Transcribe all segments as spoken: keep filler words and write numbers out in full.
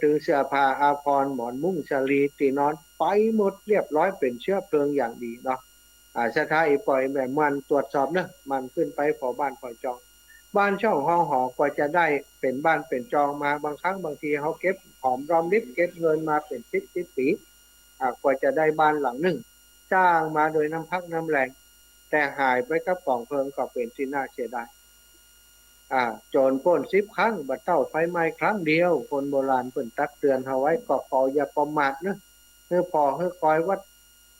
ตึงเสื้อผ้าอาภรณ์ หมอนมุ้งสะหลี ตี้นอน ไปหมดเรียบร้อย เป๋นเชื้อเพลิงอย่างดีเนาะ อ่า ศรัทธาอี่ป้ออี่แม่หมั่นตรวจสอบเนาะ หมั่นขึ้นไปผ่อบ้านผ่อจอง บ้านช่องห้องหอกว่าจะได้เป๋นบ้านเป๋นจองมา บางครั้งบางทีเฮาเก็บหอมรอมริบ เก็บเงินมาเป๋นสิบสิบปี๋ อ่า กว่าจะได้บ้านหลังนึ่ง สร้างมาโดยน้ำพักน้ำแรง แต่หายไปกับก๋องเพลิงก็เป๋นตี้น่าเสียดาย อ่า โจรปล้นสิบครั้ง บ่เต้าไฟไหม้ครั้งเดียว คนโบราณเปิ้นตักเตือนเฮาไว้ ก็ขออย่าประมาทเนาะ หื้อผ่อหื้อคอยวัต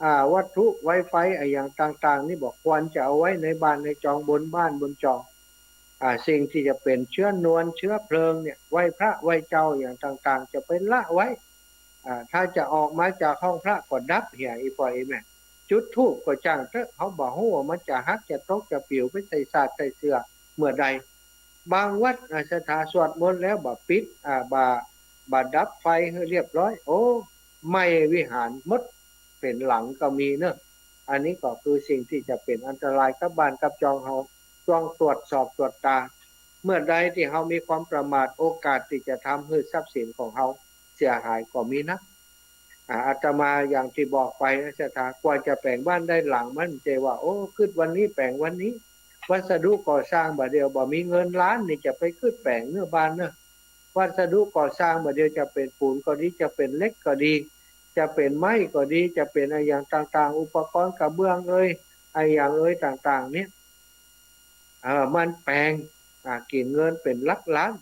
อ่า วัตถุไวไฟอะหยังต่างๆ นี่บ่ควรจะเอาไว้ในบ้านในจอง บนบ้านบนจอง อ่า สิ่งตี้จะเป๋นเชื้อนวลเชื้อเพลิงเนี่ย ไหว้พระไหว้เจ้าอย่างต่างๆ จะไปละไว้ อ่า ถ้าจะออกมาจากห้องพระก็ดับเหีย อี่ป้ออี่แม่ จุดธูปก็จ้างเต๊อะ เฮาบ่ฮู้ว่ามันจะหักจะตกจะปิ๋วไปใส่ซาดใส่เสื้อเมื่อใด บางวัด อ่า ศรัทธาสวดมนต์แล้วบ่ปิด อ่า บ่ บ่ดับไฟหื้อเรียบร้อย โอ้ ไหม้วิหารหมด เป๋นหลังก็มีเนาะ อันนี้ก็คือสิ่งตี้จะเป๋นอันตรายกับบ้านกับจองเฮา ต้องตรวจสอบตรวจตรา เมื่อใดตี้เฮามีความประมาท โอกาสตี้จะทำหื้อทรัพย์สินของเฮาเสียหายก็มีนัก อ่า อาตมาอย่างตี้บอกไปนะศรัทธา กว่าจะแป๋งบ้านได้หลัง มันบ่ใจ้ว่า โอ้ กึ๊ดวันนี้แป๋งวันนี้ วัสดุก่อสร้างบ่าเดี่ยว บ่มีเงินล้านนี่จะไปกึ๊ดแป๋งเนาะบ้านเนาะ วัสดุก่อสร้างบ่าเดี่ยว จะเป๋นปูนก็ดี จะเป๋นเหล็กก็ดี จะเป๋นไม้ก็ดี จะเป๋นอะหยังต่างๆ อุปกรณ์กระเบื้องเอย อะหยังเอยต่างๆ เนี่ย เออ มันแปง อ่า กิ๋นเงินเป๋นหลักล้าน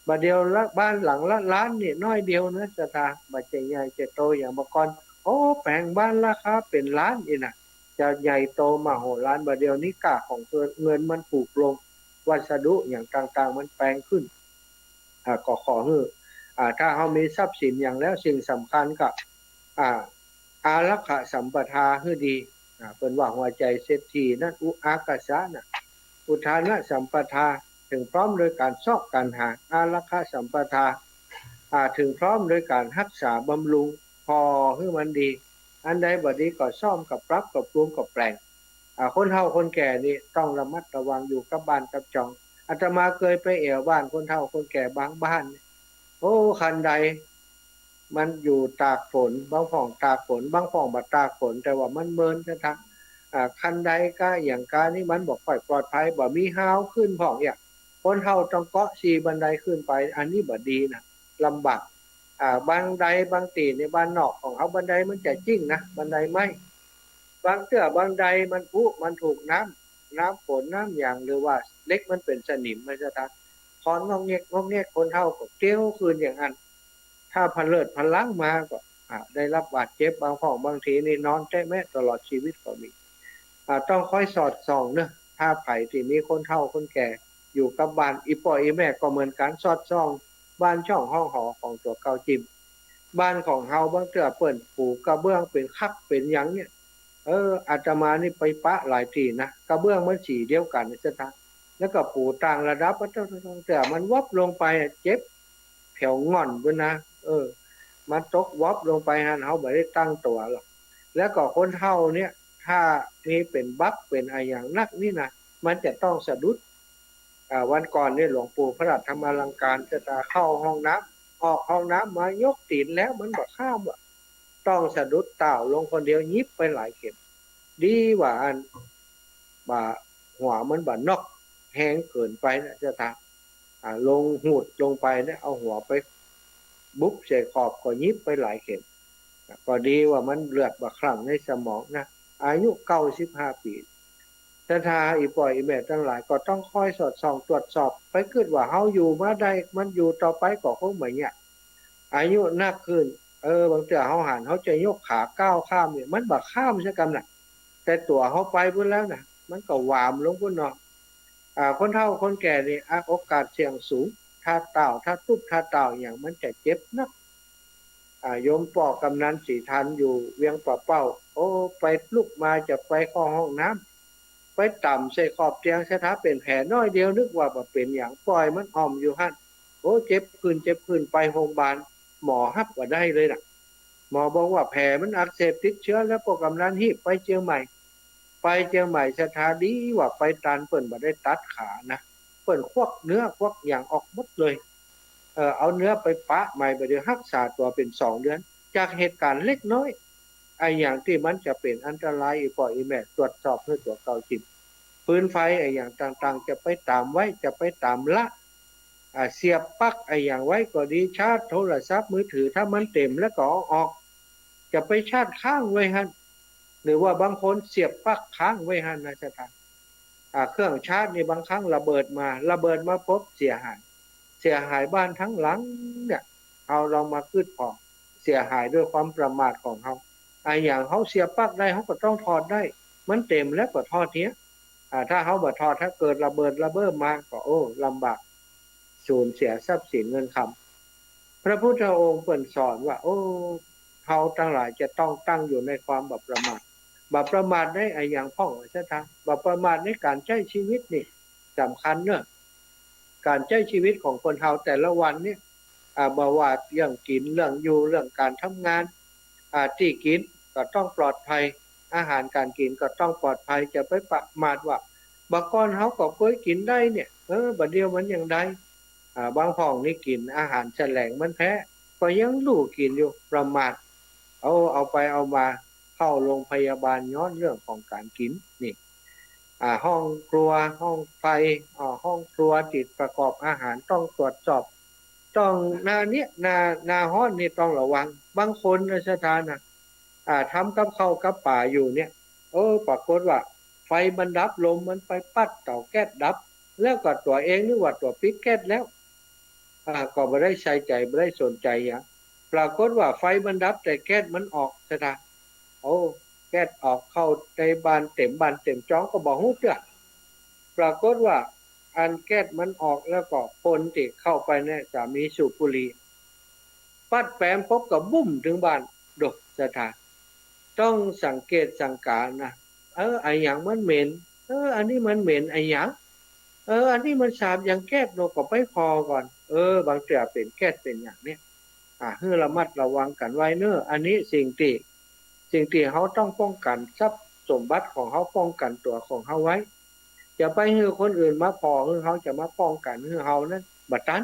บ่าเดี่ยวละบ้านหลังละล้านนี่น้อยเดียวนะศรัทธา บ่ใจ้ใหญ่ใจ้โตอย่างบ่าก่อน โอ้ แป๋งบ้านราคาเป๋นล้านอี้นะ จะใหญ่โตมโหฬาร บ่าเดี่ยวนี้ก้าของเงินมันถูกลง วัสดุอย่างต่างๆ มันแปงขึ้น อ่า ก็ขอหื้อ อ่า ถ้าเฮามีทรัพย์สินอย่างแล้ว สิ่งสำคัญก็ อ่า อารักขสัมปทาหื้อดี อ่า เปิ้นว่าหัวใจ๋เศรษฐีนั้น อุ อากาสะนะ อุทานะสัมปทา เถิงพร้อมโดยก๋านซอกก๋านหา อารักขสัมปทา อ่า เถิงพร้อมโดยก๋านฮักษาบำรุง ผ่อหื้อมันดี อันใดบ่ดีก็ซ่อมกับปรับกับปรุงกับแป๋ง อ่า คนเฒ่าคนแก่นี่ต้องระมัดระวังอยู่กับบ้านกับจอง อาตมาเกยไปแอ่วบ้านคนเฒ่าคนแก่บางบ้าน โอ้ คันไดมันอยู่ตากฝน บางพ่องตากฝน บางพ่องบ่ตากฝน แต่ว่ามันเมินกระทั่ง อ่า คันไดกาอะหยังกานี่มันบ่ค่อยปลอดภัย บ่มีฮาวขึ้นพ่องเนี่ย คนเฒ่าต้องเกาะสี่บันไดขึ้นไป อันนี้บ่ดีนะ ลำบาก อ่า บันไดบางตี้ในบ้านนอกของเฮา บันไดมันจะจิ๊งนะ บันไดไม้ บางเตื้อบันไดมันผุ มันถูกน้ำ น้ำฝนน้ำหยัง หรือว่าเหล็กมันเป๋นสนิม มันจะทัก คอนงอกแงกงอกแงก คนเฒ่าก็เตียวขึ้นอย่างนั้น ถ้าพะเลิดพะลั้งมาก็ อ่า ได้รับบาดเจ็บ บางพ่องบางทีนี่นอนแต๊แมะตลอดชีวิตก็มี อ่า ต้องคอยสอดส่องเนาะ ถ้าใผตี้มีคนเฒ่าคนแก่อยู่กับบ้าน อี่ป้ออี่แม่ก็เหมือนกั๋น สอดส่องบ้านช่องห้องหอของตั๋วเก่าจิม บ้านของเฮาบางเตื้อเปิ้นปูกระเบื้องเป๋นคักเป๋นหยังเนี่ย เออ อาตมานี่ไปปะหลายตี้นะ กระเบื้องมันสีเดียวกั๋นนะศรัทธา แล้วก็ปูต่างระดับ บางเตื้อมันวับลงไปอะ เจ็บแผวง่อนปู้นนะ เออ มันตกวับลงไปหั้น เฮาบ่ได้ตั้งตั๋วหรอก แล้วก็คนเฒ่าเนี่ย ถ้ามีเป๋นบั๊กเป๋นอะหยังนักนี่นะ มันจะต้องสะดุด อ่า วันก่อนนี่หลวงปู่พระธรรมาลังการ ศรัทธาเข้าห้องน้ำ ออกห้องน้ำมายกตี๋นแล้วมันบ่ข้ามว่ะ ต้องสะดุดต้าวลงคนเดียว ยิบไปหลายเข็ม ดีว่าอัน บ่า หัวมันบ่าน็อกแฮงเกินไปนะศรัทธา อ่า ลงหูดลงไปเนี่ย เอาหัวไปบุบใส่ขอบก็ยิบไปหลายเข็ม อ่า ก็ดีว่ามันเลือดบ่าคลั่งในสมองนะ อายุเก้าสิบห้าปี๋ ศรัทธาอี่ป้ออี่แม่ตังหลายก็ต้องคอยสอดส่องตรวจสอบ ไปกึ๊ดว่าเฮาอยู่มาได้ มันอยู่ต่อไปก็คงบ่เนี่ย อายุนักขึ้น เออ บางเตื้อเฮาหัน เฮาจะยกขาก้าวข้ามเนี่ย มันบ่ข้ามสักกำน่ะ แต่ตั๋วเฮาไปปู้นแล้วนะ มันก็หวามลงปู้นเนาะ อ่า คนเฒ่าคนแก่นี่ อ่ะ โอกาสเสี่ยงสูง ถ้าต้าว ถ้าตุ๊บ ถ้าต้าวอะหยัง มันจะเจ็บนัก อ่า โยมป้อกำนันศรีธันอยู่เวียงป่าเป้า โอ้ ไปลุกมาจะไปเข้าห้องน้ำ ไปต่ำใส่ขอบเตียง ศรัทธาเป๋นแผลน้อยเดียว นึกว่าบ่เป๋นหยัง ป้อยมันอ่อมอยู่หั้น โอ้ เจ็บขึ้น เจ็บขึ้น ไปโฮงบาล หมอฮับบ่ได้เลยน่ะ หมอบอกว่าแผลมันอักเสบติดเชื้อแล้ว ป้อกำนันฮีบไปเจียงใหม่ ไปเจียงใหม่ ศรัทธาดีว่าไปตัน เปิ้นบ่ได้ตัดขานะ เปิ้นควักเนื้อควักหยังออกหมดเลย เอ่อ เอาเนื้อไปปะใหม่ บ่าเดี่ยวฮักษาตั๋วเป๋นสองเดือน จากเหตุก๋ารณ์เล็กน้อย อะหยังตี้มันจะเป๋นอันตราย อี่ป้ออี่แม่ตรวจสอบหื้อตั๋วเก่าจิ่ม ฟืนไฟอะหยังต่างๆ จะไปต๋ามไว้ จะไปต๋ามละ อ่า เสียบปลั๊กอะหยังไว้ก็ดี ชาร์จโทรศัพท์มือถือ ถ้ามันเต็มแล้วก็เอาออก จะไปชาร์จค้างไว้หั้น หรือว่าบางคนเสียบปลั๊กค้างไว้หั้นนะศรัทธา อ่า เครื่องชาร์จนี่บางครั้งระเบิดมา ระเบิดมาปุ๊บเสียหาย เสียหายบ้านทั้งหลังเนี่ย เฮาลองมาคิดผ่อ เสียหายด้วยความประมาทของเฮา อะหยังเฮาเสียบปลั๊กได้ เฮาก็ต้องถอดได้ มันเต็มแล้วก็ถอดเหีย อ่า ถ้าเฮาบ่ถอด ถ้าเกิดระเบิดระเบ้อมาก็ โอ้ ลำบาก สูญเสียทรัพย์สินเงินคำ พระพุทธองค์เปิ้นสอนว่า โอ้ เฮาตังหลายจะต้องตั้งอยู่ในความบ่ประมาท บ่ประมาทในอะหยังพ่อง ศรัทธา บ่ประมาทในก๋านใจ๊ชีวิตนี่สำคัญเนาะ ก๋านใจ๊ชีวิตของคนเฮาแต่ละวันเนี่ย อ่า บ่ว่าเรื่องกิ๋น เรื่องอยู่ เรื่องก๋านทำงาน อ่า ตี้กิ๋นก็ต้องปลอดภัย อาหารก๋านกิ๋นก็ต้องปลอดภัย จะไปประมาทว่า บ่าก่อนเฮาก็เกยกิ๋นได้เนี่ย เออ บ่าเดี่ยวมันยังได้ อ่า บางพ่องนี่กิ๋นอาหารแสลงมันแพ้ ก็ยังลู่กิ๋นอยู่ ประมาท เอา เอาไปเอามาเข้าโรงพยาบาลย้อนเรื่องของก๋านกิ๋นนี่ อ่า ห้องครัว ห้องไฟ อ่า ห้องครัวตี้ประกอบอาหารต้องตรวจสอบ ต้อง หน้าเนี้ย หน้า หน้าฮ้อนนี่ต้องระวัง บางคนนะศรัทธานะ อ่า ทำกับข้าวกับป๋าอยู่เนี่ย เออ ปรากฏว่าไฟมันดับ ลมมันไปปั๊ดเตาแก๊สดับ แล้วก็ตั๋วเองนึกว่าตั๋วปิดแก๊สแล้ว อ่า ก็บ่ได้ใส่ใจ๋ บ่ได้สนใจ๋หยัง ปรากฏว่าไฟมันดับแต่แก๊สมันออก ศรัทธา โอ้ แก๊สออกเข้าในบ้านเต็มบ้านเต็มจองก็บ่ฮู้เตื้อ ปรากฏว่าอันแก๊สมันออกแล้วก็คนตี้เข้าไปเนี่ยสามีสูบบุหรี่ ปั๊ดแป๋มปุ๊บก็บุ้มเถิงบ้าน โด ศรัทธา ต้องสังเกตสังก๋านะ เออ อะหยังมันเหม็น เออ อันนี้มันเหม็นอะหยัง เออ อันนี้มันสาบอย่างแก๊สเนาะ ก็ไปผ่อก่อน เออ บางเตื้อเป๋นแก๊สเป๋นอย่างเนี่ย อ่า หื้อระมัดระวังกั๋นไว้เนาะ อันนี้สิ่งตี้ สิ่งตี้เฮาต้องป้องกั๋นทรัพย์สมบัติของเฮา ป้องกั๋นตั๋วของเฮาไว้ จะไปหื้อคนอื่นมาผ่อหื้อเฮา จะมาป้องกั๋นหื้อเฮานั้นบ่ตัน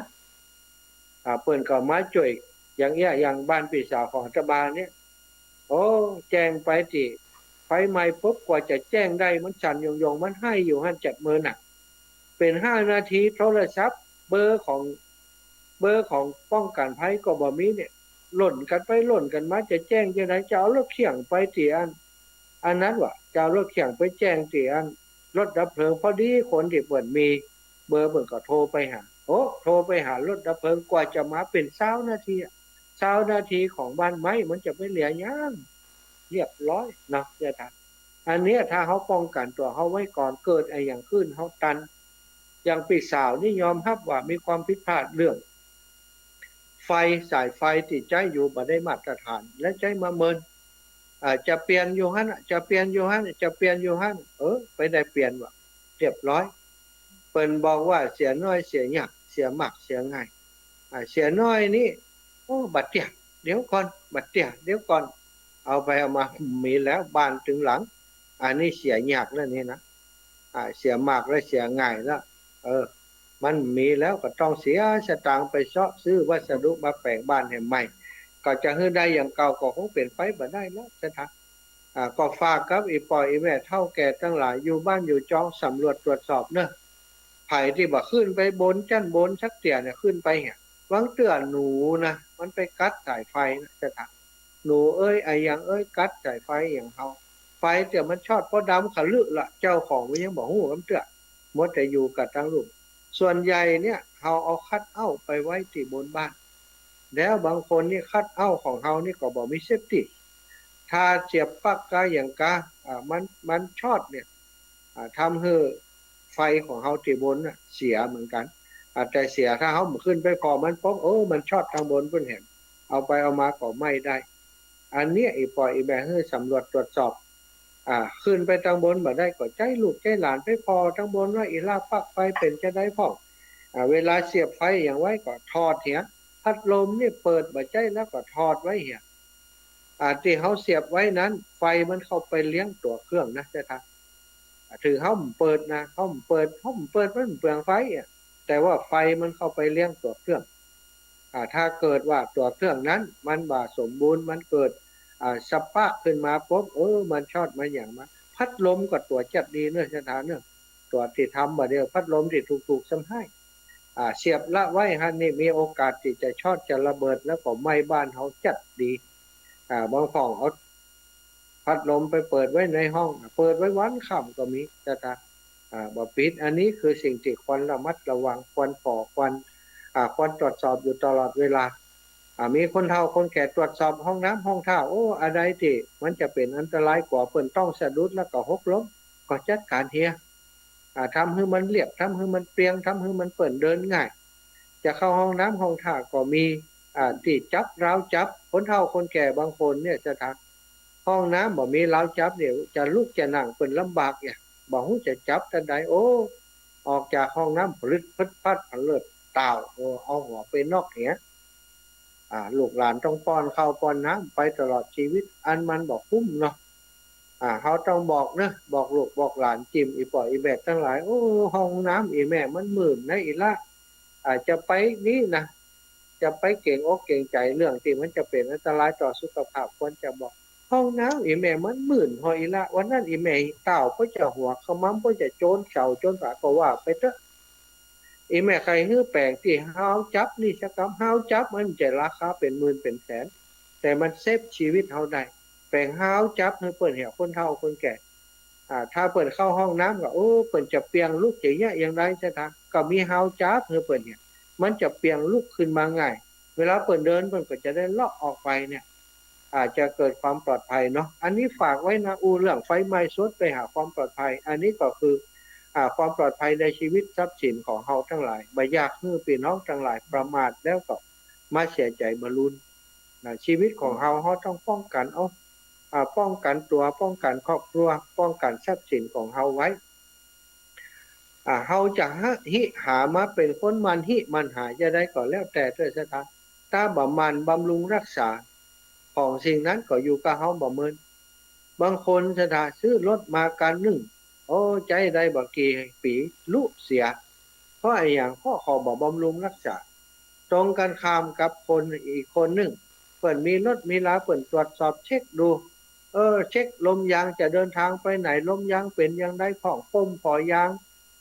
อ่า เปิ้นก็มาจ้วย อย่างเอี้ย อย่างบ้านปี้สาวของอาตมาเนี่ย โอ้ แจ้งไปตี้ไฟไหม้ปุ๊บ กว่าจะแจ้งได้มันสั่นหย่งๆ มันไห้อยู่หั้นเจ็บมือหนัก เป๋นห้านาทีโทรศัพท์ เบอร์ของ เบอร์ของป้องกั๋นภัยก็บ่มีเนี่ย ล่นกั๋นไปล่นกั๋นมา จะแจ้งจะใด จะเอารถเขี่ยงไปตี้อัน อันนั้นวะ จะเอารถเขี่ยงไปแจ้งตี้อันรถดับเพลิง พอดีคนตี้เปิ้นมีเบอร์เปิ้นก็โทรไปหา โอ้ โทรไปหารถดับเพลิง กว่าจะมาเป๋นซาวนาทีอะ ซาวนาทีของบ้านไหม้ มันจะไปเหลือหยัง เรียบร้อยเนาะ เนี่ยท่าน อันเนี้ยถ้าเฮาป้องกั๋นตั๋วเฮาไว้ก่อน เกิดอะหยังขึ้นเฮาตัน อย่างปี้สาวนี่ยอมฮับว่ามีความผิดพลาดเรื่อง ไฟ สายไฟตี้ใจ๊อยู่บ่ได้มาตรฐาน และใจ๊มาเมิน อ่า จะเปลี่ยนอยู่หั้นอะ จะเปลี่ยนอยู่หั้นอะ จะเปลี่ยนอยู่หั้นอะ เออ ไปได้เปลี่ยนวะ เรียบร้อย เปิ้นบอกว่าเสียน้อยเสียยาก เสียมากเสียง่าย อ่า เสียน้อยนี่ โอ้ บ่เตี้ย เดี๋ยวก่อน บ่เตี้ย เดี๋ยวก่อน เอาไปเอามา มีแล้วบ้านตึงหลัง อันนี้เสียยากแล้วนี่นะ อ่า เสียมากและเสียง่ายแล้ว เออ มันมีแล้วก็ต้องเสียสตางค์ไปเซาะซื้อวัสดุมาแป๋งบ้านหื้อใหม่ ก็จะหื้อได้อย่างเก่าก็คงเป๋นไปบ่ได้แล้ว ศรัทธา อ่า ก็ฝากกับอี่ป้ออี่แม่เฒ่าแก่ตังหลาย อยู่บ้านอยู่จองสำรวจตรวจสอบเนาะ ใผตี้บ่ขึ้นไปบนจั้นบนสักเตื้อเนี่ย ขึ้นไปเหีย บางเตื้อหนูนะ มันไปกัดสายไฟนะ ศรัทธา หนูเอ้ย อะหยังเอ้ย กัดสายไฟอย่างเฮา ไฟเตื้อมันช็อต เพราะดำขะลึละ เจ้าของมันยังบ่ฮู้กำเตื้อ มัวแต่อยู่กั๋นตังลุ่ม ส่วนใหญ่เนี่ย เฮาเอาคัทเอาท์ไปไว้ตี้บนบ้าน แล้วบางคนนี่คัทเอาท์ของเฮานี่ก็บ่มีเซฟตี้ ถ้าเสียบปลั๊กกาอย่างกา อ่า มัน มันช็อตเนี่ย อ่า ทำหื้อไฟของเฮาตี้บนน่ะเสียเหมือนกั๋น อ่า แต่เสียถ้าเฮาบ่ขึ้นไปผ่อมันปุ๊บ โอ้ มันช็อตตังบนปุ้นแหม เอาไปเอามาก็ไหม้ได้ อันเนี้ยอี่ป้ออี่แม่หื้อสำรวจตรวจสอบ อ่า ขึ้นไปตังบนบ่ได้ก็ใจ๊ลูกใจ๊หลานไปผ่อตังบนว่าอี่ล่าปลั๊กไฟเป๋นจาใดพ่อง อ่า เวลาเสียบไฟอย่างไว้ก็ถอดเหีย พัดลมนี่เปิดบ่ใจ๊แล้วก็ถอดไว้เหีย อ่า ตี้เฮาเสียบไว้นั้น ไฟมันเข้าไปเลี้ยงตั๋วเครื่องนะ ศรัทธา อ่า ถือเฮาบ่เปิดนะ เฮาบ่เปิด เฮาบ่เปิดมันเปลืองไฟอะ แต่ว่าไฟมันเข้าไปเลี้ยงตั๋วเครื่อง อ่า ถ้าเกิดว่าตั๋วเครื่องนั้นมันบ่สมบูรณ์ มันเกิด อ่า สปาร์คขึ้นมาปุ๊บ เออ มันช็อต มันหยังมา พัดลมก็ตั๋วจัดดีเนอะ ศรัทธาเนอะ ตั๋วตี้ทำบ่าเดี่ยว พัดลมตี้ถูกๆ ซ้ำฮ้าย อ่า เสียบละไว้หั้นนี่ มีโอกาสตี้จะช็อต จะระเบิด แล้วก็ไหม้บ้านเฮาจัดดี อ่า บางพ่องเอา พัดลมไปเปิดไว้ในห้อง เปิดไว้วันค่ำก็มี ศรัทธา อ่า บ่ปิด อันนี้คือสิ่งตี้ควรระมัดระวัง ควรผ่อ ควร อ่า ควรตรวจสอบอยู่ตลอดเวลา อ่า มีคนเฒ่าคนแก่ตรวจสอบห้องน้ำห้องท่า โอ้ อันใดตี้มันจะเป๋นอันตรายกว่า เปิ้นต้องสะดุดแล้วก็หกล้ม ก็จัดก๋านเหีย อ่า ทำหื้อมันเรียบ ทำหื้อมันเปรียง ทำหื้อมันเปิ้นเดินง่าย จะเข้าห้องน้ำห้องท่าก็มี อ่า ตี้จับ ราวจับ คนเฒ่าคนแก่บางคนเนี่ย ศรัทธา ห้องน้ำบ่มีราวจับเนี่ย จะลุกจะนั่งเปิ้นลำบากเนี่ย บ่ฮู้จะจับตันใด โอ้ ออกจากห้องน้ำพลึดพลึดพลัดพลัดเลิดเต้า โอ้ เอาหัวไปนอกเหีย อ่า ลูกหลานต้องป้อนข้าวป้อนน้ำไปตลอดชีวิต อันมันบ่คุ้มเนาะ อ่า เฮาต้องบอกเนอะ บอกลูกบอกหลาน จิม อี่ป้ออี่แม่ตังหลาย โอ้ ห้องน้ำอี่แม่มันมืดนะอี่ละ อ่า จะไปนี่นะ จะไปเกรงอกเกรงใจ๋เรื่องตี้มันจะเป๋นอันตรายต่อสุขภาพ ควรจะบอก ห้องน้ำอี่แม่มันมืด ฮออี่ละ วันนั้นอี่แม่เต้า เปิ้นจะหัวขมำ เปิ้นจะโจนเสาโจนฝาก็ว่าไปเต๊อะ อี่แม่ใค่หื้อแป๋งตี้ฮาวจั๊บนี่ซะกำ ฮาวจั๊บมันบ่ใจ้ราคาเป๋นหมื่นเป๋นแสน แต่มันเซฟชีวิตเฮาได้ แป๋งฮาวจั๊บหื้อเปิ้นเหีย คนเฒ่าคนแก่ อ่า ถ้าเปิ้นเข้าห้องน้ำก็ โอ้ เปิ้นจะเปียงลุกจะเยียะอย่างใด ศรัทธา ก็มีฮาวจั๊บหื้อเปิ้นเหีย มันจะเปียงลุกขึ้นมาง่าย เวลาเปิ้นเดินเปิ้นก็จะได้เลาะออกไปเนี่ย อาจจะเกิดความปลอดภัยเนาะ อันนี้ฝากไว้นะ อู้เรื่องไฟไหม้สดไปหาความปลอดภัย อันนี้ก็คือ อ่า ความปลอดภัยในชีวิตทรัพย์สินของเฮาตังหลาย บ่อยากหื้อปี้น้องตังหลายประมาทแล้วก็มาเสียใจ๋บรรลุนนะ ชีวิตของเฮา เฮาต้องป้องกั๋นเอา อ่า ป้องกั๋นตั๋ว ป้องกั๋นครอบครัว ป้องกั๋นทรัพย์สินของเฮาไว้ อ่า เฮาจะหา หิ หามาเป๋นคนหมั่นหิหมั่นหาจะใดก็แล้วแต่เต๊อะ ศรัทธา ถ้าบ่หมั่นบำรุงรักษา ของสิ่งนั้นก็อยู่กับเฮาบ่เมิน บางคน ศรัทธา ซื้อรถมาคันนึ่ง โอ้ ใจ๊ได้บ่กี่ปี๋ ลุเสีย เพราะอะหยัง เพราะเขาบ่บำรุงรักษา ตรงกั๋นข้ามกับคนอีกคนนึ่ง เปิ้นมีรถมีลา เปิ้นตรวจสอบเช็คดู เออ เช็คลมยาง จะเดินทางไปไหน ลมยางเป๋นอย่างใด พ่องป้มผ่อยาง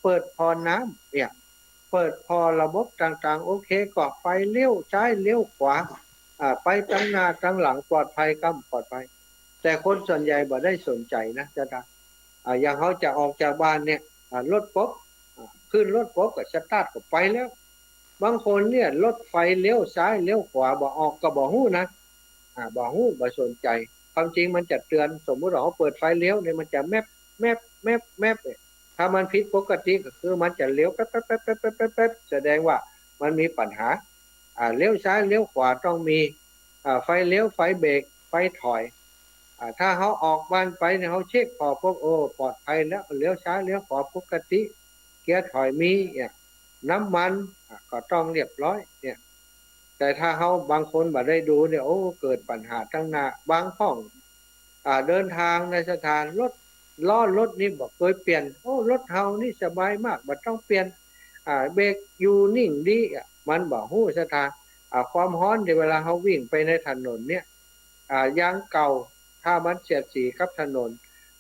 เปิดผ่อน้ำเนี่ย เปิดผ่อระบบต่างๆ โอเค ก็ไฟเลี้ยวซ้ายเลี้ยวขวา อ่า ไปตังหน้าตังหลังปลอดภัยกำปลอดภัย แต่คนส่วนใหญ่บ่ได้สนใจ๋นะ ศรัทธา อ่า อย่างเฮาจะออกจากบ้านเนี่ย อ่า รถกบ อ่า ขึ้นรถกบก็สตาร์ทก็ไปแล้ว บางคนเนี่ย รถไฟเลี้ยวซ้ายเลี้ยวขวาบ่ออกก็บ่ฮู้นะ อ่า บ่ฮู้ บ่สนใจ๋ ความจริงมันจะเตือน สมมุติว่าเฮาเปิดไฟเลี้ยวเนี่ย มันจะแมบ แมบ แมบ แมบเนี่ย ถ้ามันผิดปกติก็คือมันจะเลี้ยวแป๊บๆๆๆๆๆ แสดงว่ามันมีปัญหา อ่า เลี้ยวซ้ายเลี้ยวขวาต้องมี อ่า ไฟเลี้ยว ไฟเบรก ไฟถอย อ่า ถ้าเฮาออกบ้านไปเนี่ย เฮาเช็คผ่อปุ๊บ โอ้ ปลอดภัยแล้ว เลี้ยวซ้ายเลี้ยวขวาปกติ เกียร์ถอยมีเนี่ย น้ำมัน อ่า ก็ต้องเรียบร้อยเนี่ย แต่ถ้าเฮาบางคนบ่ได้ดูเนี่ย โอ้ เกิดปัญหาตังหน้า บางพ่อง อ่า เดินทางในสถานรถ ล้อรถนี่บ่เกยเปลี่ยน โอ้ รถเฮานี่สบายมาก บ่ต้องเปลี่ยน อ่า เบรกอยู่นิ่งดี อ่ะ มันบ่ฮู้ ศรัทธา อ่า ความฮ้อนในเวลาเฮาวิ่งไปในถนนเนี่ย อ่า ยางเก่า ถ้ามันเสียดสีกับถนน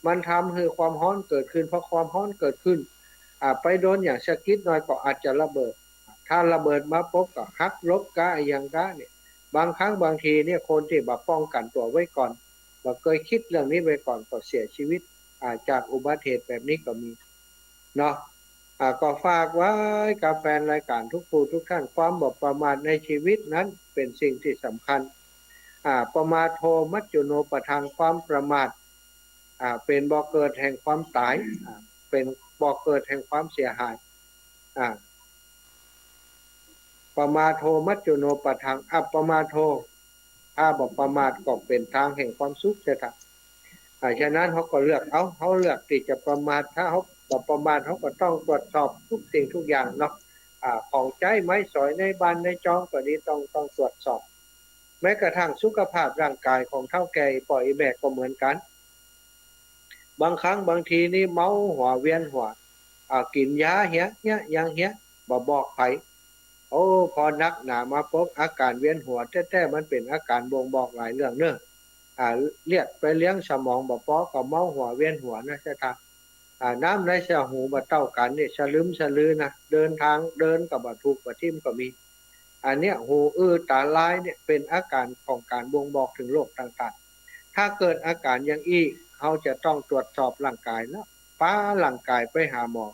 มันทำหื้อความฮ้อนเกิดขึ้น พอความฮ้อนเกิดขึ้น อ่า ไปโดนอย่างสะกิดหน่อยก็อาจจะระเบิด ถ้าระเบิดมาปุ๊บก็หักหลบกาอะหยังกาเนี่ย บางครั้งบางทีเนี่ย คนตี้บ่ป้องกั๋นตั๋วไว้ก่อน บ่เกยกึ๊ดเรื่องนี้ไว้ก่อน ก็เสียชีวิต อ่า จากอุบัติเหตุแบบนี้ก็มี เนาะ อ่า ก็ฝากไว้กับแฟนรายก๋านทุกผู้ทุกท่าน ความบ่ประมาทในชีวิตนั้นเป๋นสิ่งตี้สำคัญ อ่า ปมาโทมัจจุโนปะทัง ความประมาท อ่า เป๋นบ่อเกิดแห่งความต๋าย อ่า เป๋นบ่อเกิดแห่งความเสียหาย อ่า ปมาโทมัจจุโนปะทัง อัปปมาโท ถ้าบ่ประมาทก็เป๋นตางแห่งความสุขเสียเถาะ อ่า ฉะนั้นเฮาก็เลือกเอา เฮาเลือกตี้จะประมาท ถ้าเฮาบ่ประมาท เฮาก็ต้องตรวจสอบทุกสิ่งทุกอย่างเนาะ อ่า ของใจ๊ไม้สอยในบ้านในจองก็ดี ต้อง ต้องตรวจสอบ แม้กระทั่งสุขภาพร่างกายของเฒ่าแก่อี่ป้ออี่แม่ก็เหมือนกั๋น บางครั้งบางทีนี่เมาหัวเวียนหัว อ่า กิ๋นยาเหีย เหีย หยังเหีย บ่บอกใผ โอ้ พอนักหนามาปุ๊บ อาก๋านเวียนหัวแต๊ๆ มันเป๋นอาก๋านบ่งบอกหลายเรื่องเนาะ อ่า เรียกไปเลี้ยงสมองบ่ปอ ก็เมาหัวเวียนหัวนะ ศรัทธา อ่า น้ำในสระหูบ่เต้ากั๋นเนี่ย สะลึมสะลือนะ เดินตาง เดินก็บ่ถูก บ่ทิ่มก็มี อันเนี้ย หูอื้อต๋าลายเนี่ย เป๋นอาก๋านของก๋านบ่งบอกเถิงโรคต่างๆ ถ้าเกิดอาก๋านอย่างอี้ เฮาจะต้องตรวจสอบร่างก๋ายแล้ว ปาร่างก๋ายไปหาหมอ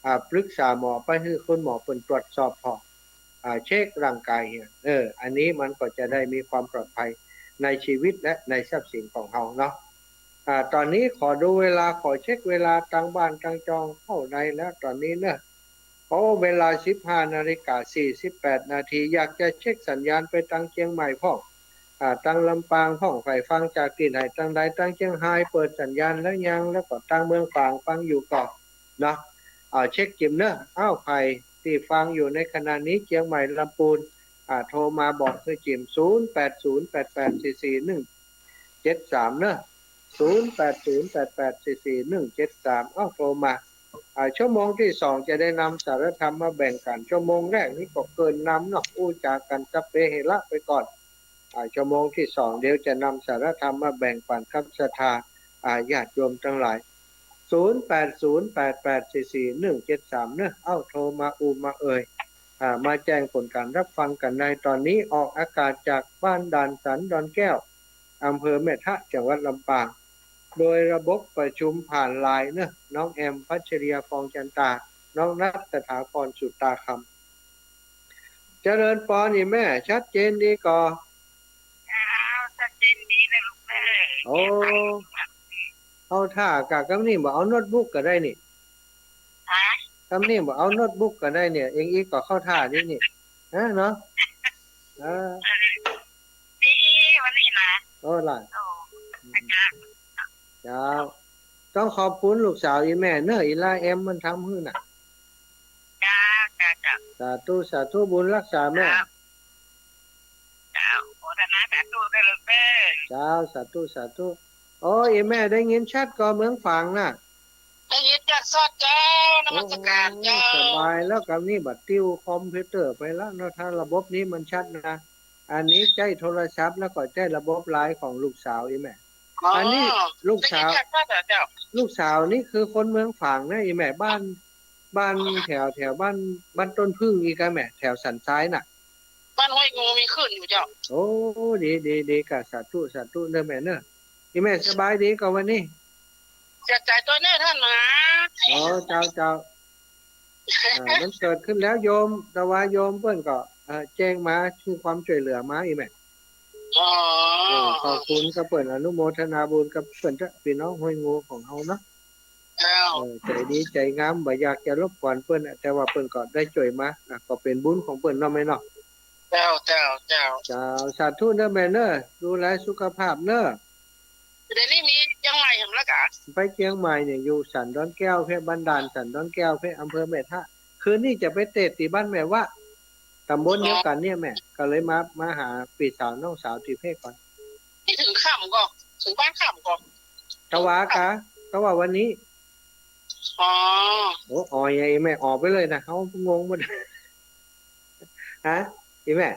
อ่า ปรึกษาหมอ ไปหื้อคุณหมอเปิ้นตรวจสอบผ่อ อ่า เช็คร่างก๋ายเหีย เออ อันนี้มันก็จะได้มีความปลอดภัยในชีวิตและในทรัพย์สินของเฮาเนาะ อ่า ต๋อนนี้ขอดูเวลา ขอเช็คเวลาตางบ้านตางจองเต้าใดแล้วต๋อนนี้เนาะ โอ้ เวลาสิบห้านาฬิกาสี่สิบแปดนาที อยากจะเช็คสัญญาณไปตางเจียงใหม่พ่อง อ่า ตางลำปางพ่อง ใผฟังจากตี้ไหนตางใด ตางเจียงฮายเปิดสัญญาณแล้วยัง แล้วก็ตางเมืองฝางฟังอยู่ก่อเนาะ อ่า เช็คจิ่มเนาะ อ้าว ใผตี้ฟังอยู่ในขณะนี้ เจียงใหม่ ลำปูน อ่า โทรมาบอกหื้อจิ่ม ศูนย์แปดศูนย์แปดแปดสี่สี่หนึ่งเจ็ดสาม เนาะ ศูนย์แปดศูนย์แปดแปดสี่สี่หนึ่งเจ็ดสาม อ้าว โทรมา อ่า ชั่วโมงตี้สองจะได้นำสาระธรรมมาแบ่งกั๋น ชั่วโมงแรกนี้ก็เกริ่นนำเนาะ อู้จ๋ากั๋นสัพเพเหระไปก่อน อ่า ชั่วโมงตี้สองเดี๋ยวจะนำสาระธรรมมาแบ่งปั๋นกับศรัทธา อ่า ญาติโยมตังหลาย ศูนย์แปดศูนย์แปดแปดสี่สี่หนึ่งเจ็ดสาม เนาะ เอ้า โทรมาอู้มาเอ่ย อ่า มาแจ้งผลก๋านฮับฟังกั๋นในต๋อนนี้ ออกอากาศจากบ้านด่านสันดอนแก้ว อำเภอแม่ทะ จังหวัดลำปาง โดยระบบประชุมผ่านไลน์เนาะ น้องแอม พัชริยา ฟองจันตา น้องนัท สถาพร สุตาคำ เจริญปอนอีแม่ ชัดเจนดีก่อ เจ้า ชัดเจนดีเลยลูกเอ้ย โอ้ เข้าท่าก่ะ กำนี้บ่เอาโน้ตบุ๊กก็ได้นี่ ฮะ กำนี้บ่เอาโน้ตบุ๊กก็ได้เนี่ย เองอี้ก็เข้าท่าดีนี่ ฮะ เนาะ เออ เออ ดีวันนี้นะ โอ้ ล่ะ โอ้ อาจารย์ เจ้า ต้องขอบคุณลูกสาวอีแม่เนาะ อีลาแอมมันทำหื้อน่ะ เจ้า เจ้า เจ้า สาธุ สาธุ บุญฮักษาแม่ เจ้า เจ้า โมทนาสาธุด้วยลูกเอ้ย เจ้า สาธุ สาธุ โอ้ อีแม่ได้ยินชัดก่อเมืองฝางน่ะ ได้ยินชัดสดเจ้า นมัสก๋านเจ้า โอ้ สบายแล้ว กำนี้บ่าติวคอมพิวเตอร์ไปแล้วเนาะ ถ้าระบบนี้มันชัดนะ อันนี้ใจ๊โทรศัพท์แล้วก็ใจ๊ระบบไลน์ของลูกสาวอีแม่ อ๋อ อันนี้ลูกสาว ได้ยินชัดสดเหรอเจ้า ลูกสาวนี่คือคนเมืองฝางนะอีแม่ บ้าน บ้านแถว แถวบ้าน บ้านต้นผึ้งอีกอะแม่ แถวสันทรายน่ะ บ้านห้วยงูมีขึ้นอยู่เจ้า โอ้ ดี ดี ดีก่ะ สาธุ สาธุเนาะแม่เนาะ อีแม่สบายดีก่อวันนี้ เสียใจ๋ตวยเน่อต้านหนา อ๋อ เจ้า เจ้า อ่า มันเกิดขึ้นแล้วโยม แต่ว่าโยมเปิ้นก็ เอ่อ แจ้งมา หื้อความจ้วยเหลือมาอีแม่ อ๋อ เออ ขอบคุณกับเปิ้น อนุโมทนาบุญกับเปิ้นเต๊อะ ปี้น้องห้วยงูของเฮาเนาะ เจ้า เออ ใจ๋ดีใจ๋งาม บ่อยากจะรบกวนเปิ้นอะ แต่ว่าเปิ้นก็ได้จ้วยมา อ่ะ ก็เป๋นบุญของเปิ้นเนาะแม่เนาะ เจ้า เจ้า เจ้า เจ้า สาธุเนาะแม่เนาะ ดูแลสุขภาพเนาะ เดี๋ยวนี้มีเจียงใหม่แหมแล้วกะ ไปเจียงใหม่เนี่ย อยู่สันดอนแก้วเพ่ บ้านด่านสันดอนแก้วเพ่ อำเภอแม่ทะ คืนนี้จะไปเตะตี้บ้านแม่วะ ต๋ำบลเดียวกั๋นเนี่ยแม่ ก็เลยมา มาหาปี้สาวน้องสาวตี้เพ่ก่อน นี่เถิงค่ำก่อ เถิงบ้านค่ำก่อ ตะวากะ ตะวาวันนี้ อ๋อ โอ้ อ๋อ อีแม่ อ๋อไปเลยนะ เฮางงหมด ฮะ อีแม่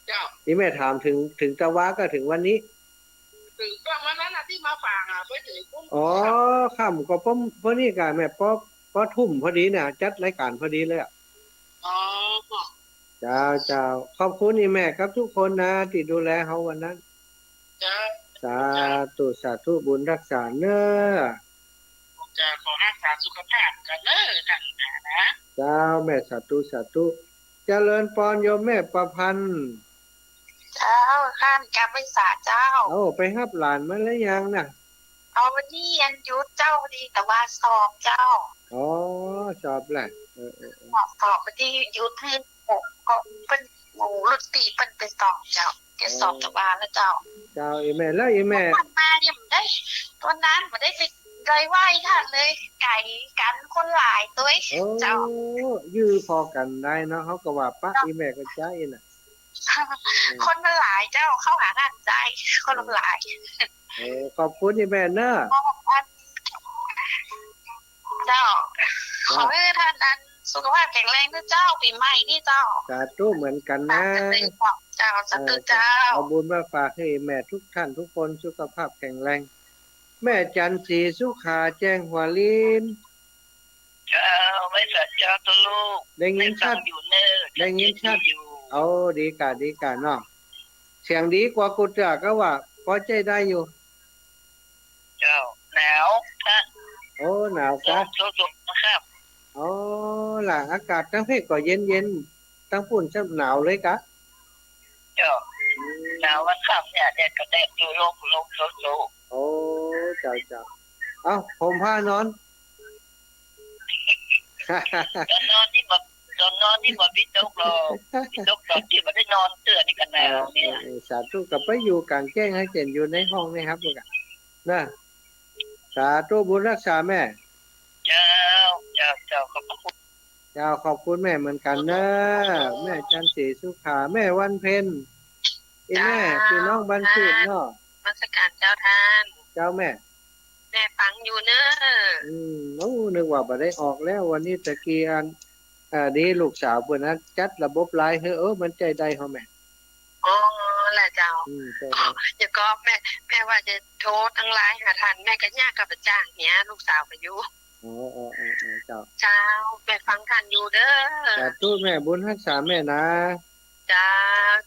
เจ้า อีแม่ถามเถิง เถิงตะวาก่อเถิงวันนี้ เถิงวันนั้นน่ะตี้มาฝางอะ ไปเถิงปุ้น อ๋อ ค่ำก่อ ปอ ปอนี้ก่ะแม่ ปอ ปอทุ่มพอดีเนี่ย จัดรายก๋านพอดีเลยอะ อ๋อ เจ้า เจ้า ขอบคุณอีแม่กับทุกคนนะ ตี้ดูแลเฮาวันนั้น เจ้า สาธุ สาธุ บุญฮักษาเนาะ เจ้า ขอฮักษาสุขภาพกั๋นเนาะ ต้านหนานะ เจ้า แม่ สาธุ สาธุ เจริญปอนโยมแม่ประพันธ์ เจ้า ข้าจะไปสาเจ้า โอ้ ไปฮับหลานมาแล้วยังน่ะ เอาวันนี้วันหยุดเจ้า พอดีตะวาสอบเจ้า อ๋อ สอบแหละ เออ เออ เออ สอบ สอบ พอดีหยุดหื้อ ก็เปิ้น หมู่รุ่นปี้เปิ้นไปสอบเจ้า จะสอบตะวาแล้วเจ้า เจ้า อีแม่ แล้วอีแม่ ผ่านมายังบ่ได้ วันนั้นบ่ได้ไป ได้ไหว้ต้านเลย ไก๋กั๋น คนหลายตวย โอ้ เจ้า ยื้อผ่อกั๋นได้เนาะ เฮาก็ว่าปะ เจ้า อีแม่ก็ใจ๊น่ะ คนมันหลายเจ้า เข้าหาต้านใจ๊ คนมันหลาย เออ ขอบคุณอีแม่เนาะ เจ้า เจ้า ขอหื้อต้านนั้น สุขภาพแข็งแรงนะเจ้า ปี๋ใหม่นี้เจ้า สาธุเหมือนกั๋นนะ สาธุเจ้า สาธุเจ้า เออ เอาบุญมาฝากหื้อแม่ทุกท่านทุกคนสุขภาพแข็งแรง แม่จันทร์ศรีสุขาแจ้งหัวลิน เจ้า ไหว้สาเจ้าตุ๊ลูก ได้ยินชัด แม่ฟังอยู่เน่อ ได้ยินชัด ชัดเจนอยู่ โอ้ ดีก่า ดีก่าเนาะ เสียงดีกว่ากูเตื้อก็ว่า ปอใจ๊ได้อยู่ เจ้า หนาวค่ะ โอ้ หนาวกะ โซะ โซะ โซะ ครับ โอ้ ล่ะ อากาศตังเพศก็เย็นๆ ตังปู้นจะหนาวเลยกะ เจ้า หนาววันค่ำเนี่ย แดดก็แดดอยู่ ลม ลม โซะ โซะ โอ้ เจ้า เจ้า เอ้า ห่มผ้านอน ต๋อนนอนนี่บ่ ต๋อนนอนนี่บ่วิตกหรอก วิตกต๋อนตี้บ่ได้นอนเตื้อนี่ก็หนาวเนี่ย เออ เออ สาธุ ก็ไปอยู่ก๋างแจ้ง บ่เป๋นอยู่ในห้องนี่ครับ พวกอะ นะ สาธุ บุญฮักษาแม่ เจ้า เจ้า เจ้า ขอบพระคุณ เจ้า ขอบคุณแม่เหมือนกั๋นเน่อ แม่จันทร์ศรีสุขา แม่วันเพ็ญ อีแม่ เจ้า ปี้น้องบ้านจืดเนาะ นมัสการเจ้าท่าน เจ้าแม่ แม่ฟังอยู่เน่อ อืม โอ้ นึกว่าบ่ได้ออกแล้ว วันนี้ตะกี้อัน อ่า นี่ลูกสาวเปิ้นนะ จัดระบบไลน์หื้อ เออ มันใจ๊ได้ฮอแม่ อ๋อ ล่ะเจ้า อืม ใจ๊ได้ เดี๋ยวก่อแม่ แม่ว่าจะโทรตางไลน์หาท่าน แม่ก็ยากกับบ่าจ้างเนี่ย ลูกสาวก็อยู่ อ๋อ อ๋อ อ๋อ อ๋อ เจ้า เจ้า แม่ฟังท่านอยู่เน่อ สาธุแม่ บุญฮักษาแม่นะ เจ้า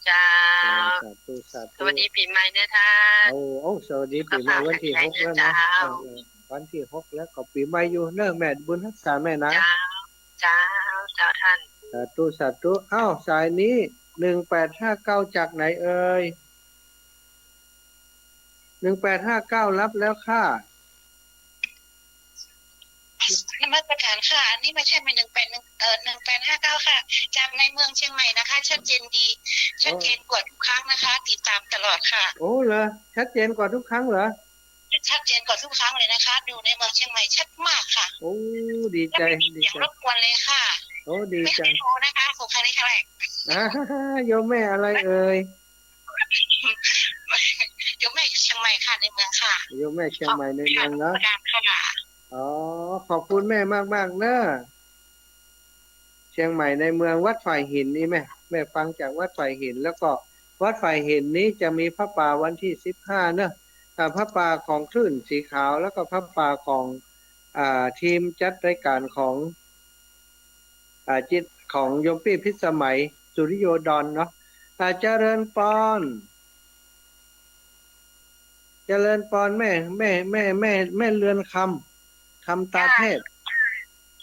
เจ้า เจ้า สาธุ สาธุ สวัสดีปี๋ใหม่เน่อท่าน โอ้ โอ้ สวัสดีปี๋ใหม่ สุขภาพ วันตี้หกแล้วนะ แข็งแรงเน่อเจ้า เออ เออ วันตี้หกแล้ว ก็ปี๋ใหม่อยู่เน่อแม่ บุญฮักษาแม่นะ เจ้า เจ้า เจ้าท่าน สาธุ สาธุ อ้าว สายนี้ หนึ่งแปดห้าเก้า จากไหนเอ่ย หนึ่งแปดห้าเก้า รับแล้วค่ะ นมัสการค่ะ อันนี้ไม่ใช่หนึ่งแปดหนึ่ง เอ่อ หนึ่งแปดห้าเก้า ค่ะ จากในเมืองเชียงใหม่นะคะ ชัดเจนดี ชัดเจนกว่าทุกครั้งนะคะ ติดตามตลอดค่ะ โอ้ เหรอ ชัดเจนกว่าทุกครั้งเหรอ ชัดเจนกว่าทุกครั้งเลยนะคะ ดูในเมืองเชียงใหม่ชัดมากค่ะ โอ้ ดีใจ๋ แล้วไม่มีเสียง ดีใจ๋ รบกวนเลยค่ะ โอ้ ดีใจ๋ ไม่เคยโทรนะคะ โทรครั้งนี้ครั้งแรก อ่า โยมแม่อะไรเอ่ย โยมแม่เชียงใหม่ค่ะ ในเมืองค่ะ โยมแม่เชียงใหม่ในเมืองเนาะ ขอบคุณค่ะ อ๋อ ขอบคุณแม่มากๆ เนอะ เชียงใหม่ในเมือง วัดฝายหินนี่แม่ แม่ฟังจากวัดฝายหิน แล้วก็วัดฝายหินนี้จะมีผ้าป่าวันที่สิบห้าเนอะ อ่า ผ้าป่าของคลื่นสีขาว แล้วก็ผ้าป่าของ อ่า ทีมจัดรายการของ อ่า จิตของโยมปี้พิสมัย สุริโยดรเนาะ อ่า เจริญปอน เจริญปอนแม่ แม่ แม่ แม่ แม่เรือนคำ คำตาเทพ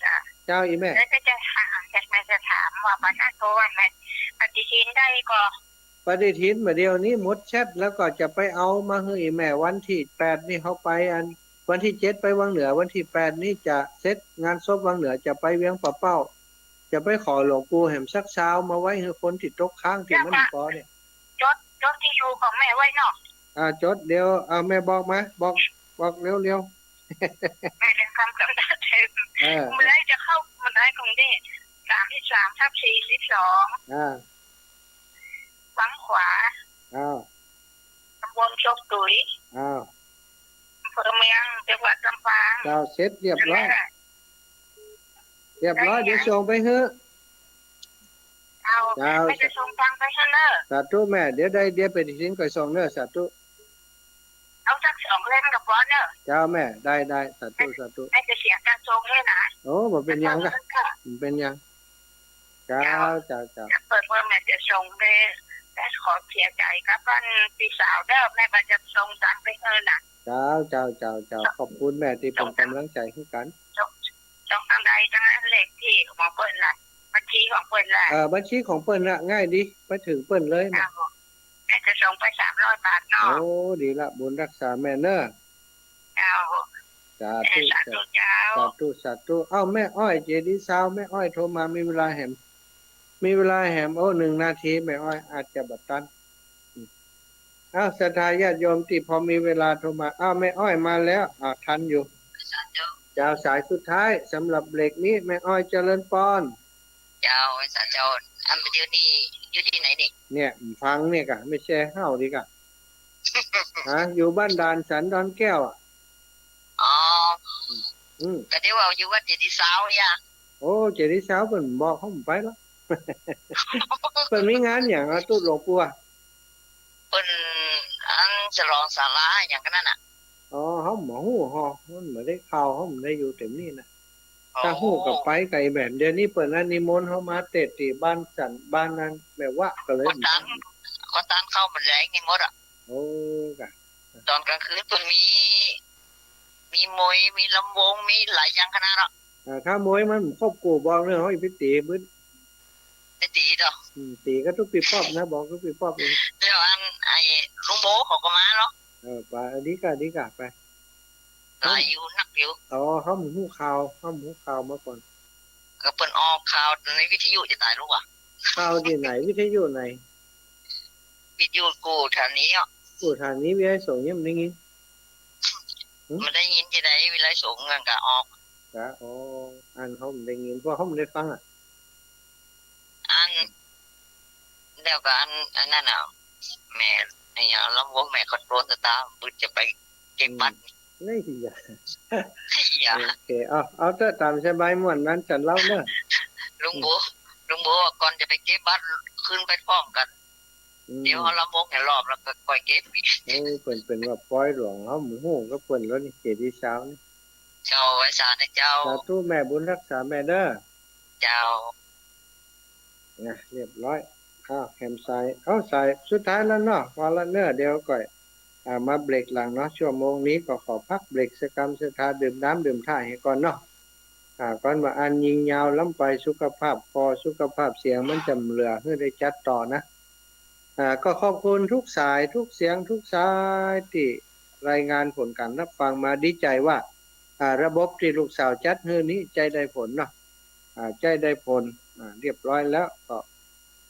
จ้า จ้า เจ้าอีแม่ แล้วจะ จะถาม จะ จะถามว่าวันนั้นเขาว่าแม่ปฏิทินได้ก่อ ปฏิทินบ่าเดี่ยวนี้หมดแชทแล้วก็จะไปเอามาหื้ออีแม่วันที่แปดนี่เขาไปอัน วันที่เจ็ดไปวังเหนือ วันที่แปดนี่จะเสร็จงานศพวังเหนือ จะไปเวียงป่าเป้า จะไปขอหลวงปู่แหมสักซาวมาไว้หื้อคนตี้ตกค้างตี้มันบ่ปอเนี่ย จด จดตี้อยู่ของแม่ไว้เนาะ อ่า จด เดี๋ยว เอาแม่บอกมา บอก บอกเร็วๆ แม่เรือนคำ คำตาเทพ เออ เมื่อไหร่จะเข้า เมื่อไหร่ของเดช สามสิบสามทับสี่สิบสอง อ่า วังขวา อ้าว ตำบลโชคตุย อ้าว อำเภอเมือง จังหวัดลำปาง เจ้า เสร็จเรียบร้อย นั่นแหละ เรียบร้อย ได้ยัง เดี๋ยวส่งไปหื้อ เจ้า เจ้า แม่จะส่งตังค์ไปหื้อเน่อ สาธุแม่ เดี๋ยวได้ เดี๋ยวปฏิทินก่อยส่งเน่อ สาธุ เอาสักสองเล่มก็ปอเน่อ เจ้าแม่ ได้ ได้ สาธุ สาธุ แม่จะเสียตังค์ส่งหื้อนะ โอ้ บ่เป๋นหยังกะ เออ บ่เป๋นหยัง เจ้า เจ้า เจ้า เจ้า เปิดเมืองแม่จะส่งไป แต่ขอเสียใจ๋กับอันปี้สาวเน่อ แม่ว่าจะส่งตังค์ไปหื้อนะ เจ้า เจ้า เจ้า เจ้า ขอบคุณแม่ตี้เป๋นก๋ำลังใจ๋หื้อกั๋น ส่ง ส่งตางใด ตางนั้น เลขตี้ของเปิ้นละ บัญชีของเปิ้นละ เอ่อ บัญชีของเปิ้นละ ง่ายดี ไปเถิงเปิ้นเลยนะ เจ้า แม่จะส่งไปสามร้อยบาทเนาะ โอ้ ดีละ บุญฮักษาแม่เน่อ เจ้า สาธุ เอ่อ สาธุเจ้า สาธุ สาธุ เอ้า แม่อ้อยเจดีย์ซาวน์ แม่อ้อยโทรมา มีเวลาแหม มีเวลาแหม โอ้ หนึ่งนาที แม่อ้อยอาจจะบ่ตัน อืม เอ้า ศรัทธาญาติโยมตี้พอมีเวลาโทรมา เอ้า แม่อ้อยมาแล้ว อ่า ทันอยู่ เจ้า สายสุดท้ายสำหรับเบรกนี้ แม่อ้อยเจริญปอน เจ้า สาเจ้า อันเดี๋ยวนี้อยู่ตี้ไหนนี่ เนี่ย ฟังเนี่ยกะ ไม่แชร์เฮ้าดีกะ ฮะ อยู่บ้านด่านสันดอนแก้วอะ อ๋อ อืม ก็เดี๋ยวว่าอยู่วัดเจดีย์ซาวน์เนี่ย อ้ เจดีย์ซาวเปิ้นบอก เฮาบ่ไปละ เปิ้นมีงานหยังอะ ตุ๊ดหลวงปู่อะ เปิ้นอันฉลองศาลาหยังกั๋นนั่นน่ะ อ๋อ เฮาบ่ฮู้ฮอ มันบ่ได้ข่าว เฮาบ่ได้อยู่เต็มนี้นะ ถ้าฮู้ก็ไปไกลแหม เดี๋ยวนี้เปิ้นอันนิมนต์เฮามาเตะตี้บ้านสัน บ้านนั้น แม่วะ ก็เลย ขอตาน ขอตานเข้ามันแลงนี่หมดอะ โอ้ กะ ตอนกลางคืนเปิ้นมี มีมวย มีลำวง มีหลายอย่างขนาดเนาะ อ่า ถ้ามวยมันครบกู้บอกเนาะ เฮาไปเตะบึด ไปเตะเนาะ อืม เตะกับตุ๊กปี้ป๊อปนะ บอกตุ๊กปี้ป๊อปเอง แล้วอัน ไอ้ลุงโบเขาก็มาเนาะ เออ ไป ดีกะ ดีกะ ไป หลายอยู่ นักอยู่ อ๋อ เฮาบ่ฮู้ข่าว เฮาบ่ฮู้ข่าวมาก่อน ก็เปิ้นออกข่าวในวิทยุจะต๋ายลูกอะ ข่าวตี้ไหน วิทยุไหน วิทยุกู้ธานีอะ กู้ธานี วิทยุสงฆ์ยังบ่ได้ยิน หึ บ่ได้ยินตี้ใด วิทยุสงฆ์นั่นก็ออก กะ อ๋อ อันเฮาบ่ได้ยิน เพราะเฮาบ่ได้ฟังอะ อัน แล้วก็อัน อันนั้นน่ะ แม่ ไอ้หยัง ลำวงแม่คอนโทรลสตาร์ บึดจะไปเก็บบัตร อืม นี่สิยะ ไอ้ยะ โอเค เอา เอาเต๊อะ ต๋ามสบาย ม่วนมันสันเล่าเนาะ ลุงโบ ลุงโบว่าก่อนจะไปเก็บบัตร ขึ้นไปพร้อมกั๋น อืม เดี๋ยวเฮาลำวงให้รอบแล้วก็ค่อยเก็บอีก เออ เปิ้น เปิ้นว่าปอยหลวง เฮาบ่ฮู้กับเปิ้นแล้วนี่ เจดีย์ซาวนี่ เจ้า ไหว้สานะเจ้า สาธุ แม่บุญฮักษาแม่เด้อ เจ้า นะ เรียบร้อย อ้าว แหมสาย เอ้า สายสุดท้ายแล้วเนาะ พอละเนาะ เดี๋ยวก่อย อ่า มาเบรกหลังเนาะ ชั่วโมงนี้ก็ขอพักเบรกสักกำ ศรัทธาดื่มน้ำดื่มท่าให้ก่อนเนาะ อ่า ก่อนว่าอันยิงยาวล้ำไป สุขภาพคอ สุขภาพเสียงมันจะบ่เหลือหื้อได้จัดต่อนะ อ่า ก็ขอบคุณทุกสาย ทุกเสียง ทุกสายตี้รายงานผลการรับฟังมา ดีใจ๋ว่า อ่า ระบบตี้ลูกสาวจัดหื้อนี้ใจ๊ได้ผลเนาะ อ่า ใจ๊ได้ผล อ่า เรียบร้อยแล้ว ก็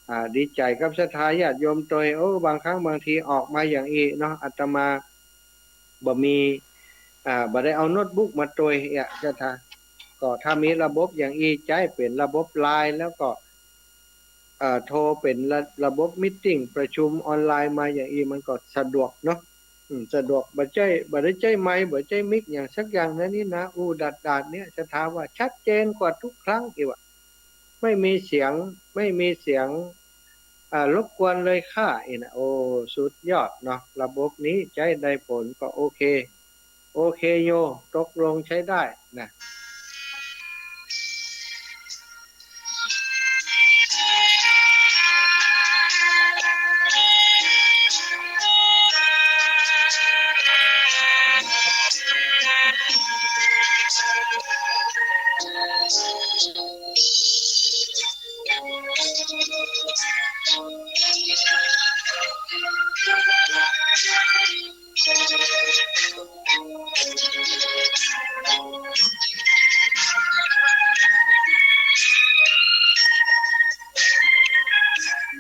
อ่า ดีใจ๋กับศรัทธาญาติโยมตวย โอ้ บางครั้งบางทีออกมาอย่างอี้เนาะ อาตมาบ่มี อ่า บ่ได้เอาโน้ตบุ๊กมาตวยอะ ศรัทธา ก็ถ้ามีระบบอย่างอี้ใจ๊เป๋นระบบไลน์ แล้วก็ เอ่อ โทรเป๋นระ ระบบมีตติ้ง ประชุมออนไลน์มาอย่างอี้ มันก็สะดวกเนาะ อืม สะดวก บ่ใจ๊ บ่ได้ใจ๊ไมค์ บ่ใจ๊มิกอย่างสักอย่างนะนี่นะ อู้ดาดๆ เนี่ย ศรัทธาว่าชัดเจนกว่าทุกครั้งอีกว่ะ ไม่มีเสียง ไม่มีเสียง อ่า รบกวนเลยค่ะ อี้นะ โอ้ สุดยอดเนาะ ระบบนี้ใจ๊ได้ผลก็โอเค โอเคโย ตกลงใจ๊ได้นะ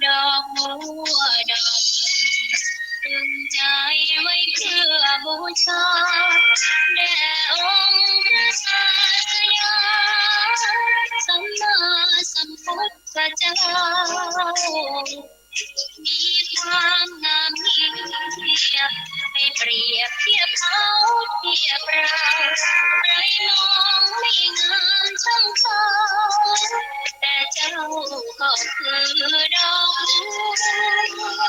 ดอกบัวดอกหนึ่ง ตรึงใจไว้เพื่อบูชา แด่องค์พระศาสดา สัมมาสัมพุทธเจ้า มีความงามเทียบ ไม่เปรียบเทียบเขาเทียบเรา ใครมองไม่งามเท่าเขา แต่เจ้าก็คือดอกบัว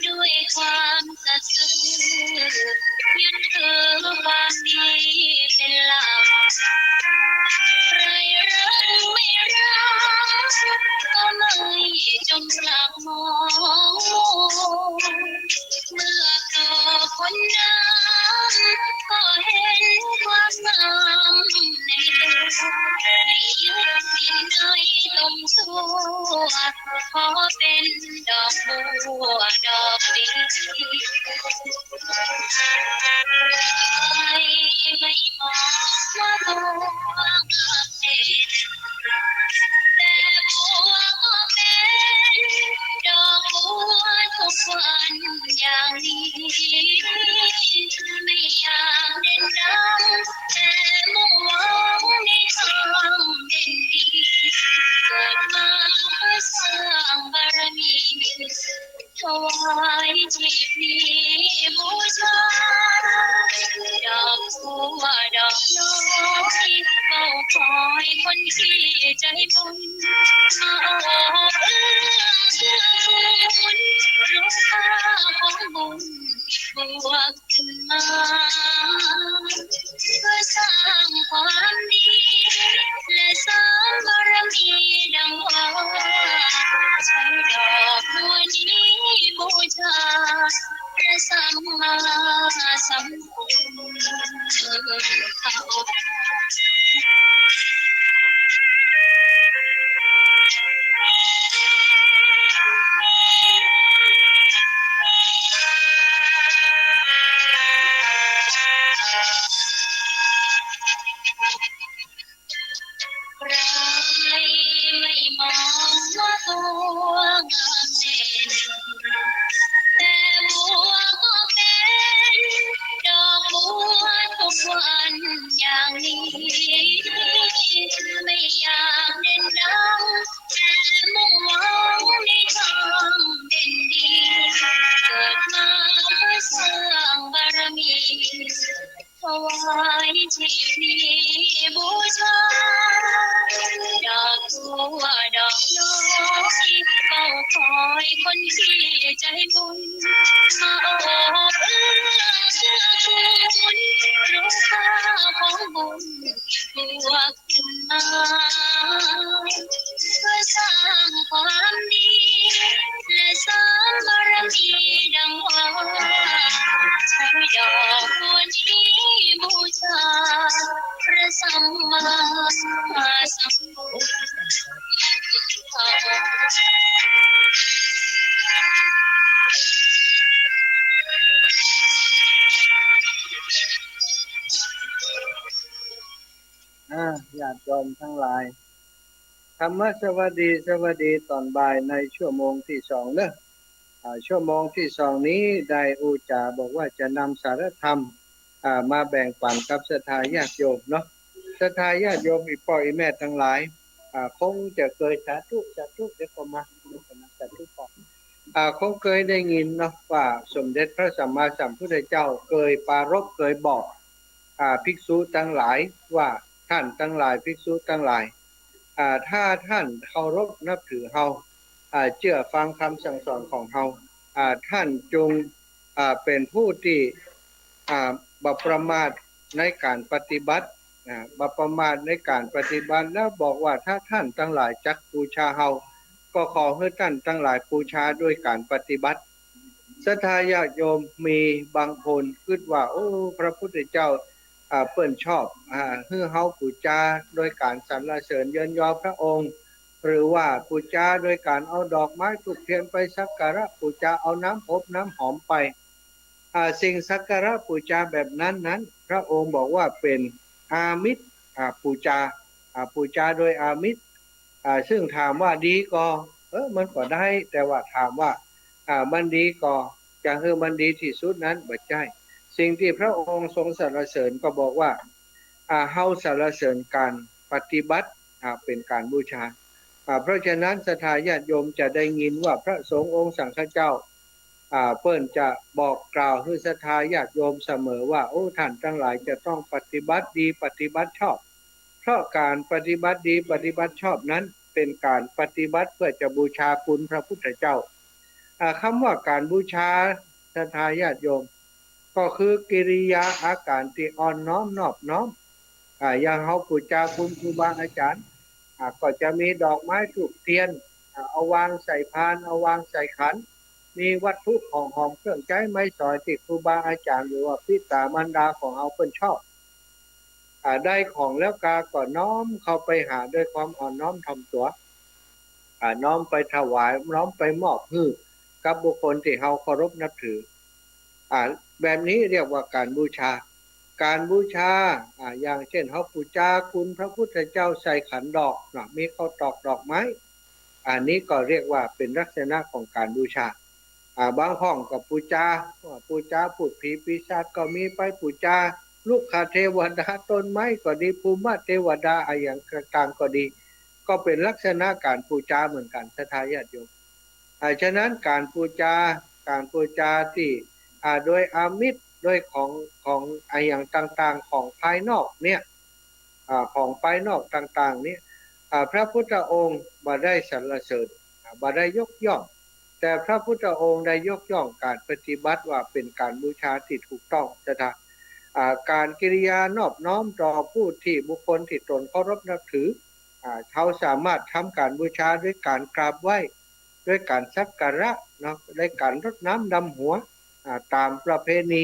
ด้วยความสัตย์ซื่อ ยึดถือความดีเป็นหลัก ใครรักไม่รัก ก็ไม่จงกลับ มอง เมื่อก่อคนดำ ก็เห็นความงามในตัว ไม่ยึดติดในตรงชั่ว ขอเป็นดอกบัวดอกเดียว ไม่มองว่าบัว แต่บัวก็เป็นดอกบัวทุกวันอย่างนี้ ไม่อยากเด่นดัง แต่มุ่งหวังในทางเด่นดี เกิดมาเพื่อสร้างบารมี ถวายชีพนี้บูชา ดอกบัวดอกน้อยเฝ้า ขอให้คนที่ใจบุญมาออกเอื้อเกื้อกูล รู้ค่าของบุญ บวกขึ้นมา เพื่อสร้างความดี และสร้างบารมีดังว่า ใช้ดอกบัวนี้บูชา พระสัมมาสัมพุทธเจ้า ใครไม่มองว่าตัวงามเด่น แต่บัวก็เป็นดอกบัวทุกวันอย่างนี้ ไม่อยากเด่นดัง แต่มุ่งหวังในทางเด่นดี เกิดมาเพื่อสร้างบารมี ถวายที่นี่บูชา ดอกบัวดอกน้อย เฝ้าคอยคนที่ใจบุญ มาออกเอื้อเกื้อกูล รู้ค่าของบุญ บวกขึ้นมา เพื่อสร้างความดี และสร้างบารมีดังว่า ใช้ดอกบัวนี้บูชา พระสัมมาสัมพุทธเจ้า อ่า ญาติโยมตังหลาย ธรรมสวัสดี สวัสดีตอนบ่ายในชั่วโมงตี้สองเนอะ อ่า ชั่วโมงตี้สองนี้ได้อู้จ๋าบอกว่าจะนำสาระธรรม อ่า มาแบ่งปันกับศรัทธาญาติโยมเนาะ ศรัทธาญาติโยมอี่ป้ออี่แม่ตังหลาย อ่า คงจะเกย สาธุ สาธุ เดี๋ยวก็มา สาธุป้อ อ่า คงเกยได้ยินเนาะว่าสมเด็จพระสัมมาสัมพุทธเจ้าเกยปรารภเกยบอก อ่า ภิกษุตังหลายว่า ท่านตังหลาย ภิกษุตังหลาย อ่า ถ้าท่านเคารพนับถือเฮา อ่า เจื้อฟังคำสั่งสอนของเฮา อ่า ท่านจง อ่า เป็นผู้ตี้ อ่า บ่ประมาทในก๋านปฏิบัติ อ่า บ่ประมาทในก๋านปฏิบัติ แล้วบอกว่าถ้าท่านตังหลายจักบูชาเฮา ก็ขอหื้อท่านตังหลายบูชาด้วยก๋านปฏิบัติ ศรัทธาญาติโยมมีบางคนกึ๊ดว่า โอ้ พระพุทธเจ้า อ่า เปิ้นชอบ อ่า หื้อเฮาปู๋จาโดยก๋านสรรเสริญเยินยอพระองค์ หรือว่าปู๋จาโดยก๋านเอาดอกไม้ธูปเทียนไปสักการะปู๋จา เอาน้ำอบน้ำหอมไป อ่า สิ่งสักการะปู๋จาแบบนั้นนั้น พระองค์บอกว่าเป๋นอามิส อ่า ปู๋จา อ่า ปู๋จาโดยอามิส อ่า ซึ่งถามว่าดีก่อ เออ มันก็ได้ แต่ว่าถามว่า อ่า มันดีก่อ จะหื้อมันดีตี้สุดนั้น บ่ใจ้ สิ่งตี้พระองค์ทรงสรรเสริญก็บอกว่า อ่า เฮาสรรเสริญก๋านปฏิบัติ อ่า เป๋นก๋านบูชา อ่า เพราะฉะนั้นศรัทธาญาติโยมจะได้ยินว่าพระสงฆ์องค์สังฆเจ้า อ่า เปิ้นจะบอกกล่าวหื้อศรัทธาญาติโยมเสมอว่า โอ้ ท่านตังหลายจะต้องปฏิบัติดีปฏิบัติชอบ เพราะก๋านปฏิบัติดีปฏิบัติชอบนั้นเป๋นก๋านปฏิบัติเพื่อจะบูชาคุณพระพุทธเจ้า อ่า คำว่าก๋านบูชา ศรัทธาญาติโยม ก็คือกิริยาอาก๋านตี้อ่อนน้อมนอบน้อม อ่า อย่างเฮาปู๋จาคุณครูบาอาจ๋ารย์ อ่า ก็จะมีดอกไม้ธูปเทียน อ่า เอาวางใส่พาน เอาวางใส่ขัน มีวัตถุของหอมเครื่องใจ๊ไม้สอยตี้ครูบาอาจ๋ารย์ หรือว่าปิต๋ามารดาของเฮาเปิ้นชอบ อ่า ได้ของแล้วกาก็น้อมเข้าไปหาด้วยความอ่อนน้อมถ่อมตั๋ว อ่า น้อมไปถวาย น้อมไปมอบหื้อกับบุคคลตี้เฮาเคารพนับถือ อ่า แบบนี้เรียกว่าก๋านบูชา ก๋านบูชา อ่า อย่างเช่นเฮาปู๋จาคุณพระพุทธเจ้าใส่ขันดอกเนาะ มีข้าวตอกดอกไม้ อันนี้ก็เรียกว่าเป๋นลักษณะของก๋านบูชา อ่า บางห้องก็ปู๋จา อ่า ปู๋จาพูดผีปีศาจก็มีไป ปู๋จารุกขเทวดา ต้นไม้ก็ดี ภูมิเทวดาอะหยังต่างๆก็ดี ก็เป๋นลักษณะก๋านปู๋จาเหมือนกั๋น ศรัทธาญาติโยม อ่า ฉะนั้นก๋านปู๋จา ก๋านปู๋จาตี้ อ่า โดยอามิส โดยของ ของอะหยังต่างๆ ของภายนอกเนี่ย อ่า ของภายนอกต่างๆ นี้ อ่า พระพุทธองค์บ่ได้สรรเสริญ อ่า บ่ได้ยกย่อง แต่พระพุทธองค์ได้ยกย่องการปฏิบัติว่าเป็นการบูชาตี้ถูกต้อง ศรัทธา อ่า การกิริยานอบน้อมต่อผู้ตี้บุคคลตี้ตนเคารพนับถือ อ่า เฮาสามารถทำการบูชาด้วยการกราบไหว้ ด้วยการสักการะเนาะ ด้วยการรดน้ำดำหัว อ่า ตามประเพณี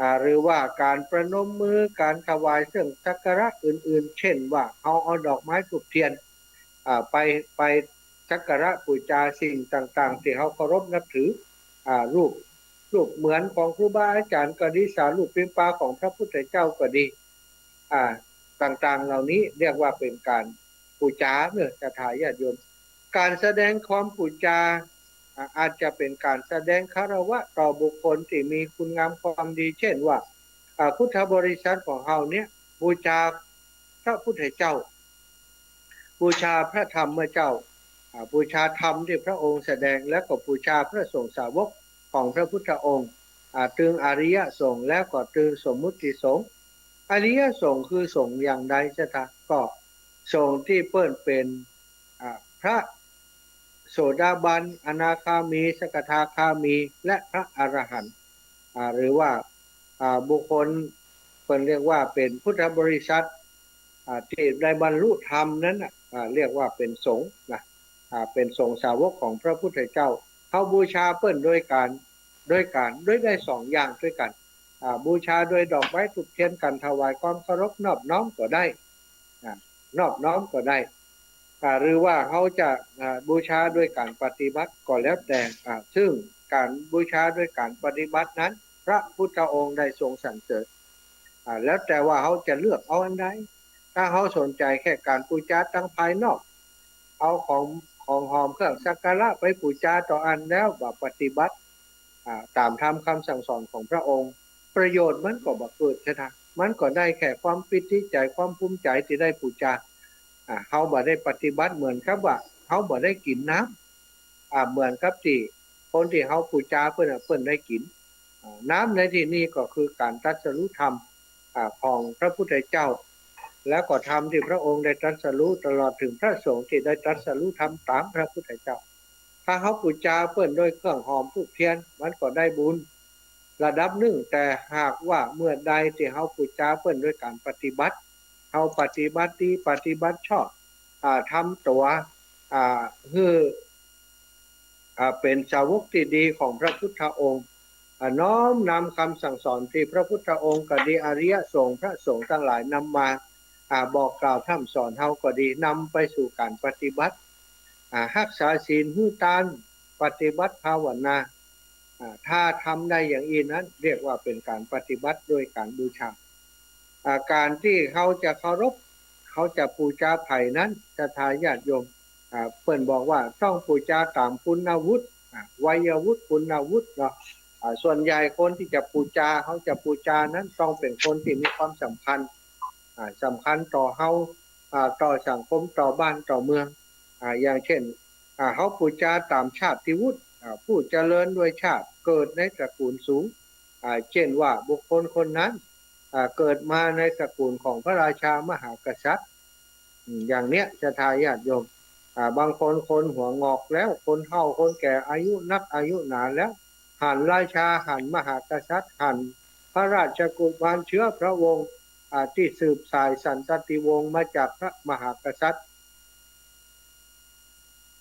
อ่า หรือว่าการประนมมือ การถวายเครื่องสักการะอื่นๆ เช่นว่าเฮาเอาดอกไม้ธูปเทียน อ่า ไป ไปสักการะบูชาสิ่งต่างๆ ตี้เฮาเคารพนับถือ อ่า รูป รูปเหมือนของครูบาอาจารย์ก็ดี สารูปปิมปาของพระพุทธเจ้าก็ดี อ่า ต่างๆ เหล่านี้เรียกว่าเป็นการบูชาเนาะ ศรัทธาญาติโยม การแสดงความบูชา อ่า อาจจะเป็นการแสดงคารวะต่อบุคคลตี้มีคุณงามความดี เช่นว่า อ่า พุทธบริษัทของเฮาเนี่ย บูชาพระพุทธเจ้า บูชาพระธรรมเจ้า อ่า บูชาธรรมตี้พระองค์แสดง แล้วก็บูชาพระสงฆ์สาวกของพระพุทธองค์ อ่า ตึงอริยสงฆ์ แล้วก็ตึงสมมุติสงฆ์ อริยสงฆ์คือสงฆ์อย่างใด ศรัทธา ก็สงฆ์ตี้เปิ้นเป็น อ่า พระโสดาบัน อนาคามี สกทาคามี และพระอรหันต์ อ่า หรือว่า อ่า บุคคล เปิ้นเรียกว่าเป็นพุทธบริษัท อ่า ตี้ได้บรรลุธรรมนั้นน่ะ อ่า เรียกว่าเป็นสงฆ์นะ อ่า เป็นสงฆ์สาวกของพระพุทธเจ้า เฮาบูชาเปิ้นโดยการ โดยการ โดยได้สองอย่างด้วยกัน อ่า บูชาโดยดอกไม้ธูปเทียน การถวายความเคารพนอบน้อมก็ได้ อ่า นอบน้อมก็ได้ อ่า หรือว่าเฮาจะ อ่า บูชาโดยการปฏิบัติก็แล้วแต่ อ่า ซึ่งการบูชาโดยการปฏิบัตินั้น พระพุทธองค์ได้ทรงสรรเสริญ อ่า แล้วแต่ว่าเฮาจะเลือกเอาอันใด ถ้าเฮาสนใจแค่การบูชาตางภายนอก เอาของ ของหอมเครื่องสักการะไปบูชาต่ออั้นแล้วบ่ปฏิบัติ อ่า ต๋ามธรรมคำสั่งสอนของพระองค์ ประโยชน์มันก็บ่เกิด ศรัทธา มันก็ได้แค่ความปีติใจ๋ ความภูมิใจ๋ตี้ได้บูชา อ่า เฮาบ่ได้ปฏิบัติ เหมือนกับว่าเฮาบ่ได้กิ๋นน้ำ อ่า เหมือนกับตี้คนตี้เฮาบูชาเปิ้นน่ะ เปิ้นได้กิ๋น อ่า น้ำในตี้นี้ก็คือการตรัสรู้ธรรม อ่า ของพระพุทธเจ้า แล้วก็ธรรมตี้พระองค์ได้ตรัสรู้ ตลอดเถิงพระสงฆ์ตี้ได้ตรัสรู้ธรรมต๋ามพระพุทธเจ้า ถ้าเฮาบูชาเปิ้นโดยเครื่องหอมธูปเทียน มันก็ได้บุญระดับนึ่ง แต่หากว่าเมื่อใดตี้เฮาบูชาเปิ้นโดยการปฏิบัติ เฮาปฏิบัติดี ปฏิบัติชอบ อ่า ทำตั๋ว อ่า หื้อ อ่า เป๋นสาวกตี้ดีของพระพุทธองค์ อ่า น้อมนำคำสั่งสอนตี้พระพุทธองค์ก็ดี อริยสงฆ์ พระสงฆ์ตังหลายนำมา อ่า บอกกล่าวพร่ำสอนเฮาก็ดี นำไปสู่การปฏิบัติ อ่า ฮักษาศีล หื้อตาน ปฏิบัติภาวนา อ่า ถ้าทำได้อย่างอี้นั้น เรียกว่าเป๋นการปฏิบัติโดยการบูชา อ่า การตี้เฮาจะเคารพ เฮาจะบูชาใผนั้น ศรัทธาญาติโยม อ่า เปิ้นบอกว่าต้องบูชาต๋ามคุณวุฒิ อ่า วัยวุฒิ คุณวุฒิเนาะ อ่า ส่วนใหญ่คนตี้จะบูชา เฮาจะบูชานั้นต้องเป๋นคนตี้มีความสำคัญ อ่า สำคัญต่อเฮา อ่า ต่อสังคม ต่อบ้าน ต่อเมือง อ่า อย่างเช่น อ่า เฮาบูชาต๋ามชาติวุฒิ อ่า ผู้เจริญด้วยชาติ เกิดในตระกูลสูง อ่า เช่นว่าบุคคลคนนั้น อ่า เกิดมาในตระกูลของพระราชามหากษัตริย์ อืม อย่างเนี้ย ศรัทธาญาติโยม อ่า บางคนคนหัวงอกแล้ว คนเฒ่าคนแก่ อายุนักอายุหนาแล้ว หันราชา หันมหากษัตริย์ หันพระราชกุมารเชื้อพระวงศ์ อ่า ตี้สืบสายสันตติวงศ์มาจากพระมหากษัตริย์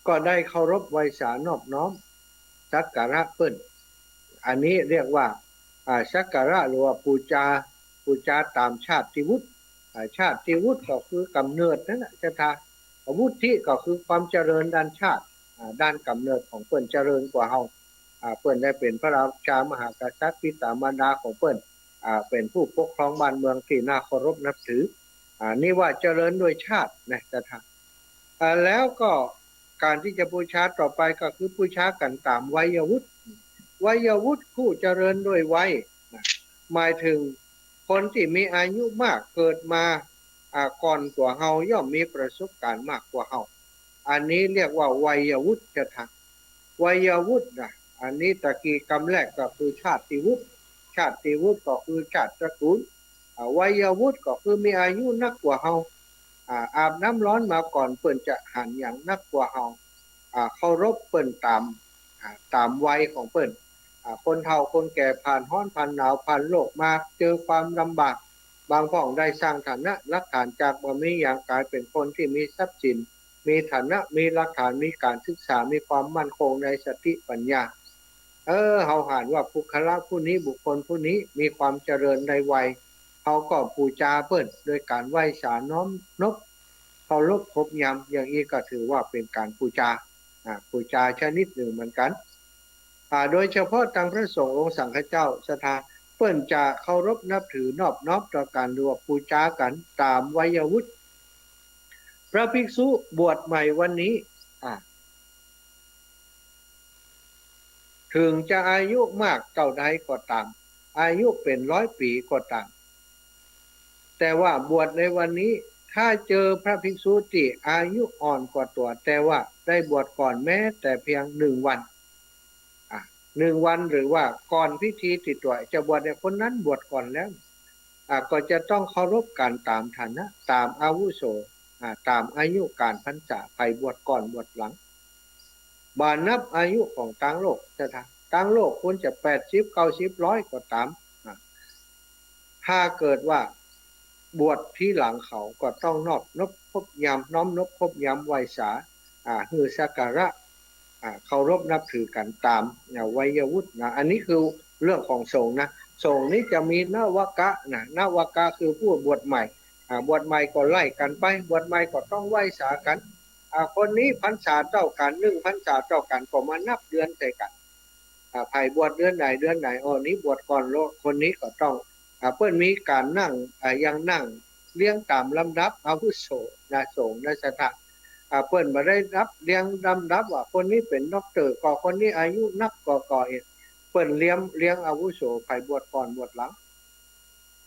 ก็ได้เคารพไหว้สานอบน้อมสักการะเปิ้น อันนี้เรียกว่า อ่า สักการะหรือว่าบูชา บูชาต๋ามชาติวุฒิ อ่า ชาติวุฒิก็คือกำเนิดนั่นแหละ ศรัทธา วุฒิก็คือความเจริญด้านชาติ อ่า ด้านกำเนิดของเปิ้นเจริญกว่าเฮา อ่า เปิ้นได้เป๋นพระราชามหากษัตริย์ บิดามารดาของเปิ้น อ่า เป๋นผู้ปกครองบ้านเมืองตี้น่าเคารพนับถือ อ่า นี่ว่าเจริญด้วยชาตินะ ศรัทธา อ่า แล้วก็การตี้จะบูชาต่อไปก็คือบูชากั๋นต๋ามวัยวุฒิ วัยวุฒิ ผู้เจริญด้วยวัยนะ หมายเถิงคนตี้มีอายุมาก เกิดมา อ่า ก่อนกว่าเฮา ย่อมมีประสบการณ์มากกว่าเฮา อันนี้เรียกว่าวัยวุฒิ ศรัทธา วัยวุฒินะ อันนี้ตะกี้กำแรกก็คือชาติวุฒิ ชาติวุฒิก็คือชาติตระกูล อ่า วัยวุฒิก็คือมีอายุนักกว่าเฮา อ่า อาบน้ำฮ้อนมาก่อน เปิ้นจะหันหยังนักกว่าเฮา อ่า เคารพเปิ้นต๋าม อ่า ต๋ามวัยของเปิ้น อ่า คนเฒ่าคนแก่ผ่านฮ้อนผ่านหนาวผ่านโรคมา เจอความลำบาก บางพ่องได้สร้างฐานะ รากฐานจากบ่มีหยังก๋ายเป๋นคนตี้มีทรัพย์สิน มีฐานะ มีรากฐาน มีก๋านศึกษา มีความมั่นคงในสติปัญญา เออ เฮาหันว่าบุคคละผู้นี้ บุคคลผู้นี้มีความเจริญในวัย เฮาก็ปู๋จาเปิ้นโดยก๋านไหว้สาน้อมนบ เคารพครบยำ อย่างอี้ก็ถือว่าเป๋นก๋านปู๋จา อ่า ปู๋จาชนิดนึ่งเหมือนกั๋น อ่า โดยเฉพาะตังพระสงฆ์องค์สังฆเจ้า ศรัทธา เปิ้นจะเคารพนับถือนอบน้อมต่อกั๋น หรือว่าปู๋จากั๋นต๋ามวัยวุฒิ พระภิกษุบวชใหม่วันนี้ อ่า เถิงจะอายุมากเต้าใดก็ต๋าม อายุเป๋นร้อยปี๋ก็ต๋าม แต่ว่าบวชในวันนี้ ถ้าเจอพระภิกษุตี้อายุอ่อนกว่าตั๋ว แต่ว่าได้บวชก่อนแม้แต่เพียงหนึ่งวัน อ่ะ หนึ่งวันหรือว่าก่อนพิธีตี้ตั๋วจะบวชเนี่ย คนนั้นบวชก่อนแล้ว อ่ะ ก็จะต้องเคารพกั๋นต๋ามฐานะ ต๋ามอาวุโส อ่ะ ต๋ามอายุก๋านพรรษา ใผบวชก่อนบวชหลัง บ่านับอายุของตังโลก ศรัทธา ตังโลกควรจะแปดสิบ เก้าสิบ ร้อยก็ต๋าม อ่ะ ถ้าเกิดว่าบวชทีหลังเขาก็ต้องนอบนบครบยำ น้อมนบครบยำไหว้สา อ่า หื้อสักการะ อ่า เคารพนับถือกั๋นต๋าม อ่า วัยวุฒินะ อันนี้คือเรื่องของสงฆ์นะ สงฆ์นี้จะมีนวกะนะ นวกะคือผู้บวชใหม่ อ่า บวชใหม่ก็ไล่กั๋นไป บวชใหม่ก็ต้องไหว้สากั๋น อ่า คนนี้พรรษาเต้ากั๋น นึ่งพรรษาเต้ากั๋น ก็มานับเดือนใส่กั๋น อ่า ใผบวชเดือนไหนเดือนไหน อ้อ นี้บวชก่อนโลก คนนี้ก็ต้อง อ่า เปิ้นมีก๋านนั่ง อ่า เรียงนั่งเรียงต๋ามลำดับอาวุโสนะ สงฆ์นะ ศรัทธา อ่า เปิ้นบ่ได้นับเรียงลำดับว่าคนนี้เป๋นด็อกเตอร์ ก็คนนี้อายุนักก็ ก็เอ็ด เปิ้นเรียง เรียงอาวุโส ใผบวชก่อนบวชหลัง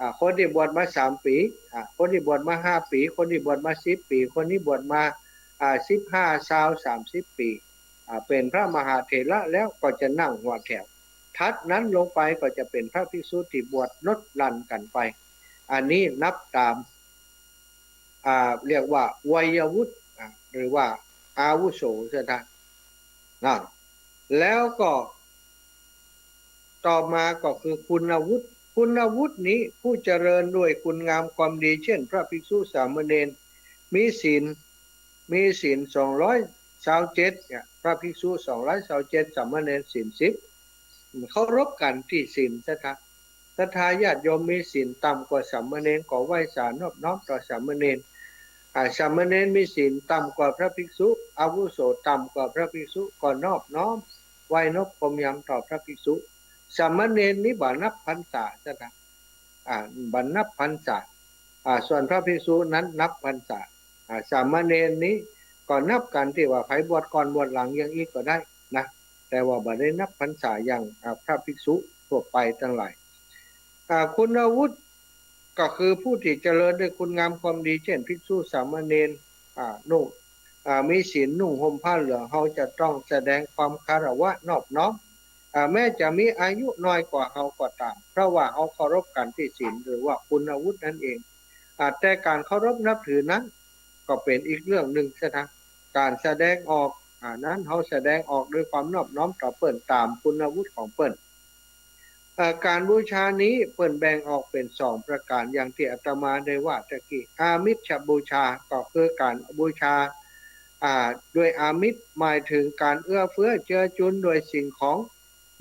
อ่า คนตี้บวชมาสามปี๋ อ่า คนตี้บวชมาห้าปี๋ คนตี้บวชมาสิบปี๋ คนนี้บวชมา อ่า สิบห้า ซาว สามสิบปี๋ อ่า เป๋นพระมหาเถระแล้วก็จะนั่งหัวแถว ถัดนั้นลงไปก็จะเป๋นพระภิกษุตี้บวชลดหลั่นกั๋นไป อันนี้นับต๋าม อ่า เรียกว่าวัยวุฒิ อ่า หรือว่าอาวุโส ศรัทธา นะ แล้วก็ ต่อมาก็คือคุณวุฒิ คุณวุฒินี้ผู้เจริญด้วยคุณงามความดี เช่น พระภิกษุสามเณร มีศีล มีศีลสองร้อยซาวเจ็ดเนี่ย พระภิกษุสองร้อยซาวเจ็ด สามเณรศีลสิบ เคารพกั๋นตี้ศีล ศรัทธา ศรัทธาญาติโยมมีศีลต่ำกว่าสามเณรก็ไหว้สานอบน้อมต่อสามเณร อ่า สามเณรมีศีลต่ำกว่าพระภิกษุ อาวุโสต่ำกว่าพระภิกษุ ก็นอบน้อมไหว้นบครบยำต่อพระภิกษุ สามเณรนี้บ่นับพรรษา ศรัทธา อ่า บ่นับพรรษา อ่า ส่วนพระภิกษุนั้นนับพรรษา อ่า สามเณรนี้ก็นับกั๋นตี้ว่าใผบวชก่อนบวชหลังอย่างอี้ก็ได้นะ แต่ว่าบ่ได้นับพรรษาอย่าง อ่า พระภิกษุทั่วไปตังหลาย อ่า คุณวุฒิก็คือผู้ตี้เจริญด้วยคุณงามความดี เช่น ภิกษุสามเณร อ่า นุ่ง อ่า มีศีลนุ่งห่มผ้าเหลือง เฮาจะต้องแสดงความคารวะนอบน้อม อ่า แม้จะมีอายุน้อยกว่าเฮาก็ต๋าม เพราะว่าเฮาเคารพกั๋นตี้ศีล หรือว่าคุณวุฒินั่นเอง อ่า แต่ก๋านเคารพนับถือนั้นก็เป๋นอีกเรื่องนึ่ง ศรัทธา ก๋านแสดงออก อ่า นั้นเฮาแสดงออกด้วยความนอบน้อมต่อเปิ้นต๋ามคุณวุฒิของเปิ้น เอ่อ ก๋านบูชานี้เปิ้นแบ่งออกเป๋นสองประก๋าน อย่างตี้อาตมาได้ว่าตะกี้ อามิสบูชา ก็คือก๋านบูชา อ่า ด้วยอามิส หมายเถิงก๋านเอื้อเฟื้อเจือจุนด้วยสิ่งของ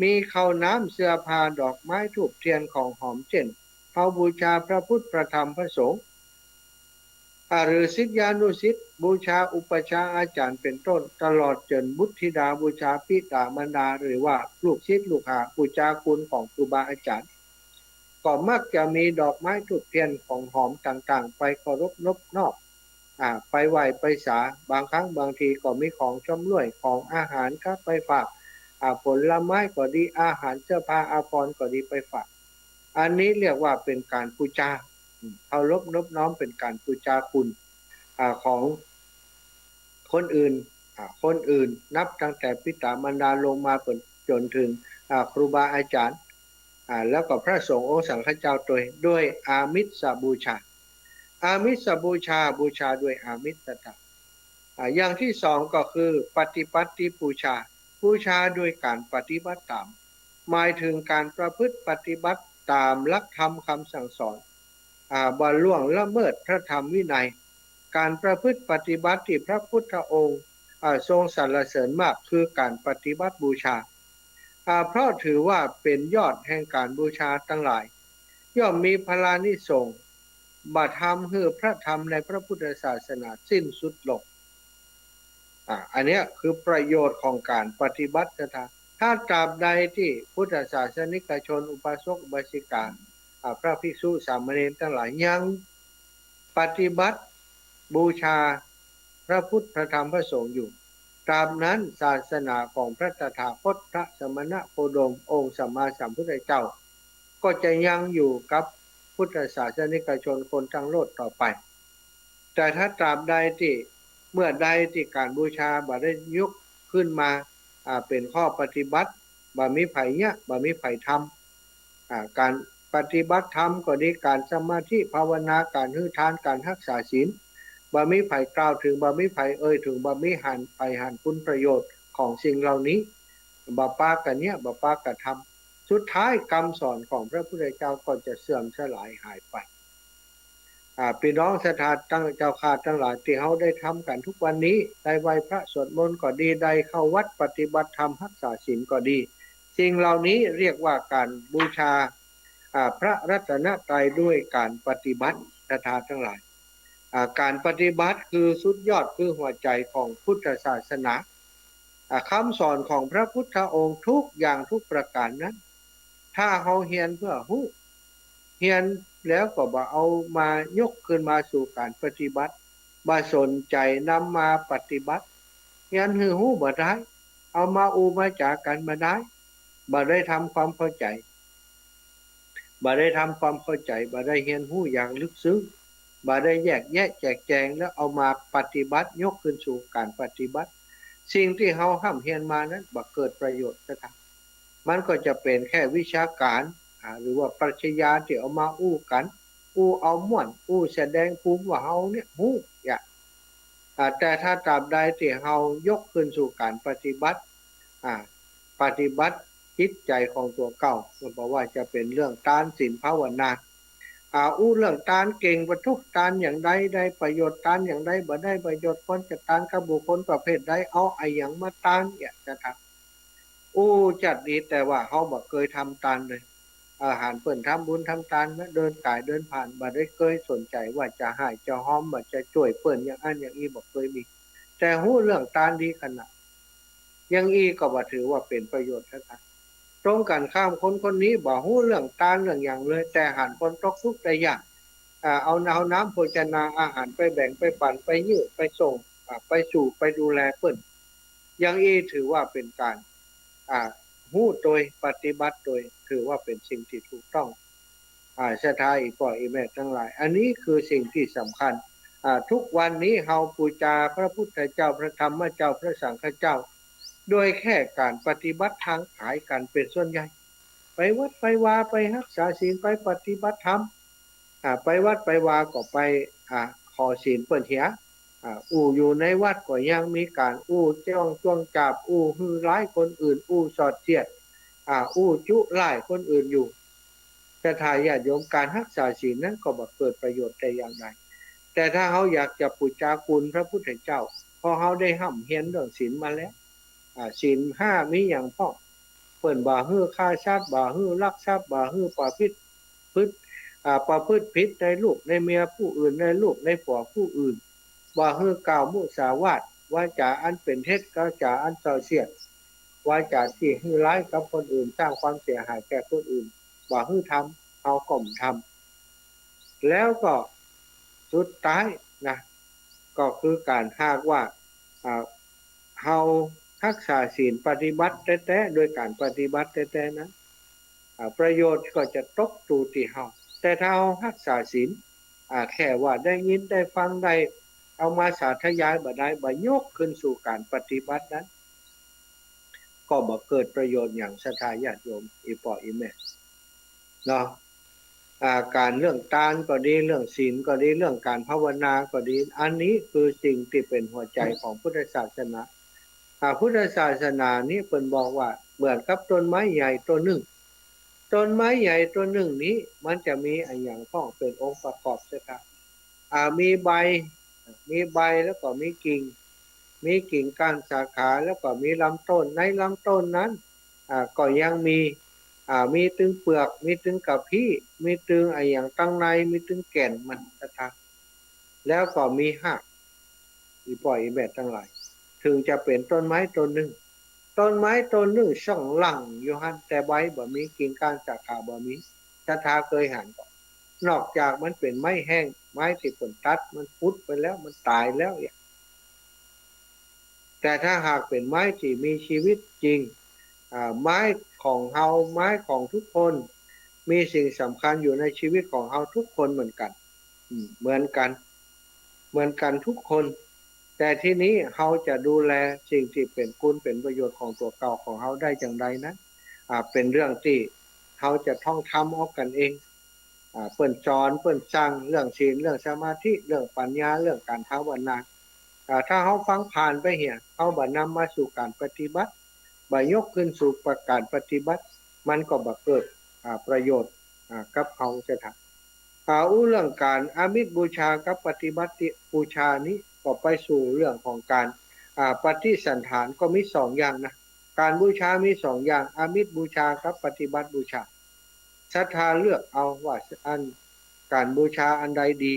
มีข้าวน้ำ เสื้อผ้า ดอกไม้ ธูปเทียน ของหอม เช่น เฮาบูชาพระพุทธ พระธรรม พระสงฆ์ อ่า หรือศิษยานุศิษย์ บูชาอุปัชฌาย์อาจ๋ารย์เป๋นต้น ตลอดเจิ่นบุตรธิดาบูชาปิต๋ามารดา หรือว่าลูกศิษย์ลูกหาบูชาคุณของครูบาอาจ๋ารย์ ก็มักจะมีดอกไม้ ธูปเทียน ของหอมต่างๆ ไปเคารพนบนอบ อ่า ไปไหว้ไปสา บางครั้งบางทีก็มีของชำร่วย ของอาหารก็ไปฝาก อ่า ผลไม้ก็ดี อาหาร เสื้อผ้า อาภรณ์ก็ดี ไปฝาก อันนี้เรียกว่าเป๋นก๋านปู๋จา อืม เคารพนบน้อมเป๋นก๋านปู๋จาคุณ อ่า ของคนอื่น อ่า คนอื่น นับตั้งแต่ปิต๋ามารดาลงมาเป๋น จ๋นเถิง อ่า ครูบาอาจ๋ารย์ อ่า แล้วก็พระสงฆ์องค์สังฆเจ้าตวย ด้วยอามิสบูชา อามิสบูชา บูชาด้วยอามิสศรัทธา อ่า อย่างตี้สองก็คือปฏิปัตติบูชา บูชาโดยการปฏิบัติต๋าม หมายเถิงการประพฤติปฏิบัติต๋ามหลักธรรมกำสั่งสอน อ่า บ่ล่วงละเมิดพระธรรมวินัย การประพฤติปฏิบัติตี้พระพุทธองค์ อ่า ทรงสรรเสริญมากคือการปฏิบัติบูชา อ่า เพราะถือว่าเป๋นยอดแห่งการบูชาตังหลาย ย่อมมีพลานิสงส์ บ่ทำหื้อพระธรรมในพระพุทธศาสนาสิ้นสุดลง อ่า อันเนี้ยคือประโยชน์ของการปฏิบัติศรัทธา ถ้าตราบใดตี้พุทธศาสนิกชน อุบาสกอุบาสิกา อ่า พระภิกษุสามเณรตังหลายยังปฏิบัติบูชาพระพุทธพระธรรมพระสงฆ์อยู่ ตราบนั้นศาสนาของพระตถาคตพระสมณโคดมองค์สัมมาสัมพุทธเจ้า ก็จะยังอยู่กับพุทธศาสนิกชนคนตังโลกต่อไป แต่ถ้าตราบใดตี้ เมื่อใดตี้การบูชาบ่ได้ยกขึ้นมา อ่า เป๋นข้อปฏิบัติ บ่มีใผเยียะ บ่มีใผทำ อ่า การปฏิบัติธรรมก็ดี การสมาธิภาวนา การหื้อทาน การฮักษาศีล บ่มีใผกล่าวเถิง บ่มีใผเอ่ยเถิง บ่มีหัน ใผหันคุณประโยชน์ของสิ่งเหล่านี้ บ่ปากั๋นเยียะ บ่ปากั๋นทำ สุดท้ายกำสอนของพระพุทธเจ้าก็จะเสื่อมสลายหายไป อ่า ปี้น้องศรัทธาตัง เจ้าข้าตังหลาย ตี้เฮาได้ทำกั๋นทุกวันนี้ ได้ไหว้พระสวดมนต์ก็ดี ได้เข้าวัดปฏิบัติธรรมฮักษาศีลก็ดี สิ่งเหล่านี้เรียกว่าการบูชา อ่า พระรัตนตรัยด้วยการปฏิบัติ ศรัทธาตังหลาย อ่า การปฏิบัติคือสุดยอด คือหัวใจ๋ของพุทธศาสนา อ่า กำสอนของพระพุทธองค์ทุกอย่างทุกประก๋านนั้น ถ้าเฮาเฮียนเปื้อฮู้ เฮียนแล้วก็บ่เอามายกขึ้นมาสู่การปฏิบัติ บ่สนใจ๋นำมาปฏิบัติ เฮียนหื้อฮู้บ่ได้ เอามาอู้มาจ๋ากั๋นบ่ได้ บ่ได้ทำความเข้าใจ๋ บ่ได้ทำความเข้าใจ๋ บ่ได้เฮียนฮู้อย่างลึกซึ้ง บ่ได้แยกแยะแจกแจงแล้วเอามาปฏิบัติ ยกขึ้นสู่การปฏิบัติ สิ่งตี้เฮาฮ่ำเฮียนมานั้นบ่เกิดประโยชน์สักอย่าง มันก็จะเป๋นแค่วิชาก๋าน อ่า หรือว่าปรัชญาตี้เอามาอู้กั๋น อู้เอาม่วน อู้แสดงภูมิว่าเฮาเนี่ยฮู้ อย่าง อ่า แต่ถ้าตราบใดตี้เฮายกขึ้นสู่การปฏิบัติ อ่า ปฏิบัติจิตใจ๋ของตั๋วเก่า บ่ว่าจะเป๋นเรื่องตาน ศีล ภาวนา อ่า อู้เรื่องตานเก่ง ปะทุ ตานอย่างใดได้ประโยชน์ ตานอย่างใดบ่ได้ประโยชน์ ควรจะตานกับบุคคลประเภทใด เอาอะหยังมาตาน อย่างจะถาม อู้จัดดี แต่ว่าเฮาบ่เกยทำตานเลย อ่า หันเปิ้นทำบุญทำตานมา เดินก๋ายเดินผ่าน บ่ได้เกยสนใจ๋ว่าจะฮ่ายจะฮอม ว่าจะจ้วยเปิ้นอย่างอั้นอย่างอี้ บ่เกยมี แต่ฮู้เรื่องตานดีขนาด อย่างอี้ก็บ่ถือว่าเป๋นประโยชน์สักอย่าง ตรงกั๋นข้าม คนคนนี้บ่ฮู้เรื่องตานเรื่องหยังเลย แต่หันคนตกทุกข์ได้ยาก อ่า เอา เอาน้ำโภชนาอาหารไปแบ่งไปปั๋น ไปยื้อไปส่ง อ่า ไปสู่ไปดูแลเปิ้น อย่างอี้ถือว่าเป๋นก๋าน อ่า ฮู้ตวย ปฏิบัติตวย ถือว่าเป๋นสิ่งตี้ถูกต้อง อ่า ศรัทธาอี่ป้ออี่แม่ตังหลาย อันนี้คือสิ่งตี้สำคัญ อ่า ทุกวันนี้เฮาปู๋จาพระพุทธเจ้า พระธรรมเจ้า พระสังฆเจ้า โดยแค่ก๋านปฏิบัติตางก๋ายกั๋นเป๋นส่วนใหญ่ ไปวัดไปวา ไปฮักษาศีล ไปปฏิบัติธรรม อ่า ไปวัดไปวาก็ไป อ่า ขอศีลเปิ้นเหีย อ่า อู้อยู่ในวัดก็ยังมีก๋านอู้จ้วง จ้วงจาบ อู้หื้อฮ้ายคนอื่น อู้สอดเสียด อ่า อู้จุร้ายคนอื่นอยู่ ศรัทธาญาติโยม ก๋านฮักษาศีลนั้นก็บ่เกิดประโยชน์แต่อย่างใด แต่ถ้าเฮาอยากจะปู๋จาคุณพระพุทธเจ้า เพราะเฮาได้ฮ่ำเฮียนเรื่องศีลมาแล้ว อ่า ศีลห้ามีหยังพ่อง เปิ้นบ่หื้อฆ่าสัตว์ บ่หื้อลักทรัพย์ บ่หื้อประพฤติ พฤติ อ่า ประพฤติผิดในลูกในเมียผู้อื่น ในลูกในผัวผู้อื่น บ่หื้อกล่าวมุสาวาท วาจาอันเป๋นเท็จ วาจาอันส่อเสียด วาจาตี้หื้อฮ้ายกับคนอื่น สร้างความเสียหายแก่คนอื่น บ่หื้อทำ เฮาก็บ่ทำ แล้วก็สุดท้ายนะ ก็คือก๋านหากว่า อ่า เฮาฮักษาศีล ปฏิบัติแต๊ๆ โดยก๋านปฏิบัติแต๊ๆ นั้น อ่า ประโยชน์ก็จะตกสู่ตี้เฮา แต่ถ้าเฮาฮักษาศีล อ่า แค่ว่าได้ยินได้ฟัง ได้เอามาสาธยายบ่ได้ บ่ยกขึ้นสู่ก๋านปฏิบัตินั้น ก็บ่เกิดประโยชน์หยัง ศรัทธาญาติโยม อี่ป้ออี่แม่ เนาะ อ่า ก๋านเรื่องตานก็ดี เรื่องศีลก็ดี เรื่องก๋านภาวนาก็ดี อันนี้คือสิ่งตี้เป๋นหัวใจ๋ของพุทธศาสนา อ่า พุทธศาสนานี้เปิ้นบอกว่าเหมือนกับต้นไม้ใหญ่ต้นนึ่ง ต้นไม้ใหญ่ต้นนึ่งนี้มันจะมีอะหยังพ่องเป๋นองค์ประกอบเสียก่า อ่า มีใบ มีใบแล้วก็มีกิ่ง มีกิ่งก้านสาขาแล้วก็มีลำต้น ในลำต้นนั้น อ่า ก็ยังมี อ่า มีตึงเปือก มีตึงกะพี้ มีตึงอะหยังตังใน มีตึงแก่นมันศรัทธา แล้วก็มีฮาก อี่ป้ออี่แม่ตังหลาย เถิงจะเป๋นต้นไม้ต้นนึ่ง ต้นไม้ต้นนึ่งซ่องหลั่งอยู่หั้น แต่ใบบ่มี กิ่งก้านสาขาบ่มี ศรัทธาเกยหันก่อ นอกจากมันเป๋นไม้แห้ง ไม้ตี้เปิ้นตัดมันปุดไปแล้ว มันต๋ายแล้วเนี่ย แต่ถ้าหากเป๋นไม้ตี้มีชีวิตจริง อ่า ไม้ของเฮา ไม้ของทุกคน มีสิ่งสำคัญอยู่ในชีวิตของเฮาทุกคนเหมือนกั๋น อืม เหมือนกั๋น เหมือนกั๋นทุกคน แต่ทีนี้เฮาจะดูแลสิ่งตี้เป๋นคุณเป๋นประโยชน์ของตั๋วเก่าของเฮาได้อย่างใดนั้น อ่า เป๋นเรื่องตี้เฮาจะต้องทำเอากั๋นเอง อ่า เปิ้นสอน เปิ้นสั่งเรื่องศีล เรื่องสมาธิ เรื่องปัญญา เรื่องก๋านภาวนา อ่า ถ้าเฮาฟังผ่านไปเหีย เฮาบ่นำมาสู่ก๋านปฏิบัติ บ่ยกขึ้นสู่ก๋านปฏิบัติ มันก็บ่เกิด อ่า ประโยชน์ อ่า กับเฮาศรัทธา อ่า อู้เรื่องก๋านอามิสบูชากับปฏิบัติบูชานี้ก็ไปสู่เรื่องของก๋าน อ่า ปฏิสัณฐานก็มีสองอย่างนะ ก๋านบูชามีสองอย่าง อามิสบูชากับปฏิบัติบูชา ศรัทธาเลือกเอาว่าอัน ก๋านบูชาอันใดดี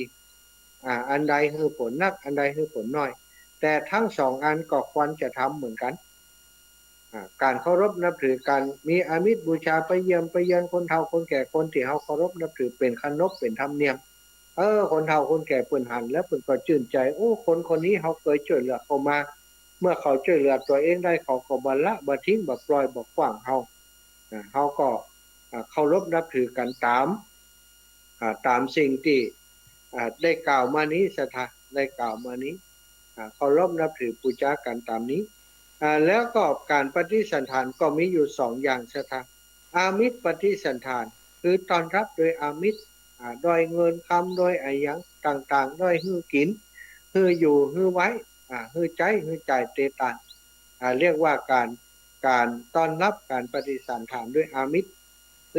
อ่า อันใดหื้อผลนัก อันใดหื้อผลน้อย แต่ทั้งสองอันก็ควรจะทำเหมือนกั๋น อ่า ก๋านเคารพนับถือ ก๋านมีอามิสบูชา ไปเยี่ยมไปเยียนคนเฒ่าคนแก่ คนตี้เฮาเคารพนับถือ เป๋นขนบเป๋นธรรมเนียม เออ คนเฒ่าคนแก่เปิ้นหันแล้วเปิ้นก็จื้นใจ๋ โอ้ คนคนนี้เฮาเกยจ้วยเหลือเขามา เมื่อเขาจ้วยเหลือตั๋วเองได้ เขาก็บ่ละบ่ทิ้ง บ่ปล่อยบ่ขว้างเฮา อ่า เฮาก็ อ่า เคารพนับถือกั๋นต๋าม อ่า ต๋ามสิ่งตี้ อ่า ได้กล่าวมานี้ศรัทธา ได้กล่าวมานี้ อ่า เคารพนับถือบูชากั๋นต๋ามนี้ อ่า แล้วก็ก๋านปฏิสัณฐานก็มีอยู่สองอย่างศรัทธา อามิสปฏิสัณฐาน คือต้อนฮับโดยอามิส อ่า โดยเงินคำ โดยอะหยังต่างๆ โดยหื้อกิ๋น หื้ออยู่ หื้อไว้ อ่า หื้อใจ๊ หื้อจ่ายเตตาน อ่า เรียกว่าก๋าน ก๋านต้อนฮับ ก๋านปฏิสัณฐานโดยอามิส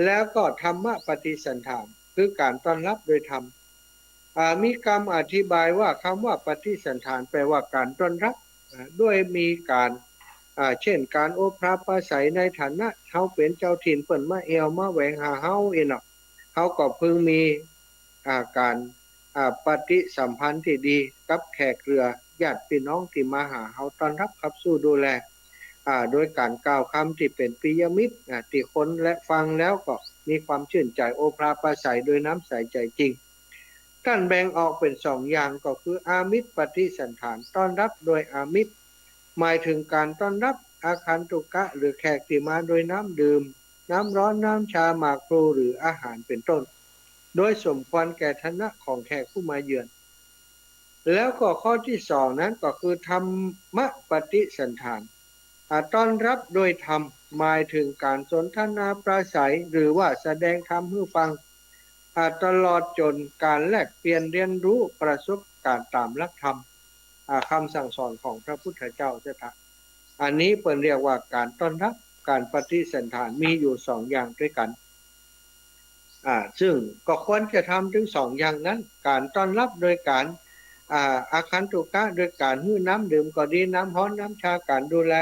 แล้วก็ธัมมปฏิสัณฐาน คือก๋านต้อนฮับโดยธรรม อ่า มีกำอธิบายว่ากำว่าปฏิสัณฐานแปลว่าก๋านต้อนฮับ อ่า โดยมีก๋าน อ่า เช่น ก๋านโอภาปราศรัยในฐานะเฮาเป๋นเจ้าถิ่น เปิ้นมาแอ่วมาแหวงหาเฮาอี้เนาะ เฮาก็พึงมี อ่า ก๋าน อ่า ปฏิสัมพันธ์ตี้ดีกับแขกเรือญาติปี้น้องตี้มาหาเฮา ต้อนฮับขับสู้ดูแล อ่า โดยก๋านกล่าวกำตี้เป๋นปิยมิตร อ่า ตี้คนแลฟังแล้วก็มีความจื้นใจ๋ โอภาปราศรัยโดยน้ำใสใจ๋จริง ต้านแบ่งออกเป๋นสองอย่าง ก็คืออามิสปฏิสัณฐาน ต้อนฮับโดยอามิส หมายเถิงก๋านต้อนฮับอาคันตุกะ หรือแขกตี้มาโดยน้ำดื่ม น้ำฮ้อน น้ำชา หมากพลู หรืออาหารเป๋นต้น โดยสมควรแก่ฐานะของแขกผู้มาเยือน แล้วก็ข้อตี้สองนั้นก็คือธัมมปฏิสัณฐาน อ่า ต้อนฮับโดยธรรม หมายเถิงก๋านสนทนาปราศรัย หรือว่าแสดงธรรมหื้อฟัง อ่า ตลอดจ๋นก๋านแลกเปลี่ยนเฮียนฮู้ประสบก๋ารณ์ต๋ามหลักธรรม อ่า กำสั่งสอนของพระพุทธเจ้าศรัทธา อันนี้เปิ้นเรียกว่าก๋านต้อนฮับ ก๋านปฏิสัณฐาน มีอยู่สองอย่างตวยกั๋น อ่า ซึ่งก็ควรจะทำตึงสองอย่างนั้น ก๋านต้อนฮับโดยก๋าน อ่า อาคันตุกะ โดยก๋านหื้อน้ำดื่มก็ดี น้ำฮ้อน น้ำชา ก๋านดูแล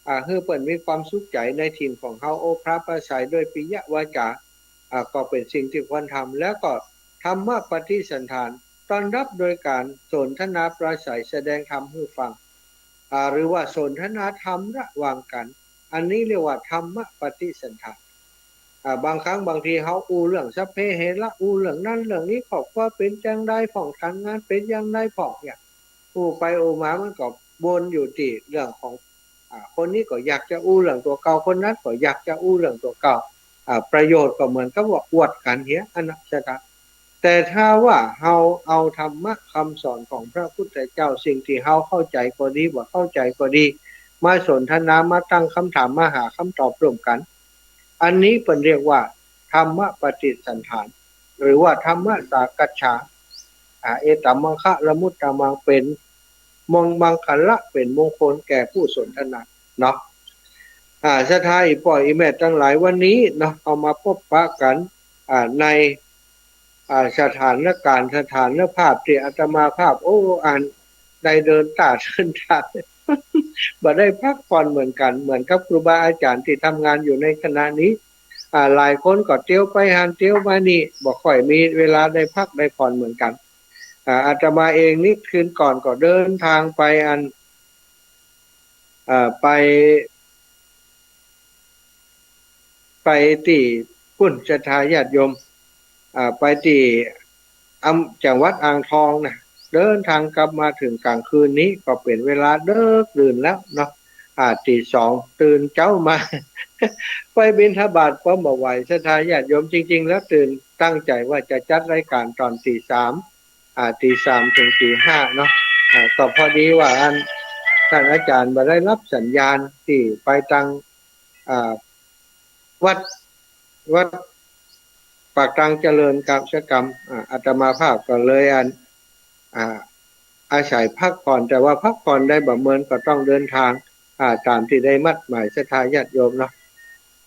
อ่า หื้อเปิ้นมีความสุขใจ๋ในถิ่นของเฮา โอภาปราศรัยโดยปิยวาจา อ่า ก็เป๋นสิ่งตี้ควรทำ แล้วก็ธัมมปฏิสัณฐาน ต้อนฮับโดยก๋านสนทนาปราศรัย แสดงธรรมหื้อฟัง อ่า หรือว่าสนทนาธรรมระหว่างกั๋น อันนี้เรียกว่าธัมมปฏิสัณฐาน อ่า บางครั้งบางทีเฮาอู้เรื่องสัพเพเหระ อู้เรื่องนั้นเรื่องนี้ ครอบครัวเป๋นจังใดพ่อง ก๋านงานเป๋นจังใดพ่องเนี่ย อู้ไปอู้มามันก็วนอยู่ตี้เรื่องของ อ่า คนนี้ก็อยากจะอู้เรื่องตั๋วเก่า คนนั้นก็อยากจะอู้เรื่องตั๋วเก่า อ่า ประโยชน์ก็เหมือนกับว่าอวดกั๋นเหีย อันนั้นศรัทธา แต่ถ้าว่าเฮาเอาธรรมะกำสอนของพระพุทธเจ้า สิ่งตี้เฮาเข้าใจ๋ก็ดี บ่เข้าใจ๋ก็ดี มาสนทนา มาตั้งกำถาม มาหากำตอบร่วมกั๋น อันนี้เปิ้นเรียกว่า ธรรมปฏิสันถาน หรือว่าธรรมสักกัจฉา อ่า เอตัมมังคะละมุตตะมัง เป๋นมง มังคะละ เป๋นมงคลแก่ผู้สนทนาเนาะ อ่า ศรัทธาอี่ป้ออี่แม่ตังหลาย วันนี้เนาะ เฮามาปบปะกั๋น อ่า ใน อ่า สถานก๋ารณ์ สถานภาพตี้อาตมาภาพ โอ้ อันได้เดินต๋าเดินต๋า บ่ได้พักผ่อนเหมือนกั๋น เหมือนกับครูบาอาจ๋ารย์ตี้ทำงานอยู่ในขณะนี้ อ่า หลายคนก็เตียวไปหั้นเตียวมานี่ บ่ค่อยมีเวลาได้พักได้ผ่อนเหมือนกั๋น อ่า อาตมาเองนี่คืนก่อนก็เดินทางไปอัน อ่า ไป ไปตี้ปุ้นศรัทธาญาติโยม อ่า ไปตี้ อำ จังหวัดอ่างทองนะ เดินทางกลับมาเถิงก๋างคืนนี้ก็เป๋นเวลาเดิกดื่นแล้วเนาะ อ่า ตีสอง ตื่นเจ๊ามา ไปบิณฑบาตก็บ่ไหว ศรัทธาญาติโยม จริงๆ แล้วตื่น ตั้งใจ๋ว่าจะจัดรายก๋านต๋อนตีสาม อ่า ตีสามเถิงตีห้าเนาะ อ่า ก็พอดีว่าอัน ต้านอาจ๋ารย์บ่ได้ฮับสัญญาณตี้ไปตัง อ่า วัด วัดปากตางเจริญกำ เสียกำ อ่า อาตมาภาพก็เลยอัน อ่า อาศัยพักผ่อน แต่ว่าพักผ่อนได้บ่เมินก็ต้องเดินทาง อ่า ต๋ามตี้ได้มัดหมายศรัทธาญาติโยมเนาะ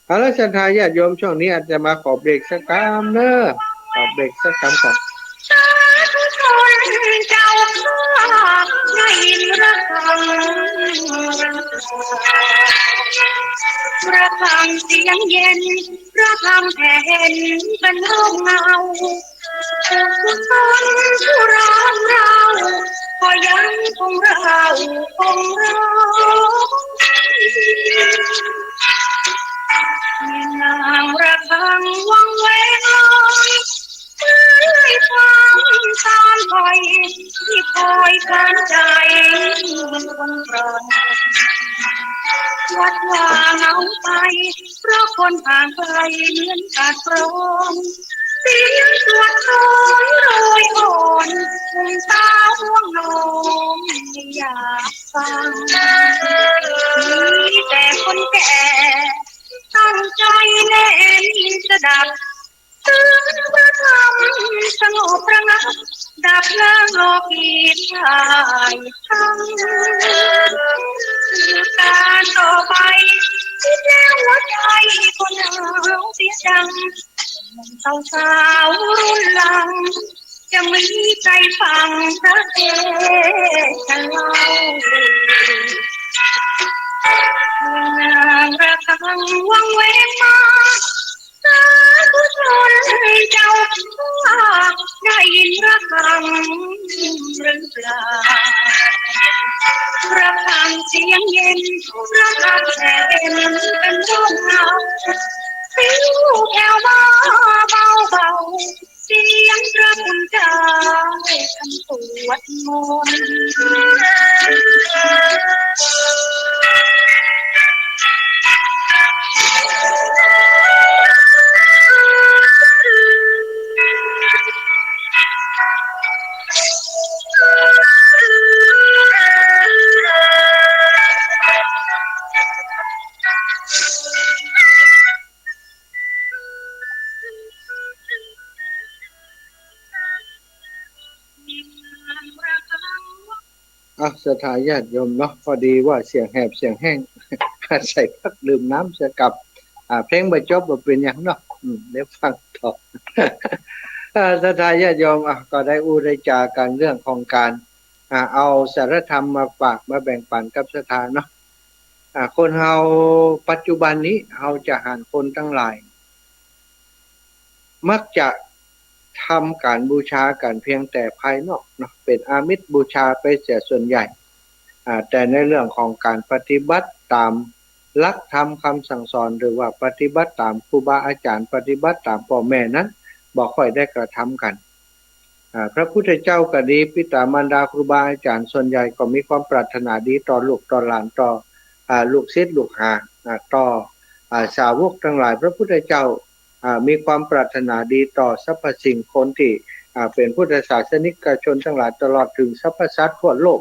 เอาละ ศรัทธาญาติโยม ช่วงนี้อาตมาขอเบรกสักกำเนาะ ขอเบรกสักกำก่อน สาธุชนเจ้าข้า ได้ยินระฆัง ระฆังเสียงเย็น ระฆังแผ่เห็นเป็นร่มเงา กุศลผู้ร้องเรา ก็ยังคงเร่าคงร้อง นางระฆังวังเวงลอย เมื่อได้ฟังตอนคอย ที่คอยขวัญใจคงร้อง วัดว่าเหงาไป เพราะคนห่างไกลเหมือนขาดร้อน เสียงสวดโอยโอยอ่อน หนุ่มสาวง่วงนอนไม่อยากฟัง มีแต่คนแก่ ตั้งใจแน่นสดับ เสียงพระธรรมสงบระงับ ดับล้างโลกีได้ทั้ง การต่อไป คิดแล้วหัวใจก็หนาวเสียจัง สาวๆ รุ่นหลัง จะมีใครฟังพระเทศน์กันเล่า นางระฆังวังเวงมา สาธุชนเจ้าข้า ได้ยินระฆังหรือเปล่า ระฆังเสียงเย็น ระฆังแผ่เย็นเป็นร่มเงา ปิ้วแผ่วมาเบาๆ เสียงพระคุณเจ้าท่านสวดมนต์ อ่ะ ศรัทธาญาติโยมเนาะ พอดีว่าเสียงแหบเสียงแห้ง อาศัยพักดื่มน้ำเสียกับ อ่า เพลงบ่จบบ่เป๋นหยังเนาะ อืม เดี๋ยวฟังต่อ อ่า ศรัทธาญาติโยม อ่ะ ก็ได้อู้ได้จ๋ากั๋นเรื่องของก๋าน อ่า เอาสาระธรรมมาฝากมาแบ่งปั๋นกับศรัทธาเนาะ อ่า คนเฮาปัจจุบันนี้ เฮาจะหันคนตังหลาย มักจะทำก๋านบูชากั๋นเพียงแต่ภายนอกเนาะ เป๋นอามิสบูชาไปเสียส่วนใหญ่ อ่า แต่ในเรื่องของก๋านปฏิบัติต๋ามหลักธรรมกำสั่งสอน หรือว่าปฏิบัติต๋ามครูบาอาจ๋ารย์ ปฏิบัติต๋ามป้อแม่นั้น บ่ค่อยได้กระทำกั๋น อ่า พระพุทธเจ้าก็ดี ปิต๋ามารดาครูบาอาจ๋ารย์ ส่วนใหญ่ก็มีความปรารถนาดีต่อลูกต่อหลาน ต่อ อ่า ลูกศิษย์ลูกหา อ่า ต่อ อ่า สาวกตังหลาย พระพุทธเจ้า อ่า มีความปรารถนาดีต่อสรรพสิ่ง คนตี้ อ่า เป๋นพุทธศาสนิกชนตังหลาย ตลอดเถิงสรรพสัตว์ทั่วโลก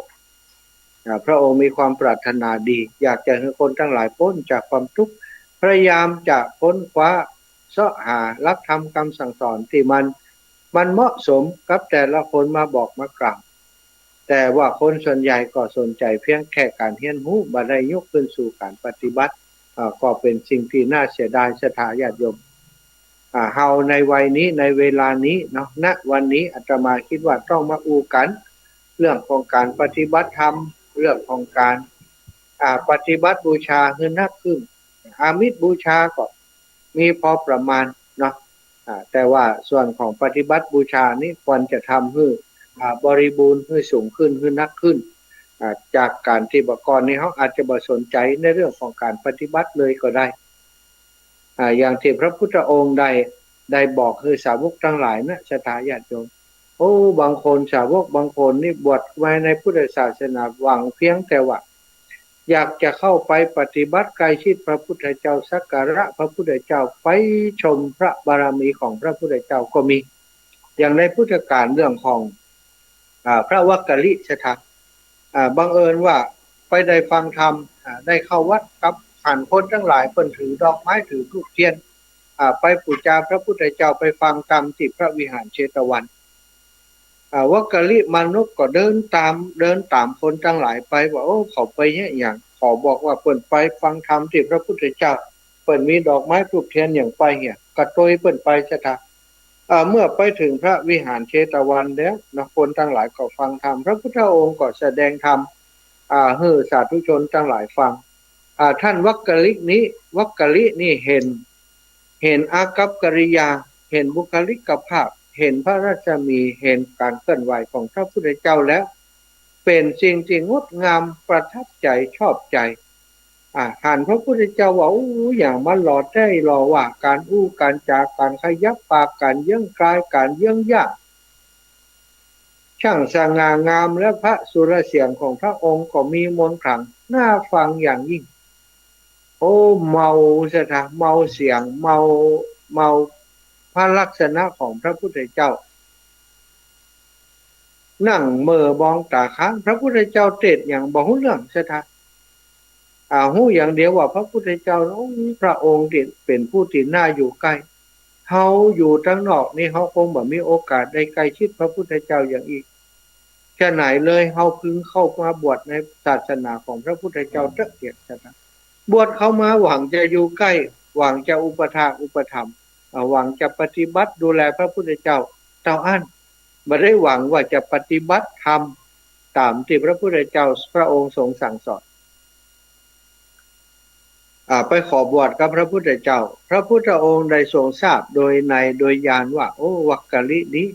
อ่า พระองค์มีความปรารถนาดี อยากจะหื้อคนตังหลายป๊นจากความตุ๊กข์ พยายามจะค้นคว้า เซาะหาหลักธรรมกำสั่งสอนตี้มัน มันเหมาะสมกับแต่ละคนมาบอกมากล่าว แต่ว่าคนส่วนใหญ่ก็สนใจ๋เพียงแค่ก๋านเฮียนฮู้ บ่ได้ยกขึ้นสู่ก๋านปฏิบัติ อ่า ก็เป๋นสิ่งตี้น่าเสียดายศรัทธาญาติโยม อ่า เฮาในวัยนี้ ในเวลานี้เนาะ ณ วันนี้อาตมาคิดว่าต้องมาอู้กั๋น เรื่องของก๋านปฏิบัติธรรม เรื่องของก๋าน อ่า ปฏิบัติบูชาหื้อนักขึ้น อามิสบูชาก็มีพอประมาณเนาะ อ่า แต่ว่าส่วนของปฏิบัติบูชานี้ควรจะทำหื้อ อ่า บริบูรณ์ หื้อสูงขึ้น หื้อนักขึ้น อ่า จากก๋านตี้บ่าก่อนนี้เฮาอาจจะบ่สนใจ๋ในเรื่องของก๋านปฏิบัติเลยก็ได้ อ่า อย่างตี้พระพุทธองค์ได้ ได้บอกหื้อสาวกตังหลายนะศรัทธาญาติโยม โอ้ บางคน สาวกบางคนนี่บวชไว้ในพุทธศาสนาหวังเพียงแต่ว่า อยากจะเข้าไปปฏิบัติใกล้ชิดพระพุทธเจ้า สักการะพระพุทธเจ้า ไปชมพระบารมีของพระพุทธเจ้าก็มี อย่างในพุทธกาลเรื่องของ อ่า พระวักกะลิศรัทธา อ่า บังเอิญว่าไปได้ฟังธรรม อ่า ได้เข้าวัดกับหันคนตังหลายเปิ้นถือดอกไม้ถือธูปเทียน อ่า ไปปู๋จาพระพุทธเจ้า ไปฟังธรรมตี้พระวิหารเชตวัน อ่า วักกะลิมานพก็เดินต๋าม เดินต๋ามคนตังหลายไปว่า โอ้ เขาไปเยียะหยัง เขาบอกว่าเปิ้นไปฟังธรรมตี้พระพุทธเจ้า เปิ้นมีดอกไม้ธูปเทียนหยังไปเหีย กระโตยเปิ้นไปศรัทธา อ่า เมื่อไปเถิงพระวิหารเชตวันแล้วเนาะ คนตังหลายก็ฟังธรรม พระพุทธองค์ก็แสดงธรรม อ่า หื้อสาธุชนตังหลายฟัง อ่า ต้านวักกะลินี้ วักกะลินี้หัน หันอากัปกิริยา หันบุคลิกภาพ หันพระรัศมี หันก๋านเคลื่อนไหวของพระพุทธเจ้าแล้ว เป๋นสิ่งตี้งดงาม ประทับใจ๋ ชอบใจ๋ อ่า หันพระพุทธเจ้าว่า อู้ อย่างมันหล่อแต๊หล่อว่า ก๋านอู้ก๋านจ๋า ก๋านขยับปาก ก๋านเยิ้งกาย ก๋านเยิ้งย่าง ช่างสง่างาม และพระสุรเสียงของพระองค์ก็มีมนต์ขลัง น่าฟังอย่างยิ่ง โอ้ เมาศรัทธา เมาเสียง เมา เมาพระลักษณะของพระพุทธเจ้า นั่งเหม่อมองต๋าค้าง พระพุทธเจ้าเตสน์หยังบ่ฮู้เรื่องศรัทธา อ่า ฮู้อย่างเดียวว่าพระพุทธเจ้า โอ้ พระองค์ตี้เป๋นผู้ตี้น่าอยู่ใก้ เฮาอยู่ตังนอกนี้ เฮาคงบ่มีโอกาสได้ใก้ชิดพระพุทธเจ้าอย่างอี้ ฉะไหนเลย เฮาพึงเข้ามาบวชในศาสนาของพระพุทธเจ้าเต๊อะเตียะศรัทธา บวชเข้ามาหวังจะอยู่ใก้ หวังจะอุปถากอุปถัมภ์ อ่า หวังจะปฏิบัติดูแลพระพุทธเจ้าเต้าอั้น บ่ได้หวังว่าจะปฏิบัติธรรมต๋ามตี้พระพุทธเจ้าพระองค์ทรงสั่งสอน อ่า ไปขอบวชกับพระพุทธเจ้า พระพุทธองค์ได้ทรงทราบโดยในโดยญาณว่า โอ้ วักกะลินี้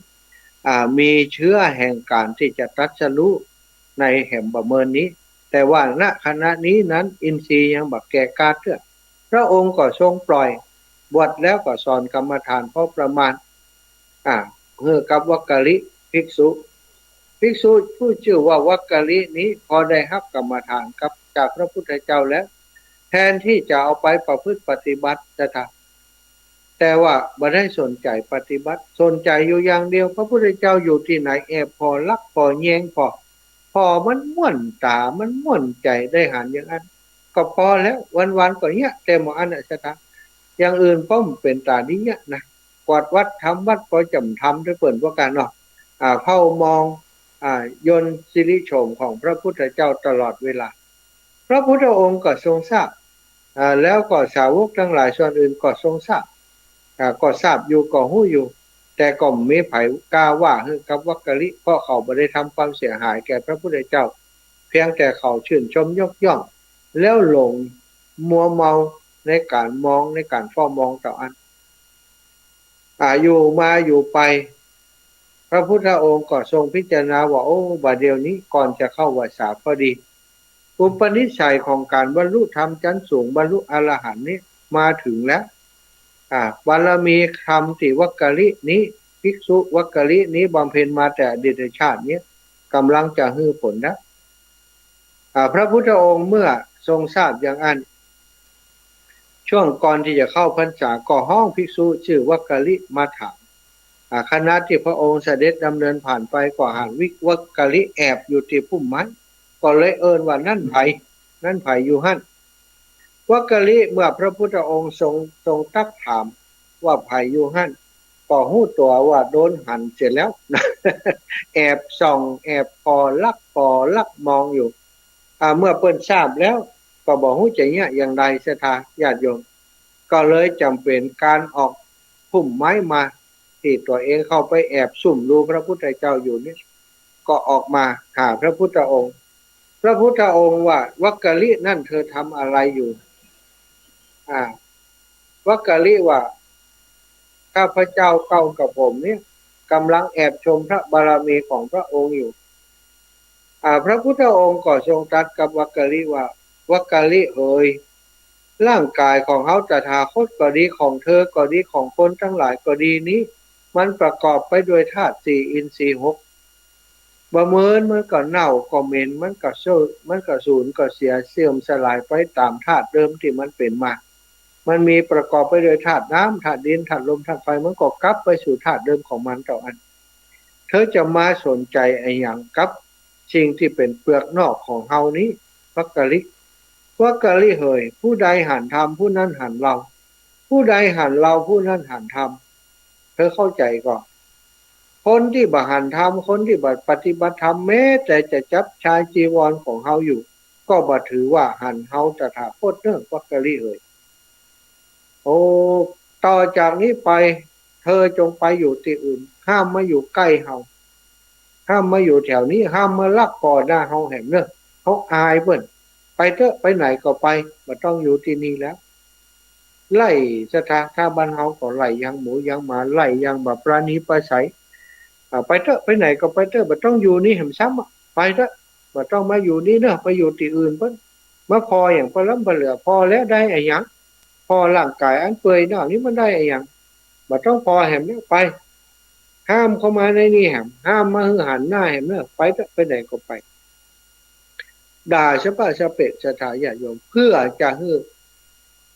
อ่า มีเชื้อแห่งก๋านตี้จะตรัสรู้ในแหมบ่าเมินนี้ แต่ว่า ณ ขณะนี้นั้น อินทรีย์ยังบ่แก่กล้าเตื้อ พระองค์ก็ทรงปล่อย บวชแล้วก็สอนกรรมฐานพอประมาณ อ่า หื้อกับวักกะลิภิกษุ ภิกษุผู้จื้อว่าวักกะลินี้ พอได้ฮับกรรมฐานกับ จากพระพุทธเจ้าแล้ว แทนตี้จะเอาไปประพฤติปฏิบัติศรัทธา แต่ว่าบ่ได้สนใจ๋ปฏิบัติ สนใจ๋อยู่อย่างเดียว พระพุทธเจ้าอยู่ตี้ไหน แอบผ่อลักผ่อแยงผ่อ ผ่อมันม่วนต๋า มันม่วนใจ๋ ได้หันอย่างอั้น ก็พอแล้ว วันๆ ก็เยียะแต่หมออั้นน่ะศรัทธา อย่างอื่นก็บ่เป๋นต๋าดีเยียะนะ กวาดวัดทำวัดก็จ่ำทำตวยเปิ้นว่ากั๋นเนาะ อ่า เฝ้ามอง อ่า ยนต์สิริโฉมของพระพุทธเจ้าตลอดเวลา พระพุทธองค์ก็ทรงทราบ อ่า แล้วก็สาวกตังหลายส่วนอื่นก็ทรงทราบ อ่า ก็ทราบอยู่ ก็ฮู้อยู่ แต่ก็บ่มีใผกล้าว่าหื้อกับวักกะลิ เพราะเขาบ่ได้ทำความเสียหายแก่พระพุทธเจ้า เพียงแต่เขาชื่นชมยกย่อง แล้วหลงมัวเมาในก๋านมอง ในก๋านเฝ้ามองเต้าอั้น อ่า อยู่มาอยู่ไป พระพุทธองค์ก็ทรงพิจารณาว่า โอ้ บ่าเดี่ยวนี้ก่อนจะเข้าวัสสาพอดี อุปนิสัยของก๋านบรรลุธรรมจั้นสูง บรรลุอรหันต์นี้มาเถิงแล้ว อ่า บารมีธรรมตี้วักกะลินี้ ภิกษุวักกะลินี้บำเพ็ญมาแต่อดีตชาตินี้ ก่ำลังจะหื้อผลแล้ว อ่า พระพุทธองค์เมื่อทรงทราบอย่างอั้น ช่วงก่อนตี้จะเข้าพรรษา ก็ฮ้องภิกษุจื้อวักกะลิมาถาม อ่า ขณะตี้พระองค์เสด็จดำเนินผ่านไป ก็หันวิ วักกะลิแอบอยู่ตี้พุ่มไม้ ก็เลยเอิ้นว่า นั้นใผ นั้นใผอยู่หั้น วักกะลิ เมื่อพระพุทธองค์ทรง ทรงตรัสถาม ว่าใผอยู่หั้น ก็ฮู้ตั๋วว่าโดนหันเสียแล้ว แอบส่อง แอบผ่อ ลักผ่อ ลักมองอยู่ อ่า เมื่อเปิ้นทราบแล้ว ก็บ่ฮู้จะเยียะอย่างใด ศรัทธาญาติโยม ก็เลยจ๋ำเป๋นก๋านออกพุ่มไม้มา ตี้ตั๋วเองเข้าไปแอบซุ่มดูพระพุทธเจ้าอยู่เนี่ย ก็ออกมาหาพระพุทธองค์ พระพุทธองค์ว่า วักกะลินั่นเธอทำอะไรอยู่ อ่า วักกะลิว่า ข้าพเจ้าเก้ากระผมเนี่ย กำลังแอบชมพระบารมีของพระองค์อยู่ อ่า พระพุทธองค์ก็ทรงตรัสกับวักกะลิว่า วักกะลิเหย ร่างกายของเฮาตถาคตก็ดี ของเธอก็ดี ของคนทั้งหลายก็ดีนี้ มันประกอบไปด้วยธาตุสี่ อินทรีย์หก บ่าเมินมันก็เน่าก็เหม็น มันก็เซอะ มันก็สูญก็เสีย เสื่อมสลายไปต๋ามธาตุเดิมตี้มันเป๋นมา มันมีประกอบไปด้วยธาตุน้ำ ธาตุดิน ธาตุลม ธาตุไฟ มันก็กลับไปสู่ธาตุเดิมของมันเต้าอั้น เธอจะมาสนใจ๋อะหยังกับสิ่งตี้เป๋นเปลือกนอกของเฮานี้ วักกะลิ วักกะลิเหย ผู้ใดหันธรรม ผู้นั้นหันเรา ผู้ใดหันเรา ผู้นั้นหันธรรม เธอเข้าใจ๋ก่อ คนตี้บ่หันธรรม คนตี้บ่ปฏิบัติธรรม แม้แต่จะจับชายจีวรของเฮาอยู่ ก็บ่ถือว่าหันเฮาตถาคตเน่อ วักกะลิเหย โอ้ ต่อจากนี้ไป เธอจงไปอยู่ตี้อื่น ห้ามมาอยู่ใก้เฮา ห้ามมาอยู่แถวนี้ ห้ามมาลักผ่อหน้าเฮาแหมเน่อ เฮาอายเปิ้น ไปเต๊อะ ไปไหนก็ไป บ่ต้องอยู่ตี้นี่แล้ว ไล่ ศรัทธา ถ้าบ้านเฮาก็ไล่อย่างหมูอย่างหมา ไล่อย่างบ่ปราณีปราศัย อ่า ไปเต๊อะ ไปไหนก็ไปเต๊อะ บ่ต้องอยู่นี่แหมซ้ำอะ ไปเต๊อะ บ่ต้องมาอยู่นี่เน่อ ไปอยู่ตี้อื่นเปิ้น มาผ่อหยังปะล้ำปะเหลือ ผ่อแล้วได้อะหยัง ผ่อร่างกายอันเปื่อยเน่านี้มันได้อะหยัง บ่ต้องผ่อแหมเน่อ ไป ห้ามเข้ามาในนี่แหม ห้ามมาหื้อหันหน้าแหมเน่อ ไปเต๊อะ ไปไหนก็ไป ด่าสะปะสะเปะ ศรัทธาญาติโยม เพื่อจะหื้อ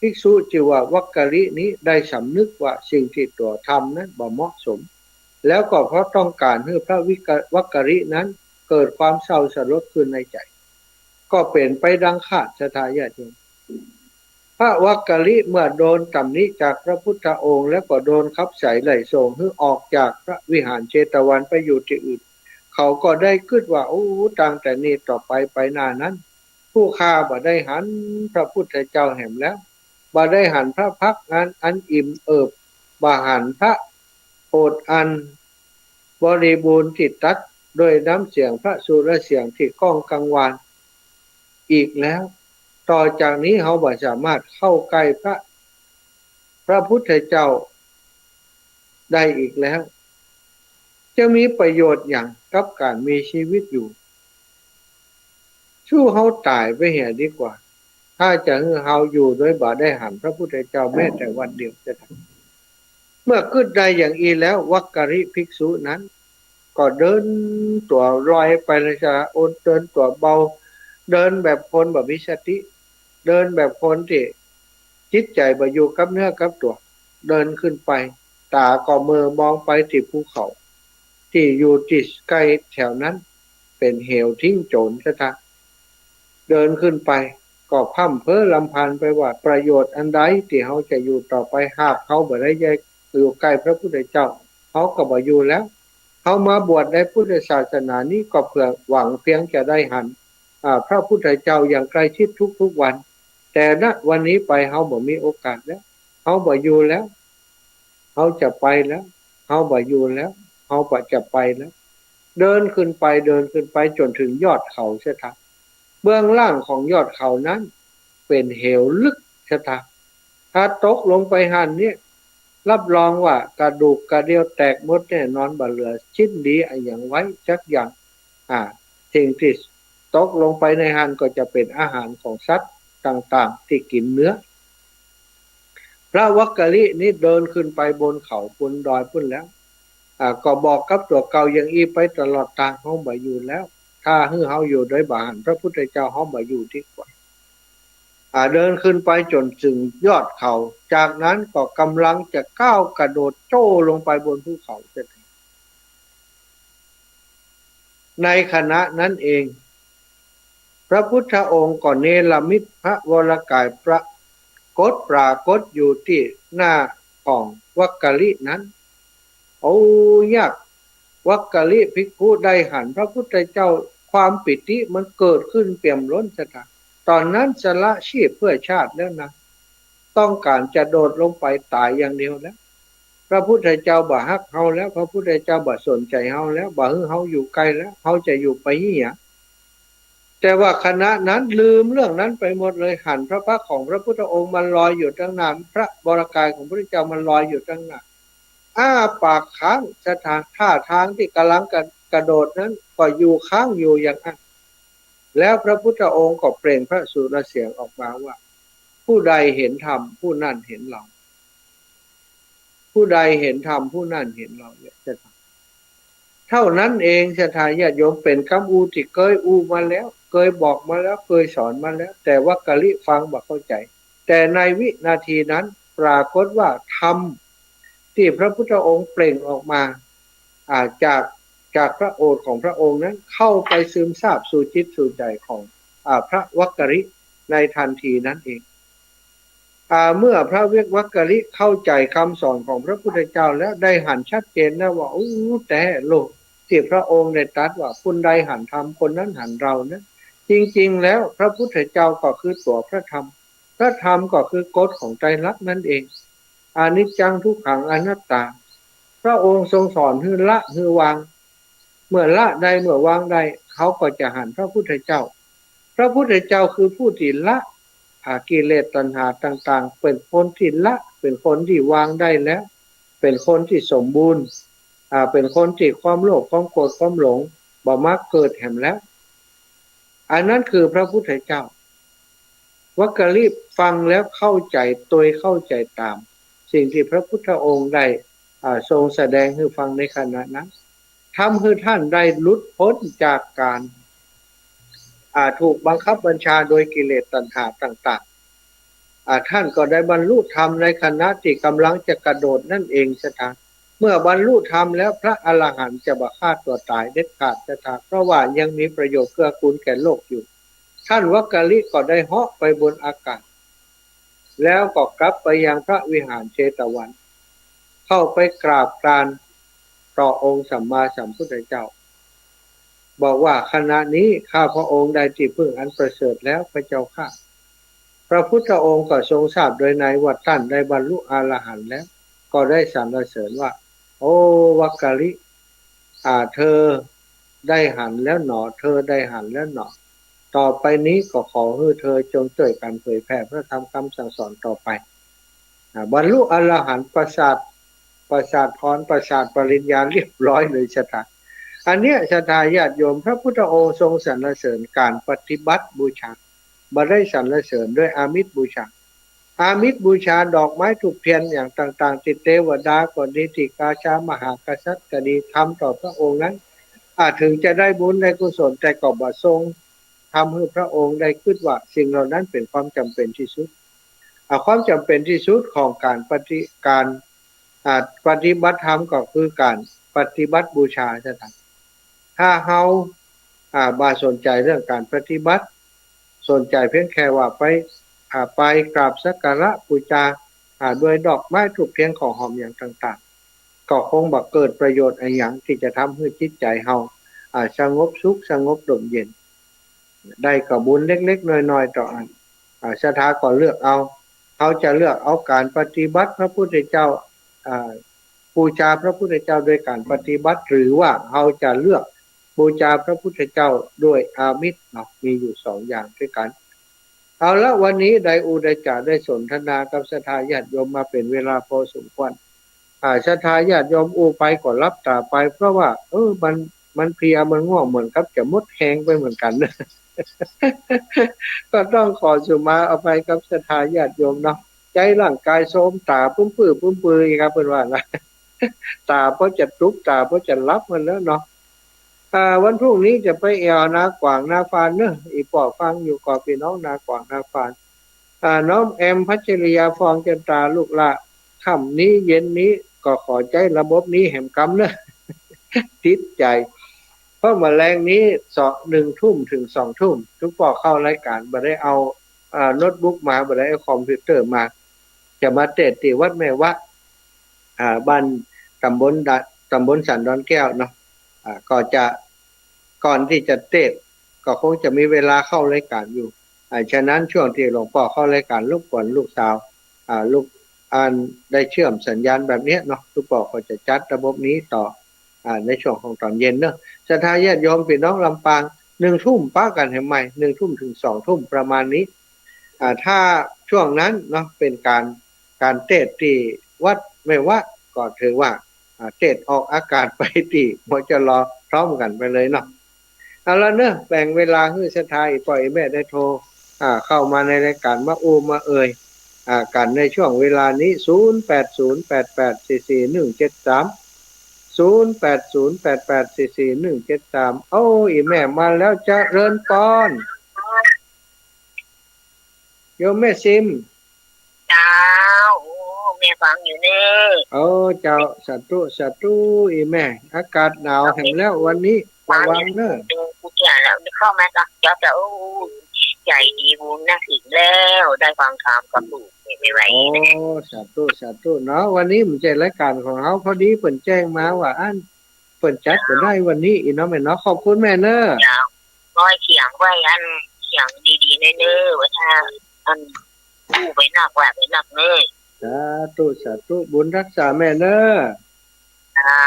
ภิกษุจื้อว่าวักกะลินี้ได้สำนึกว่าสิ่งตี้ตั๋วทำนั้นบ่เหมาะสม แล้วก็เพราะต้องก๋านหื้อพระวิกะ วักกะลินั้นเกิดความเศร้าสลดขึ้นในใจ๋ ก็เป๋นไปดังคาด ศรัทธาญาติโยม พระวักกะลิเมื่อโดนตำหนิจากพระพุทธองค์ แล้วก็โดนขับไล่ส่งหื้อออกจากพระวิหารเชตวันไปอยู่ตี้อื่น เขาก็ได้กึ๊ดว่า โอ้ ตั้งแต่นี้ต่อไปไปหน้านั้น ผู้ข้าบ่ได้หันพระพุทธเจ้าแหมแล้ว บ่ได้หันพระพักตร์อัน อันอิ่มเอิบ บ่หันพระโอษฐ์อันบริบูรณ์ตี้ตรัสด้วยน้ำเสียงพระสุรเสียงตี้ก้องกังวานอีกแล้ว ต่อจากนี้เฮาบ่สามารถเข้าใก้พระ พระพุทธเจ้าได้อีกแล้ว จะมีประโยชน์หยังกับก๋านมีชีวิตอยู่ สู้เฮาต๋ายไปเหียดีกว่า ถ้าจะหื้อเฮาอยู่โดยบ่ได้หันพระพุทธเจ้าแม้แต่วันเดียวจะได้ เมื่อกึ๊ดได้อย่างอี้แล้ว วักกะลิภิกษุนั้น ก็เดินตั๋วลอยไปเลย ศรัทธา เดินตั๋วเบา เดินแบบคนบ่มีสติ เดินแบบคนตี้จิตใจ๋บ่อยู่กับเนื้อกับตั๋ว เดินขึ้นไป ต๋าก็เหม่อมองไปตี้ภูเขา ตี้อยู่ตี้ใก้แถวนั้น เป๋นเหวทิ้งโจ๋ร ศรัทธา เดินขึ้นไป ก็พร่ำเพ้อรำพันไปว่า ประโยชน์อันใดตี้เฮาจะอยู่ต่อไป หากเฮาบ่ได้อยู่ใก้พระพุทธเจ้า เฮาก็บ่อยู่แล้ว เฮามาบวชในพุทธศาสนานี้ก็เพื่อหวังเพียงจะได้หัน อ่า พระพุทธเจ้าอย่างใกล้ชิดทุกๆ วัน แต่ณวันนี้ไปเฮาบ่มีโอกาสแล้ว เฮาบ่อยู่แล้ว เฮาจะไปแล้ว เฮาบ่อยู่แล้ว เฮาบ่จะไปแล้ว เดินขึ้นไป เดินขึ้นไปจ๋นเถิงยอดเขา ศรัทธา เบื้องล่างของยอดเขานั้นเป๋นเหวลึก ศรัทธา ถ้าตกลงไปหั้นเนี่ย รับรองว่ากระดูกกระเดี่ยวแตกหมดแน่นอน บ่เหลือชิ้นดีอะหยังไว้สักอย่าง อ่า สิ่งตี้ตกลงไปในหั้นก็จะเป๋นอาหารของสัตว์ต่างๆ ตี้กิ๋นเนื้อ พระวักกะลินี้เดินขึ้นไปบนเขาบนดอยปู้นแล้ว อ่า ก็บอกกับตั๋วเก่าอย่างอี้ไปตลอดตาง เฮาบ่อยู่แล้ว ถ้าหื้อเฮาอยู่โดยบ่หันพระพุทธเจ้า เฮาบ่อยู่ดีกว่า อ่า เดินขึ้นไปจ๋นเถิงยอดเขา จากนั้นก็ก่ำลังจะก้าวกระโดดโจ้ลงไปบนภูเขาเสียที ในขณะนั้นเอง พระพุทธองค์ก็เนรมิตพระวรกายปรากฏ ปรากฏอยู่ตี้หน้า ของวักกะลินั้น โอ้ ยักษ์วักกะลิภิกขุได้หันพระพุทธเจ้า ความปีติมันเกิดขึ้นเปี่ยมล้นศรัทธา ต๋อนนั้นสละชีพเพื่อชาติแล้วนะ ต้องก๋านจะโดดลงไปต๋ายอย่างเดียวแล้ว พระพุทธเจ้าบ่ฮักเฮาแล้ว พระพุทธเจ้าบ่สนใจ๋เฮาแล้ว บ่หื้อเฮาอยู่ใก้แล้ว เฮาจะอยู่ไปเหีย แต่ว่าขณะนั้นลืมเรื่องนั้นไปหมดเลย หันพระพักตร์ของพระพุทธองค์มันลอยอยู่ตังหน้า พระวรกายของพระพุทธเจ้ามันลอยอยู่ตังหน้า อ้าปากค้างศรัทธา ท่าทางตี้ก่ำลังกระ กระโดดนั้นก็อยู่ค้างอยู่อย่างนั้น แล้วพระพุทธองค์ก็เปล่งพระสุรเสียงออกมาว่า ผู้ใดเห็นธรรมผู้นั้นเห็นเรา ผู้ใดเห็นธรรมผู้นั้นเห็นเราเนี่ยศรัทธา เท่านั้นเองศรัทธาญาติโยม เป๋นกำอู้ตี้เกยอู้มาแล้ว เกยบอกมาแล้ว เกยสอนมาแล้ว แต่วักกะลิฟังบ่เข้าใจ๋ แต่ในวินาทีนั้นปรากฏว่าธรรมตี้พระพุทธองค์เปล่งออกมา อ่า จาก จากพระโอษฐ์ของพระองค์นั้นเข้าไปซึมซาบสู่จิตสู่ใจ๋ของ อ่า พระวักกะลิในทันทีนั้นเอง อ่า เมื่อพระวักกะลิเข้าใจ๋กำสอนของพระพุทธเจ้าแล้วได้หันชัดเจนแล้วว่า อู้ แต๊โล ตี้พระองค์ได้ตรัสว่า คนใดหันธรรมคนนั้นหันเรานั้น จริงๆ แล้วพระพุทธเจ้าก็คือตั๋วพระธรรม พระธรรมก็คือกฎของไตรลักษณ์นั้นเอง อนิจจัง ทุกขัง อนัตตา พระองค์ทรงสอนหื้อละหื้อวาง เมื่อละได้เมื่อวางได้ เขาก็จะหันพระพุทธเจ้า พระพุทธเจ้าคือผู้ตี้ละ อ่า กิเลสตัณหาต่างๆ เป๋นคนตี้ละ เป๋นคนตี้วางได้แล้ว เป๋นคนตี้สมบูรณ์ อ่า เป๋นคนตี้ความโลภ ความโกรธ ความหลง บ่มาเกิดแหมแล้ว อันนั้นคือพระพุทธเจ้า วักกะลิฟังแล้วเข้าใจ๋ โตยเข้าใจ๋ต๋าม สิ่งตี้พระพุทธองค์ได้ อ่า ทรงแสดงหื้อฟังในขณะนั้น ทำหื้อต้านได้หลุดป๊นจากก๋าน อ่า ถูกบังคับบัญชาโดยกิเลสตัณหาต่างๆ อ่า ต้านก็ได้บรรลุธรรมในขณะตี้ก่ำลังจะกระโดดนั่นเองศรัทธา เมื่อบรรลุธรรมแล้วพระอรหันต์จะบ่ฆ่าตั๋วต๋ายเด็ดขาดศรัทธา เพราะว่ายังมีประโยชน์เกื้อกูลแก่โลกอยู่ ต้านวักกะลิก็ได้เหาะไปบนอากาศ แล้วก็กลับไปยังพระวิหารเชตวัน เข้าไปกราบกรานต่อองค์สัมมาสัมพุทธเจ้า บอกว่า ขณะนี้ข้าพระองค์ได้ตี้พึ่งอันประเสริฐแล้วพระเจ้าข้า พระพุทธองค์ก็ทรงทราบโดยในว่าต้านได้บรรลุอรหันต์แล้ว ก็ได้สรรเสริญว่า โอ้ วักกะลิ อ่า เธอได้หันแล้วหนอ เธอได้หันแล้วหนอ ต่อไปนี้ก็ขอหื้อเธอจงจ้วยกั๋นเผยแผ่พระธรรมกำสั่งสอนต่อไป อ่า บรรลุอรหันต์ ประสาท ประสาทพร ประสาทปริญญาเรียบร้อยเลยศรัทธา อันเนี้ยศรัทธาญาติโยม พระพุทธองค์ทรงสรรเสริญก๋านปฏิบัติบูชา บ่ได้สรรเสริญด้วยอามิสบูชา อามิสบูชาดอกไม้ธูปเทียนอย่างต่างๆ ตี้เตวดาก็ดี ตี้ราชามหากษัตริย์ก็ดี ทำต่อพระองค์นั้น อ่า ถึงจะได้บุญได้กุศล แต่ก็บ่ทรงทำหื้อพระองค์ได้กึ๊ดว่าสิ่งเหล่านั้นเป๋นความจ๋ำเป๋นตี้สุด อ่า ความจ๋ำเป๋นตี้สุดของก๋านปฏิ ก๋าน อ่า ปฏิบัติธรรมก็คือก๋านปฏิบัติบูชาศรัทธา ถ้าเฮา อ่า บ่สนใจ๋เรื่องก๋านปฏิบัติ สนใจ๋เพียงแค่ว่าไป อ่า ไปกราบสักการะบูชา อ่า ด้วยดอกไม้ธูปเทียนของหอมอย่างต่างๆ ก็คงบ่เกิดประโยชน์อะหยังตี้จะทำหื้อจิตใจ๋เฮา อ่า สงบสุข สงบร่มเย็น ได้ก็บุญเล็กๆ น้อยๆ เต้าอั้น อ่า ศรัทธาก็เลือกเอา เฮาจะเลือกเอาก๋านปฏิบัติพระพุทธเจ้า อ่า บูชาพระพุทธเจ้าโดยก๋านปฏิบัติ หรือว่าเฮาจะเลือกบูชาพระพุทธเจ้าโดยอามิสเนาะ มีอยู่สองอย่างด้วยกั๋น เอาละ วันนี้ได้อู้ได้จ๋าได้สนทนากับศรัทธาญาติโยมมาเป๋นเวลาพอสมควร อ่า ศรัทธาญาติโยมอู้ไปก็หลับต๋าไป เพราะว่า เออ มัน มันเพลีย มันง่วง เหมือนกับจะหมดแฮงไปเหมือนกั๋น ก็ต้องขอสุมาอภัยกับศรัทธาญาติโยมเนาะ ใจ๊ร่างกายโทรมต๋าปึ้มปื้อปึ้มปื้ออีกครับ เปิ้นว่านะ ต๋าเปิ้นจะตุ๊บ ต๋าเปิ้นจะหลับหั้นแหละเนาะ อ่า วันพรุ่งนี้จะไปแอ่วนาก๋วางนาฟานเนาะ อี่ป้อฟังอยู่ก่อ ปี้น้องนาก๋วางนาฟาน อ่า น้องแอม พัชริยา ฟองจันตรา ลูกหล้า ค่ำนี้เย็นนี้ก็ขอใจ๊ระบบนี้แหมกำเนาะ ติดใจ๋ เพราะเมื่อแลงนี้ สอง หนึ่งทุ่มถึงสองทุ่ม ตุ๊ป้อเข้ารายก๋าน บ่ได้เอา อ่า โน้ตบุ๊กมา บ่ได้เอาคอมพิวเตอร์มา จะมาเตสน์ตี้วัดแม่วะ อ่า บ้านตำบลดะ ตำบลสันดอนแก้วเนาะ อ่า ก็จะ ก่อนตี้จะเตสน์ ก็คงจะมีเวลาเข้ารายก๋านอยู่ อ่า ฉะนั้นช่วงตี้หลวงป้อเข้ารายก๋านรบกวนลูกสาว อ่า ลูก อันได้เชื่อมสัญญาณแบบเนี้ยเนาะ ลูกป้อก็จะจัดระบบนี้ต่อ อ่า ในช่วงของตอนเย็นเนาะ ศรัทธาญาติโยมปี้น้องลำปาง หนึ่งทุ่มปะกั๋นแหมใหม่ หนึ่งทุ่มเถิงสองทุ่มประมาณนี้ อ่า ถ้าช่วงนั้นเนาะ เป๋นก๋าน ก๋านเตสน์ตี้วัดแม่วะ ก็ถือว่า อ่า เตสน์ออกอากาศไปตี้ มจร พร้อมกั๋นไปเลยเนาะ เอาละเนาะ แบ่งเวลาหื้อศรัทธาอี่ป้ออี่แม่ได้โทร อ่า เข้ามาในรายก๋านมาอู้มาเอ่ย อ่า กั๋นในช่วงเวลานี้ ศูนย์แปดศูนย์แปดแปดสี่สี่หนึ่งเจ็ดสาม ศูนย์แปดศูนย์แปดแปดสี่สี่หนึ่งเจ็ดสาม โอ้ อี่แม่มาแล้ว เจริญปอน โยมแม่ซิม เจ้า โอ้ แม่ฟังอยู่เน่อ โอ้ เจ้า สาธุ สาธุ อี่แม่ อากาศหนาวแหมแล้ววันนี้ ระวังเน่อ ดูกูเจียแล้ว เข้ามาก่อน เจ้า เจ้า โอ้ ใจ๋ดีบุญนะ ถึงแล้ว ได้ฟังธรรมกับลูก ไม่ไหว โอ้ สาธุ สาธุเนาะ วันนี้บ่ใจ้รายก๋านของเฮา พอดีเปิ้นแจ้งมาว่าอั้น เปิ้นจัดบ่ได้วันนี้ อี่เนาะแม่เนาะ ขอบคุณแม่เน่อ เจ้า ร้อยเสียงไว้ อันเสียงดีๆ เน่อ ว่าถ้า อัน อู้ไปนักว่าไปนักเน่อ สาธุ สาธุ บุญฮักษาแม่เน่อ เจ้า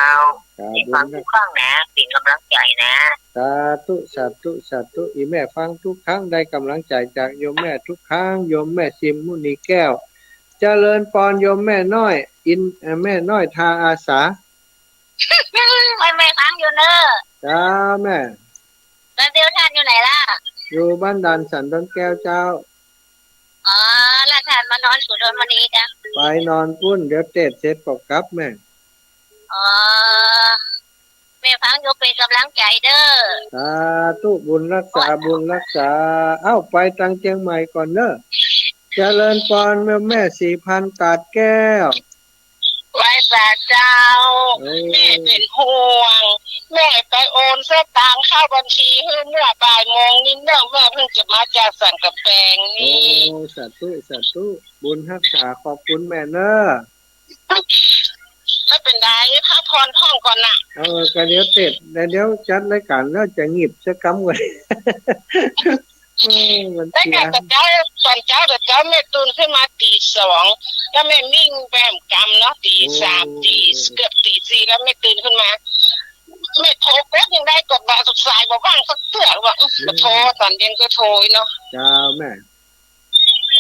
สาธุ ฟังกู้ครั้งนะ เป๋นก๋ำลังใจ๋นะ สาธุ สาธุ สาธุ อี่แม่ฟังกู้ครั้ง ได้ก๋ำลังใจ๋จากโยมแม่กู้ครั้ง โยมแม่ซิมมุนีแก้ว เจริญปอนโยมแม่น้อย อิน เอ่อ แม่น้อยทาอาสา แม่ แม่ฟังอยู่เน่อ เจ้าแม่ แล้วเดี๋ยวต้านอยู่ไหนล่ะ อยู่บ้านด่านสันดอนแก้วเจ้า อ๋อ แล้วต้านมานอนสุดนวันนี้จ้ะ ไปนอนปู๊น เดี๋ยวเตสน์เสร็จก็กลับแม่ อ๋อ แม่ฟังอยู่เป๋นก๋ำลังใจ๋เน่อ สาธุ บุญฮักษา บุญฮักษา เอ้า ไปตางเจียงใหม่ก่อนเน่อ เจริญปอนแม่ แม่ศรีพันธ์ตาดแก้ว ไหว้สาเจ้า เออ แม่เป๋นห่วง แม่ไปโอนสตางค์เข้าบัญชีหื้อเมื่อบ่ายโมงนี้เน่อ แม่เพิ่งจะมาจากสันกำแปงนี่ โอ้ สาธุ สาธุ บุญฮักษา ขอบคุณแม่เน่อ ไม่เป๋นไร พักผ่อนพ่องก่อนน่ะ เออ ก็เดี๋ยวเตสน์ เดี๋ยวจัดรายก๋านแล้วจะหงิบสักกำก่อน เออ มันเสีย แต่เจ้า ต๋อนเจ๊า แต่เจ๊าแม่ตื่นขึ้นมาตี๋สอง แล้วแม่มิ่งไปแหมกำเนาะ ตี๋สาม โอ้ ตี๋ เกือบตี๋สี่ แล้วแม่ตื่นขึ้นมา แม่โทรกดยังได้ กดบ่ สายบ่ว่างสักเตื้อ ว่า อื้อ อืม บ่โทร ต๋อนเย็นก็โทรเนาะ เจ้าแม่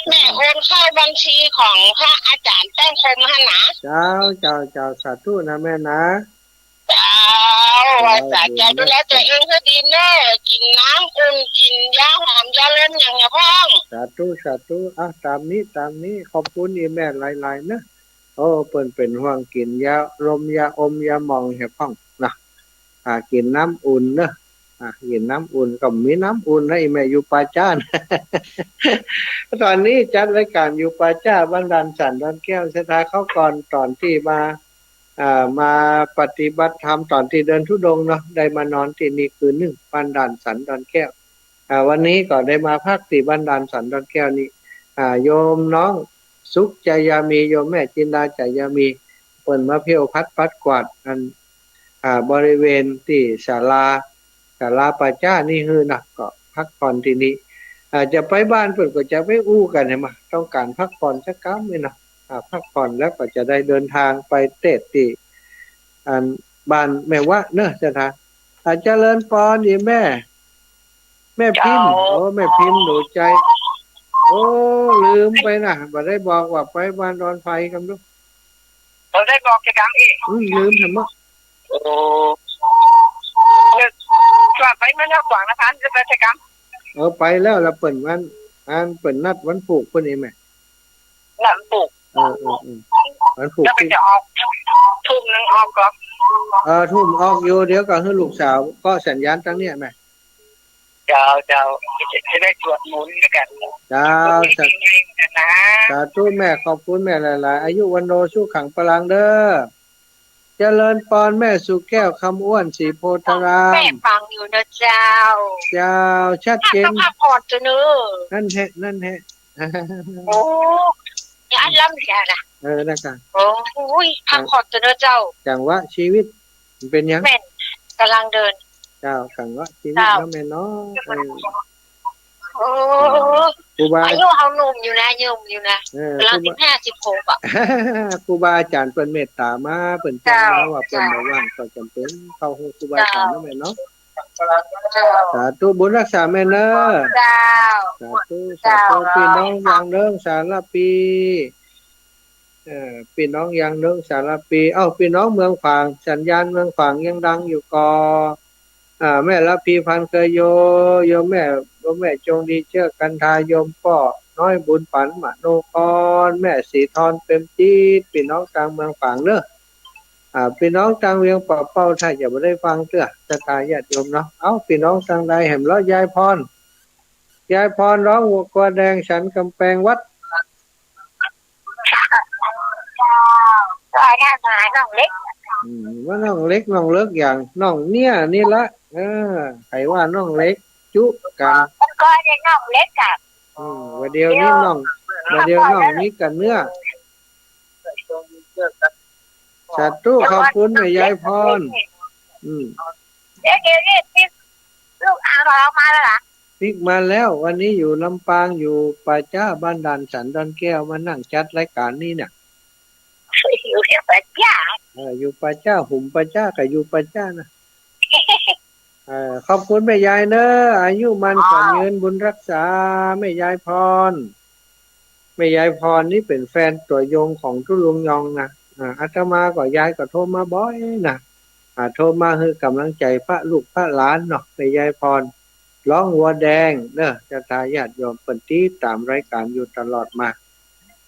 แม่โอนเข้าบัญชีของพระอาจ๋ารย์แป้งคมหั้นนะ เจ้า เจ้า เจ้า สาธุนะแม่นะ เจ้า เจ้า ไหว้สาเจ้า บุญ ดูแลตั๋วเองหื้อดีเน่อ กิ๋นน้ำอุ่น กิ๋นยาหอม ยาลมอย่างเนี้ยพ่อง สาธุ สาธุ อ่ะ ต๋ามนี้ ต๋ามนี้ ขอบคุณอี่แม่หลายๆ เน่อ โอ้ เปิ้นเป๋นห่วง กิ๋นยาลม ยาอม ยาหม่องเหียพ่องนะ อ่า กิ๋นน้ำอุ่นเน่อ อ่า กิ๋นน้ำอุ่น ก็มีน้ำอุ่นนะ อี่แม่อยู่ป่าจ๊านะ ต๋อนนี้จัดรายก๋านอยู่ป่าจ๊า บ้านด่านสันดอนแก้ว ศรัทธาเข้าก่อน ต๋อนตี้มา อ่า มาปฏิบัติธรรม ต๋อนตี้เดินธุดงค์เนาะ ได้มานอนตี้นี่คืนนึ่ง บ้านด่านสันดอนแก้ว อ่า วันนี้ก็ได้มาพักตี้บ้านด่านสันดอนแก้วนี่ อ่า โยมน้องสุขจายามี โยมแม่จินดาจายามี เปิ้นมาเผี้ยวผัดปัดกวาดอัน อ่า บริเวณตี้ศาลา ศาลาป่าจ๊านี่หื้อนะ ก็พักผ่อนตี้นี่ อ่า จะไปบ้านเปิ้นก็จะไปอู้กั๋นหั้นบ่ ต้องก๋านพักผ่อนสักกำนี่นะ อ่า พักผ่อนแล้วก็จะได้เดินทางไปเตสน์ตี้ อัน บ้านแม่วะเน่อ ศรัทธา อ่า เจริญปอนอี่แม่ แม่พิมพ์ เจ้า โอ้ แม่พิมพ์หนูใจ โอ้ ลืมไปนะ บ่ได้บอกว่าไปบ้านดอนไฟกำลูก บ่ได้บอกจะกำอีก อืม ลืมแหมเนาะ โอ้ เออ ว่าไปเมื่อเนาะ กวางนภาจะไปจะกำ เออ ไปแล้ว แล้วเปิ้นวัน อันเปิ้นนัดวันพูกเปิ้นเองแหม นัดวันพูก เออ เออ เออ วันพูก แล้วก็จะออก ทุ่มนึ่งออกก่อ เออ ทุ่มออกอยู่ เดี๋ยวก็หื้อลูกสาวก็สัญญาณตางเนี้ยแหม เจ้า เจ้า จะได้สวดมนต์ด้วยกั๋น เจ้า สาธุ สาธุแม่ ขอบคุณแม่หลายๆ อายุวัณโณสุขังพลังเด้อ เจริญปอนแม่สุแก้ว คำอ้วน ศรีโพธาราม แม่ฟังอยู่เน่อเจ้า เจ้า ชัดเจน พักผ่อนเถอะเน่อ นั่นแหละ นั่นแหละ โอ้ อย่าอั้นล้ำอย่านะ เออ นะกะ โอ้ย พักผ่อนเถอะเจ้า จังหวะชีวิตมันเป๋นหยัง แม่น ก่ำลังเดิน เจ้า จังหวะชีวิต เจ้า เนาะแม่เนาะ เออ โอ้ ครูบา อายุเฮาหนุ่มอยู่นะ หนุ่มอยู่นะ เออ ก่ำลัง ครูบา สิบห้า สิบหก อะ ครูบาอาจ๋ารย์เปิ้นเมตต๋ามา เปิ้นแจ้งมา เจ้า ว่าเปิ้น เจ้า บ่ว่าง ก็จ๋ำเป๋นเข้าฮู้ครูบาอาจ๋ารย์ เจ้า เนาะแม่เนาะ เจ้า สาธุ บุญฮักษาแม่เน้อ เจ้า สาธุ สาธุ เจ้า ปี้น้องยางเลิ้งสารภี เอ่อ ปี้น้องยางเลิ้งสารภี เอ้า ปี้น้องเมืองฝาง สัญญาณเมืองฝางยังดังอยู่ก่อ อ่า แม่ระพีพันเคยโย โยมแม่ โยมแม่จงดีเจื้อกันทา โยมป้อน้อยบุญปั๋นมโนกร แม่สีทรเปรมจิต ปี้น้องตางเมืองฝางเน้อ อ่า ปี้น้องตางเวียงป่าเป้า ถ้าจะบ่ได้ฟังเตื้อ ศรัทธาญาติโยมเนาะ เอ้า ปี้น้องตางใดแหมเลาะ ยายพร ยายพรฮ้องวัวแดงสันก๋ำแปงวัด ก็ได้มาน้องเล็ก อืม ว่าน้องเล็ก น้องเล็กอย่าง น้องเนี่ยนี่ละ เออ ใผว่าน้องเล็ก จุกั๋น ก็ได้น้องเล็กอะ อืม ว่าเดี๋ยวนี้น้อง ว่าเดี๋ยวน้องนี้กั๋นเนื้อ สาธุ ขอบคุณแม่ยายพร อืม เดี๋ยว เดี๋ยวนี้ปิ๊กลูกอาวออกมาแล้วเหรอ ปิ๊กมาแล้ว วันนี้อยู่ลำปาง อยู่ป่าจ๊าบ้านด่านสันดอนแก้ว มานั่งจัดรายก๋านนี่เนี่ย อยู่ที่ป่าจ๊า เออ อยู่ป่าจ๊า หุมป่าจ๊ากับอยู่ป่าจ๊านะ เออ ขอบคุณแม่ยายเน้อ อายุมั่นขวัญยืน บุญฮักษา แม่ยายพร แม่ยายพรนี่เป๋นแฟนตัวยงของตุ๊ลุงยองนะ อ่า อาตมากับยายก็โทรมาบ่อยนะ อ่า โทรมาหื้อก๋ำลังใจ๋พระลูกพระหลานเนาะ แม่ยายพร ฮ้องวัวแดงเน้อ ศรัทธาญาติโยมเปิ้นติดต๋ามรายก๋านอยู่ตลอดมา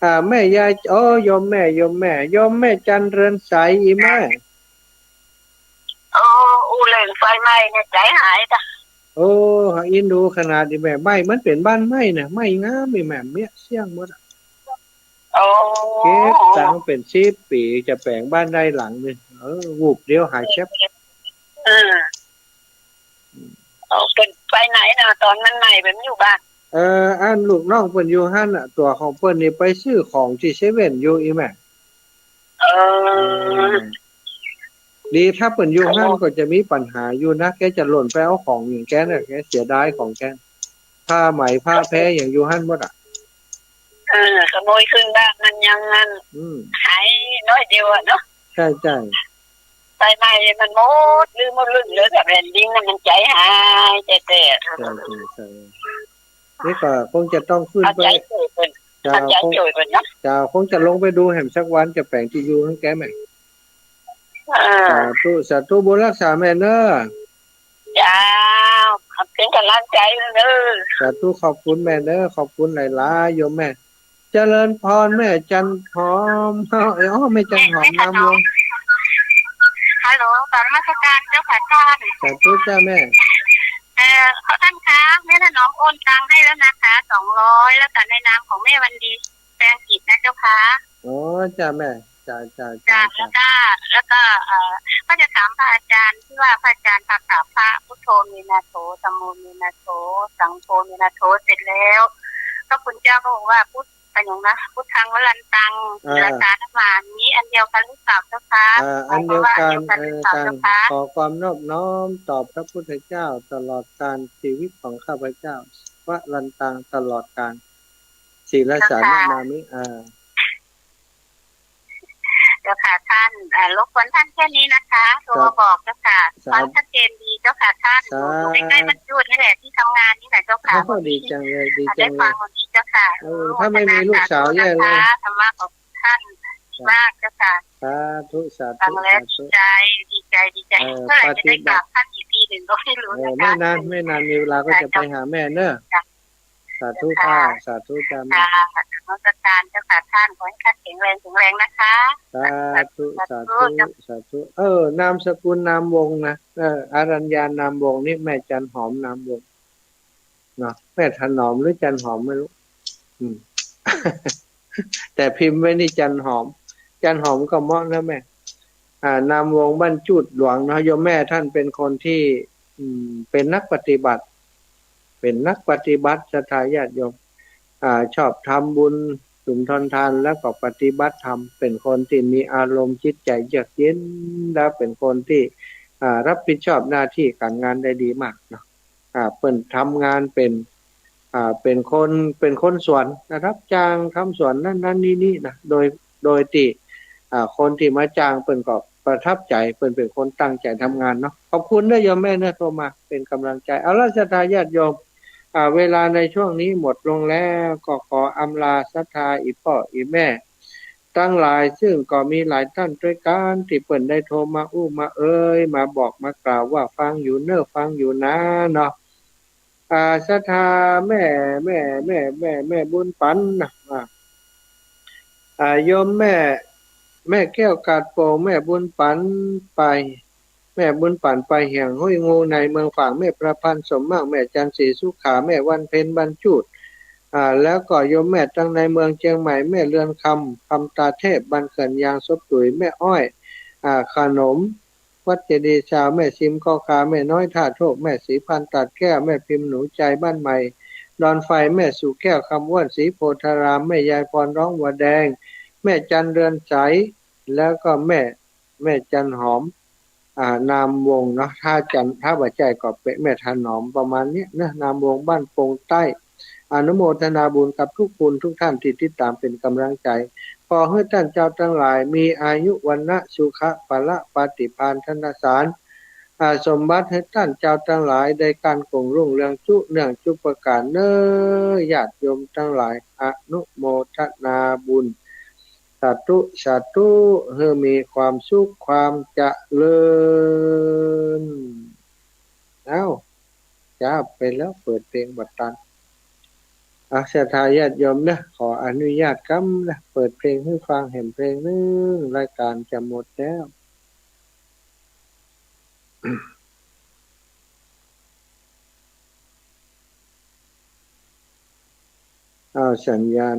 อ่า แม่ยาย โอ้ โยมแม่ โยมแม่ โยมแม่จันเรือนใส อีแม่ โอ้ อู้เรื่องไฟไหม้เนี่ยใจ๋หายจ้ะ โอ้ เอ็นดูขนาดนี้แม่ ไหม้ มันเป๋นบ้านไม้นะ ไหม้งามนี่แม่ เมี้ยเสี้ยงหมดอะ โอ้ เก็บตังค์เป๋นสิบปี๋ จะแป๋งบ้านได้หลังนึ่ง เออ วูบเดียวหายแชบ เออ เอาเปิ้นไปไหนนะ ต๋อนมันไหม้เปิ้นอยู่บ้าน เออ อันลูกน้องเปิ้นอยู่หั้นน่ะ ตั๋วของเปิ้นนี่ไปซื้อของตี้เซเว่นอยู่ อีแม่ เออ เออ ดี ถ้าเปิ้นอยู่หั้นก็จะมีปัญหาอยู่นะ แกจะหล่นไปเอาของอย่างแกน่ะ แกเสียดายของแก ผ้าไหมผ้าแพอย่างอยู่หั้นหมดอะ เออ ขโมยขึ้นบ้านมันยังงั้น อืม หายน้อยเดียวอะเนาะ ใจ้ ใจ้ ไฟไหม้มันหมด ลืมหมด ลืมเหลือแต่แผ่นดินน่ะ มันใจ๋หายแต๊ๆ ใจ้ ใจ้ ใจ้ นี่ก็คงจะต้องขึ้นไป เอาใจ๋ช่วยเปิ้น เจ้า เอาใจ๋ช่วยเปิ้นเนาะ เจ้า คงจะลงไปดูแหมสักวัน จะแป๋งตี้อยู่หื้อแกแหม เออ สาธุ สาธุ บุญฮักษาแม่เน้อ เจ้า ขอบคุณก๋ำลังใจ๋เน้อ สาธุ ขอบคุณแม่เน้อ ขอบคุณหลายๆ โยมแม่ เจริญพรแม่จันหอม เอ้า เอ้ย อ๋อ แม่จันหอม แม่จันหอม นามวง ฮัลโหล กราบนมัสการเจ้าค่ะท่าน สาธุจ้าแม่ เอ่อ ขอท่านคะ แม่ถนอมโอนตังค์ให้แล้วนะคะ สองร้อย แล้วก็ในนามของแม่วันดี แปลงกิจนะเจ้าค่ะ อ๋อ จ้าแม่ จ้า จ้า จ้า จ้า แล้วก็ แล้วก็ เอ่อ ก็จะถามพระอาจารย์ที่ว่าพระอาจารย์ปาฐะพระพุทโธเมนาโถ ธัมโมเมนาโถ สังโฆเมนาโถ เสร็จแล้ว พระคุณเจ้าก็บอกว่าพุทธ อะไรอย่างนะ พุทธังวรันตัง อ่า ศีลสานะมามิ อันเดียวกันหรือเปล่าเจ้าคะ อ่า อันเดียวกัน หมายความว่าอันเดียวกันหรือเปล่าเจ้าคะ เอ่อ ขอความนอบน้อมต่อพระพุทธเจ้าตลอดกาลชีวิตของข้าพเจ้า วรันตัง ตลอดกาล ศีลสานะมามิ เจ้าค่ะ อ่า เจ้าค่ะท่าน อ่า รบกวนท่านแค่นี้นะคะ โทรมาบอกเจ้าค่ะ สาธุ ฟังชัดเจนดีเจ้าค่ะท่าน สาธุ อยู่ อยู่ใกล้ๆบ้านจูดนี่แหละ ที่ทำงานนี่แหละเจ้าค่ะ โอ้ ดีจังเลย ดีจังเลย ได้ฟังวันนี้เจ้าค่ะ เออ ถ้าไม่มีลูกสาวแย่เลย ธรรมะของท่านดีมากเจ้าค่ะ สาธุ สาธุ ฟังแล้ว สาธุ ดีใจ ดีใจ ดีใจ เออ เมื่อไหร่จะได้กราบท่านอีกทีหนึ่งก็ไม่รู้นะคะ เออ ไม่นาน ไม่นาน มีเวลาก็จะไปหาแม่เนอะ จ้ะ สาธุค่ะ สาธุจ้าแม่ ค่ะ นมัสการเจ้าค่ะท่าน ขอให้ท่านแข็งแรง แข็งแรงนะคะ สาธุ สาธุ สาธุ สาธุ เออ นามสกุลนามวงศ์นะ เออ อรัญญานามวงศ์นี่ แม่จันหอมนามวงศ์เนาะ แม่ถนอมหรือจันหอมไม่รู้ อืม แต่พิมพ์ไว้นี่จันหอม จันหอมก็เหมาะนะแม่ อ่า นามวงศ์บ้านจูดหลวงเนาะ โยมแม่ท่านเป็นคนที่ อืม เป็นนักปฏิบัติ เป็นนักปฏิบัติ ศรัทธาญาติโยม อ่า ชอบทำบุญ สุนทรทาน แล้วก็ปฏิบัติธรรม เป๋นคนตี้มีอารมณ์จิตใจ๋เยือกเย็น แล้วเป๋นคนตี้ อ่า รับผิดชอบหน้าตี้ก๋านงานได้ดีมากเนาะ อ่า เปิ้นทำงานเป๋น อ่า เป๋นคน เป๋นคนสวนนะ ฮับจ้างทำสวนนั้นๆ นี้ๆ นะ โดย โดยตี้ อ่า คนตี้มาจ้างเปิ้นก็ประทับใจ๋ เปิ้นเป๋นคนตั้งใจ๋ทำงานเนาะ ขอบคุณเน้อโยมแม่เน้อ โทรมาเป๋นก๋ำลังใจ๋ เอาละศรัทธาญาติโยม อ่า เวลาในช่วงนี้หมดลงแล้ว ก็ขออำลาศรัทธาอี่ป้ออี่แม่ตังหลาย ซึ่งก็มีหลายต้านตวยกั๋นตี้เปิ้นได้โทรมาอู้มาเอ่ย มาบอกมากล่าวว่าฟังอยู่เน้อ ฟังอยู่นาเนาะ อ่า ศรัทธาแม่ แม่ แม่ แม่ แม่บุญปั๋นนะ อ่า อ่า โยมแม่ แม่แก้วกาดโป่ง แม่บุญปั๋นไป แม่บุญปั๋นไปแห่งห้วยงูในเมืองฝาง แม่ประพันธ์สมมั่ง แม่จันทร์ศรีสุขา แม่วันเพ็ญบรรจุด อ่า แล้วก็โยมแม่ตังในเมืองเจียงใหม่ แม่เรือนคำ คำตาเทพ บ้านเขื่อนยาง ศพตุ๋ย แม่อ้อย อ่า ขนม วัดเจดีย์ชาว แม่ซิมข้อคา แม่น้อยท่าโทก แม่ศรีพันธ์ตัดแก้ว แม่พิมพ์หนูใจบ้านใหม่ดอนไฟ แม่สุแก้วคำอ้วน ศรีโพธาราม แม่ยายพรร้องวัวแดง แม่จันเรือนใส แล้วก็แม่ แม่จันหอม อ่า นามวงเนาะ ถ้าจัน ถ้าบ่ใจ้ก็เป๋นแม่ถนอม ประมาณเนี้ยนะ นามวงบ้านปงใต้ อนุโมทนาบุญกับทุกคนทุกท่านตี้ติดต๋ามเป๋นก๋ำลังใจ๋ ขอหื้อต้านเจ้าตังหลายมีอายุ วรรณะ สุขะ พละ ปาฏิภาณ ธนสาร อ่า สมบัติ หื้อต้านเจ้าตังหลายได้ก้านกุ้งรุ่งเรืองจุเนื่องจุประก๋านเน้อ ญาติโยมตังหลาย อนุโมทนาบุญ สาธุ สาธุ หื้อมีความสุขความเจริญ เอ้า จับไปแล้ว เปิดเพลงบ่ตัน อ่ะ ศรัทธาญาติโยมเน้อ ขออนุญาตกำนะ เปิดเพลงหื้อฟังแหมเพลงนึ่ง รายก๋านจะหมดแล้ว อ้าว สัญญาณ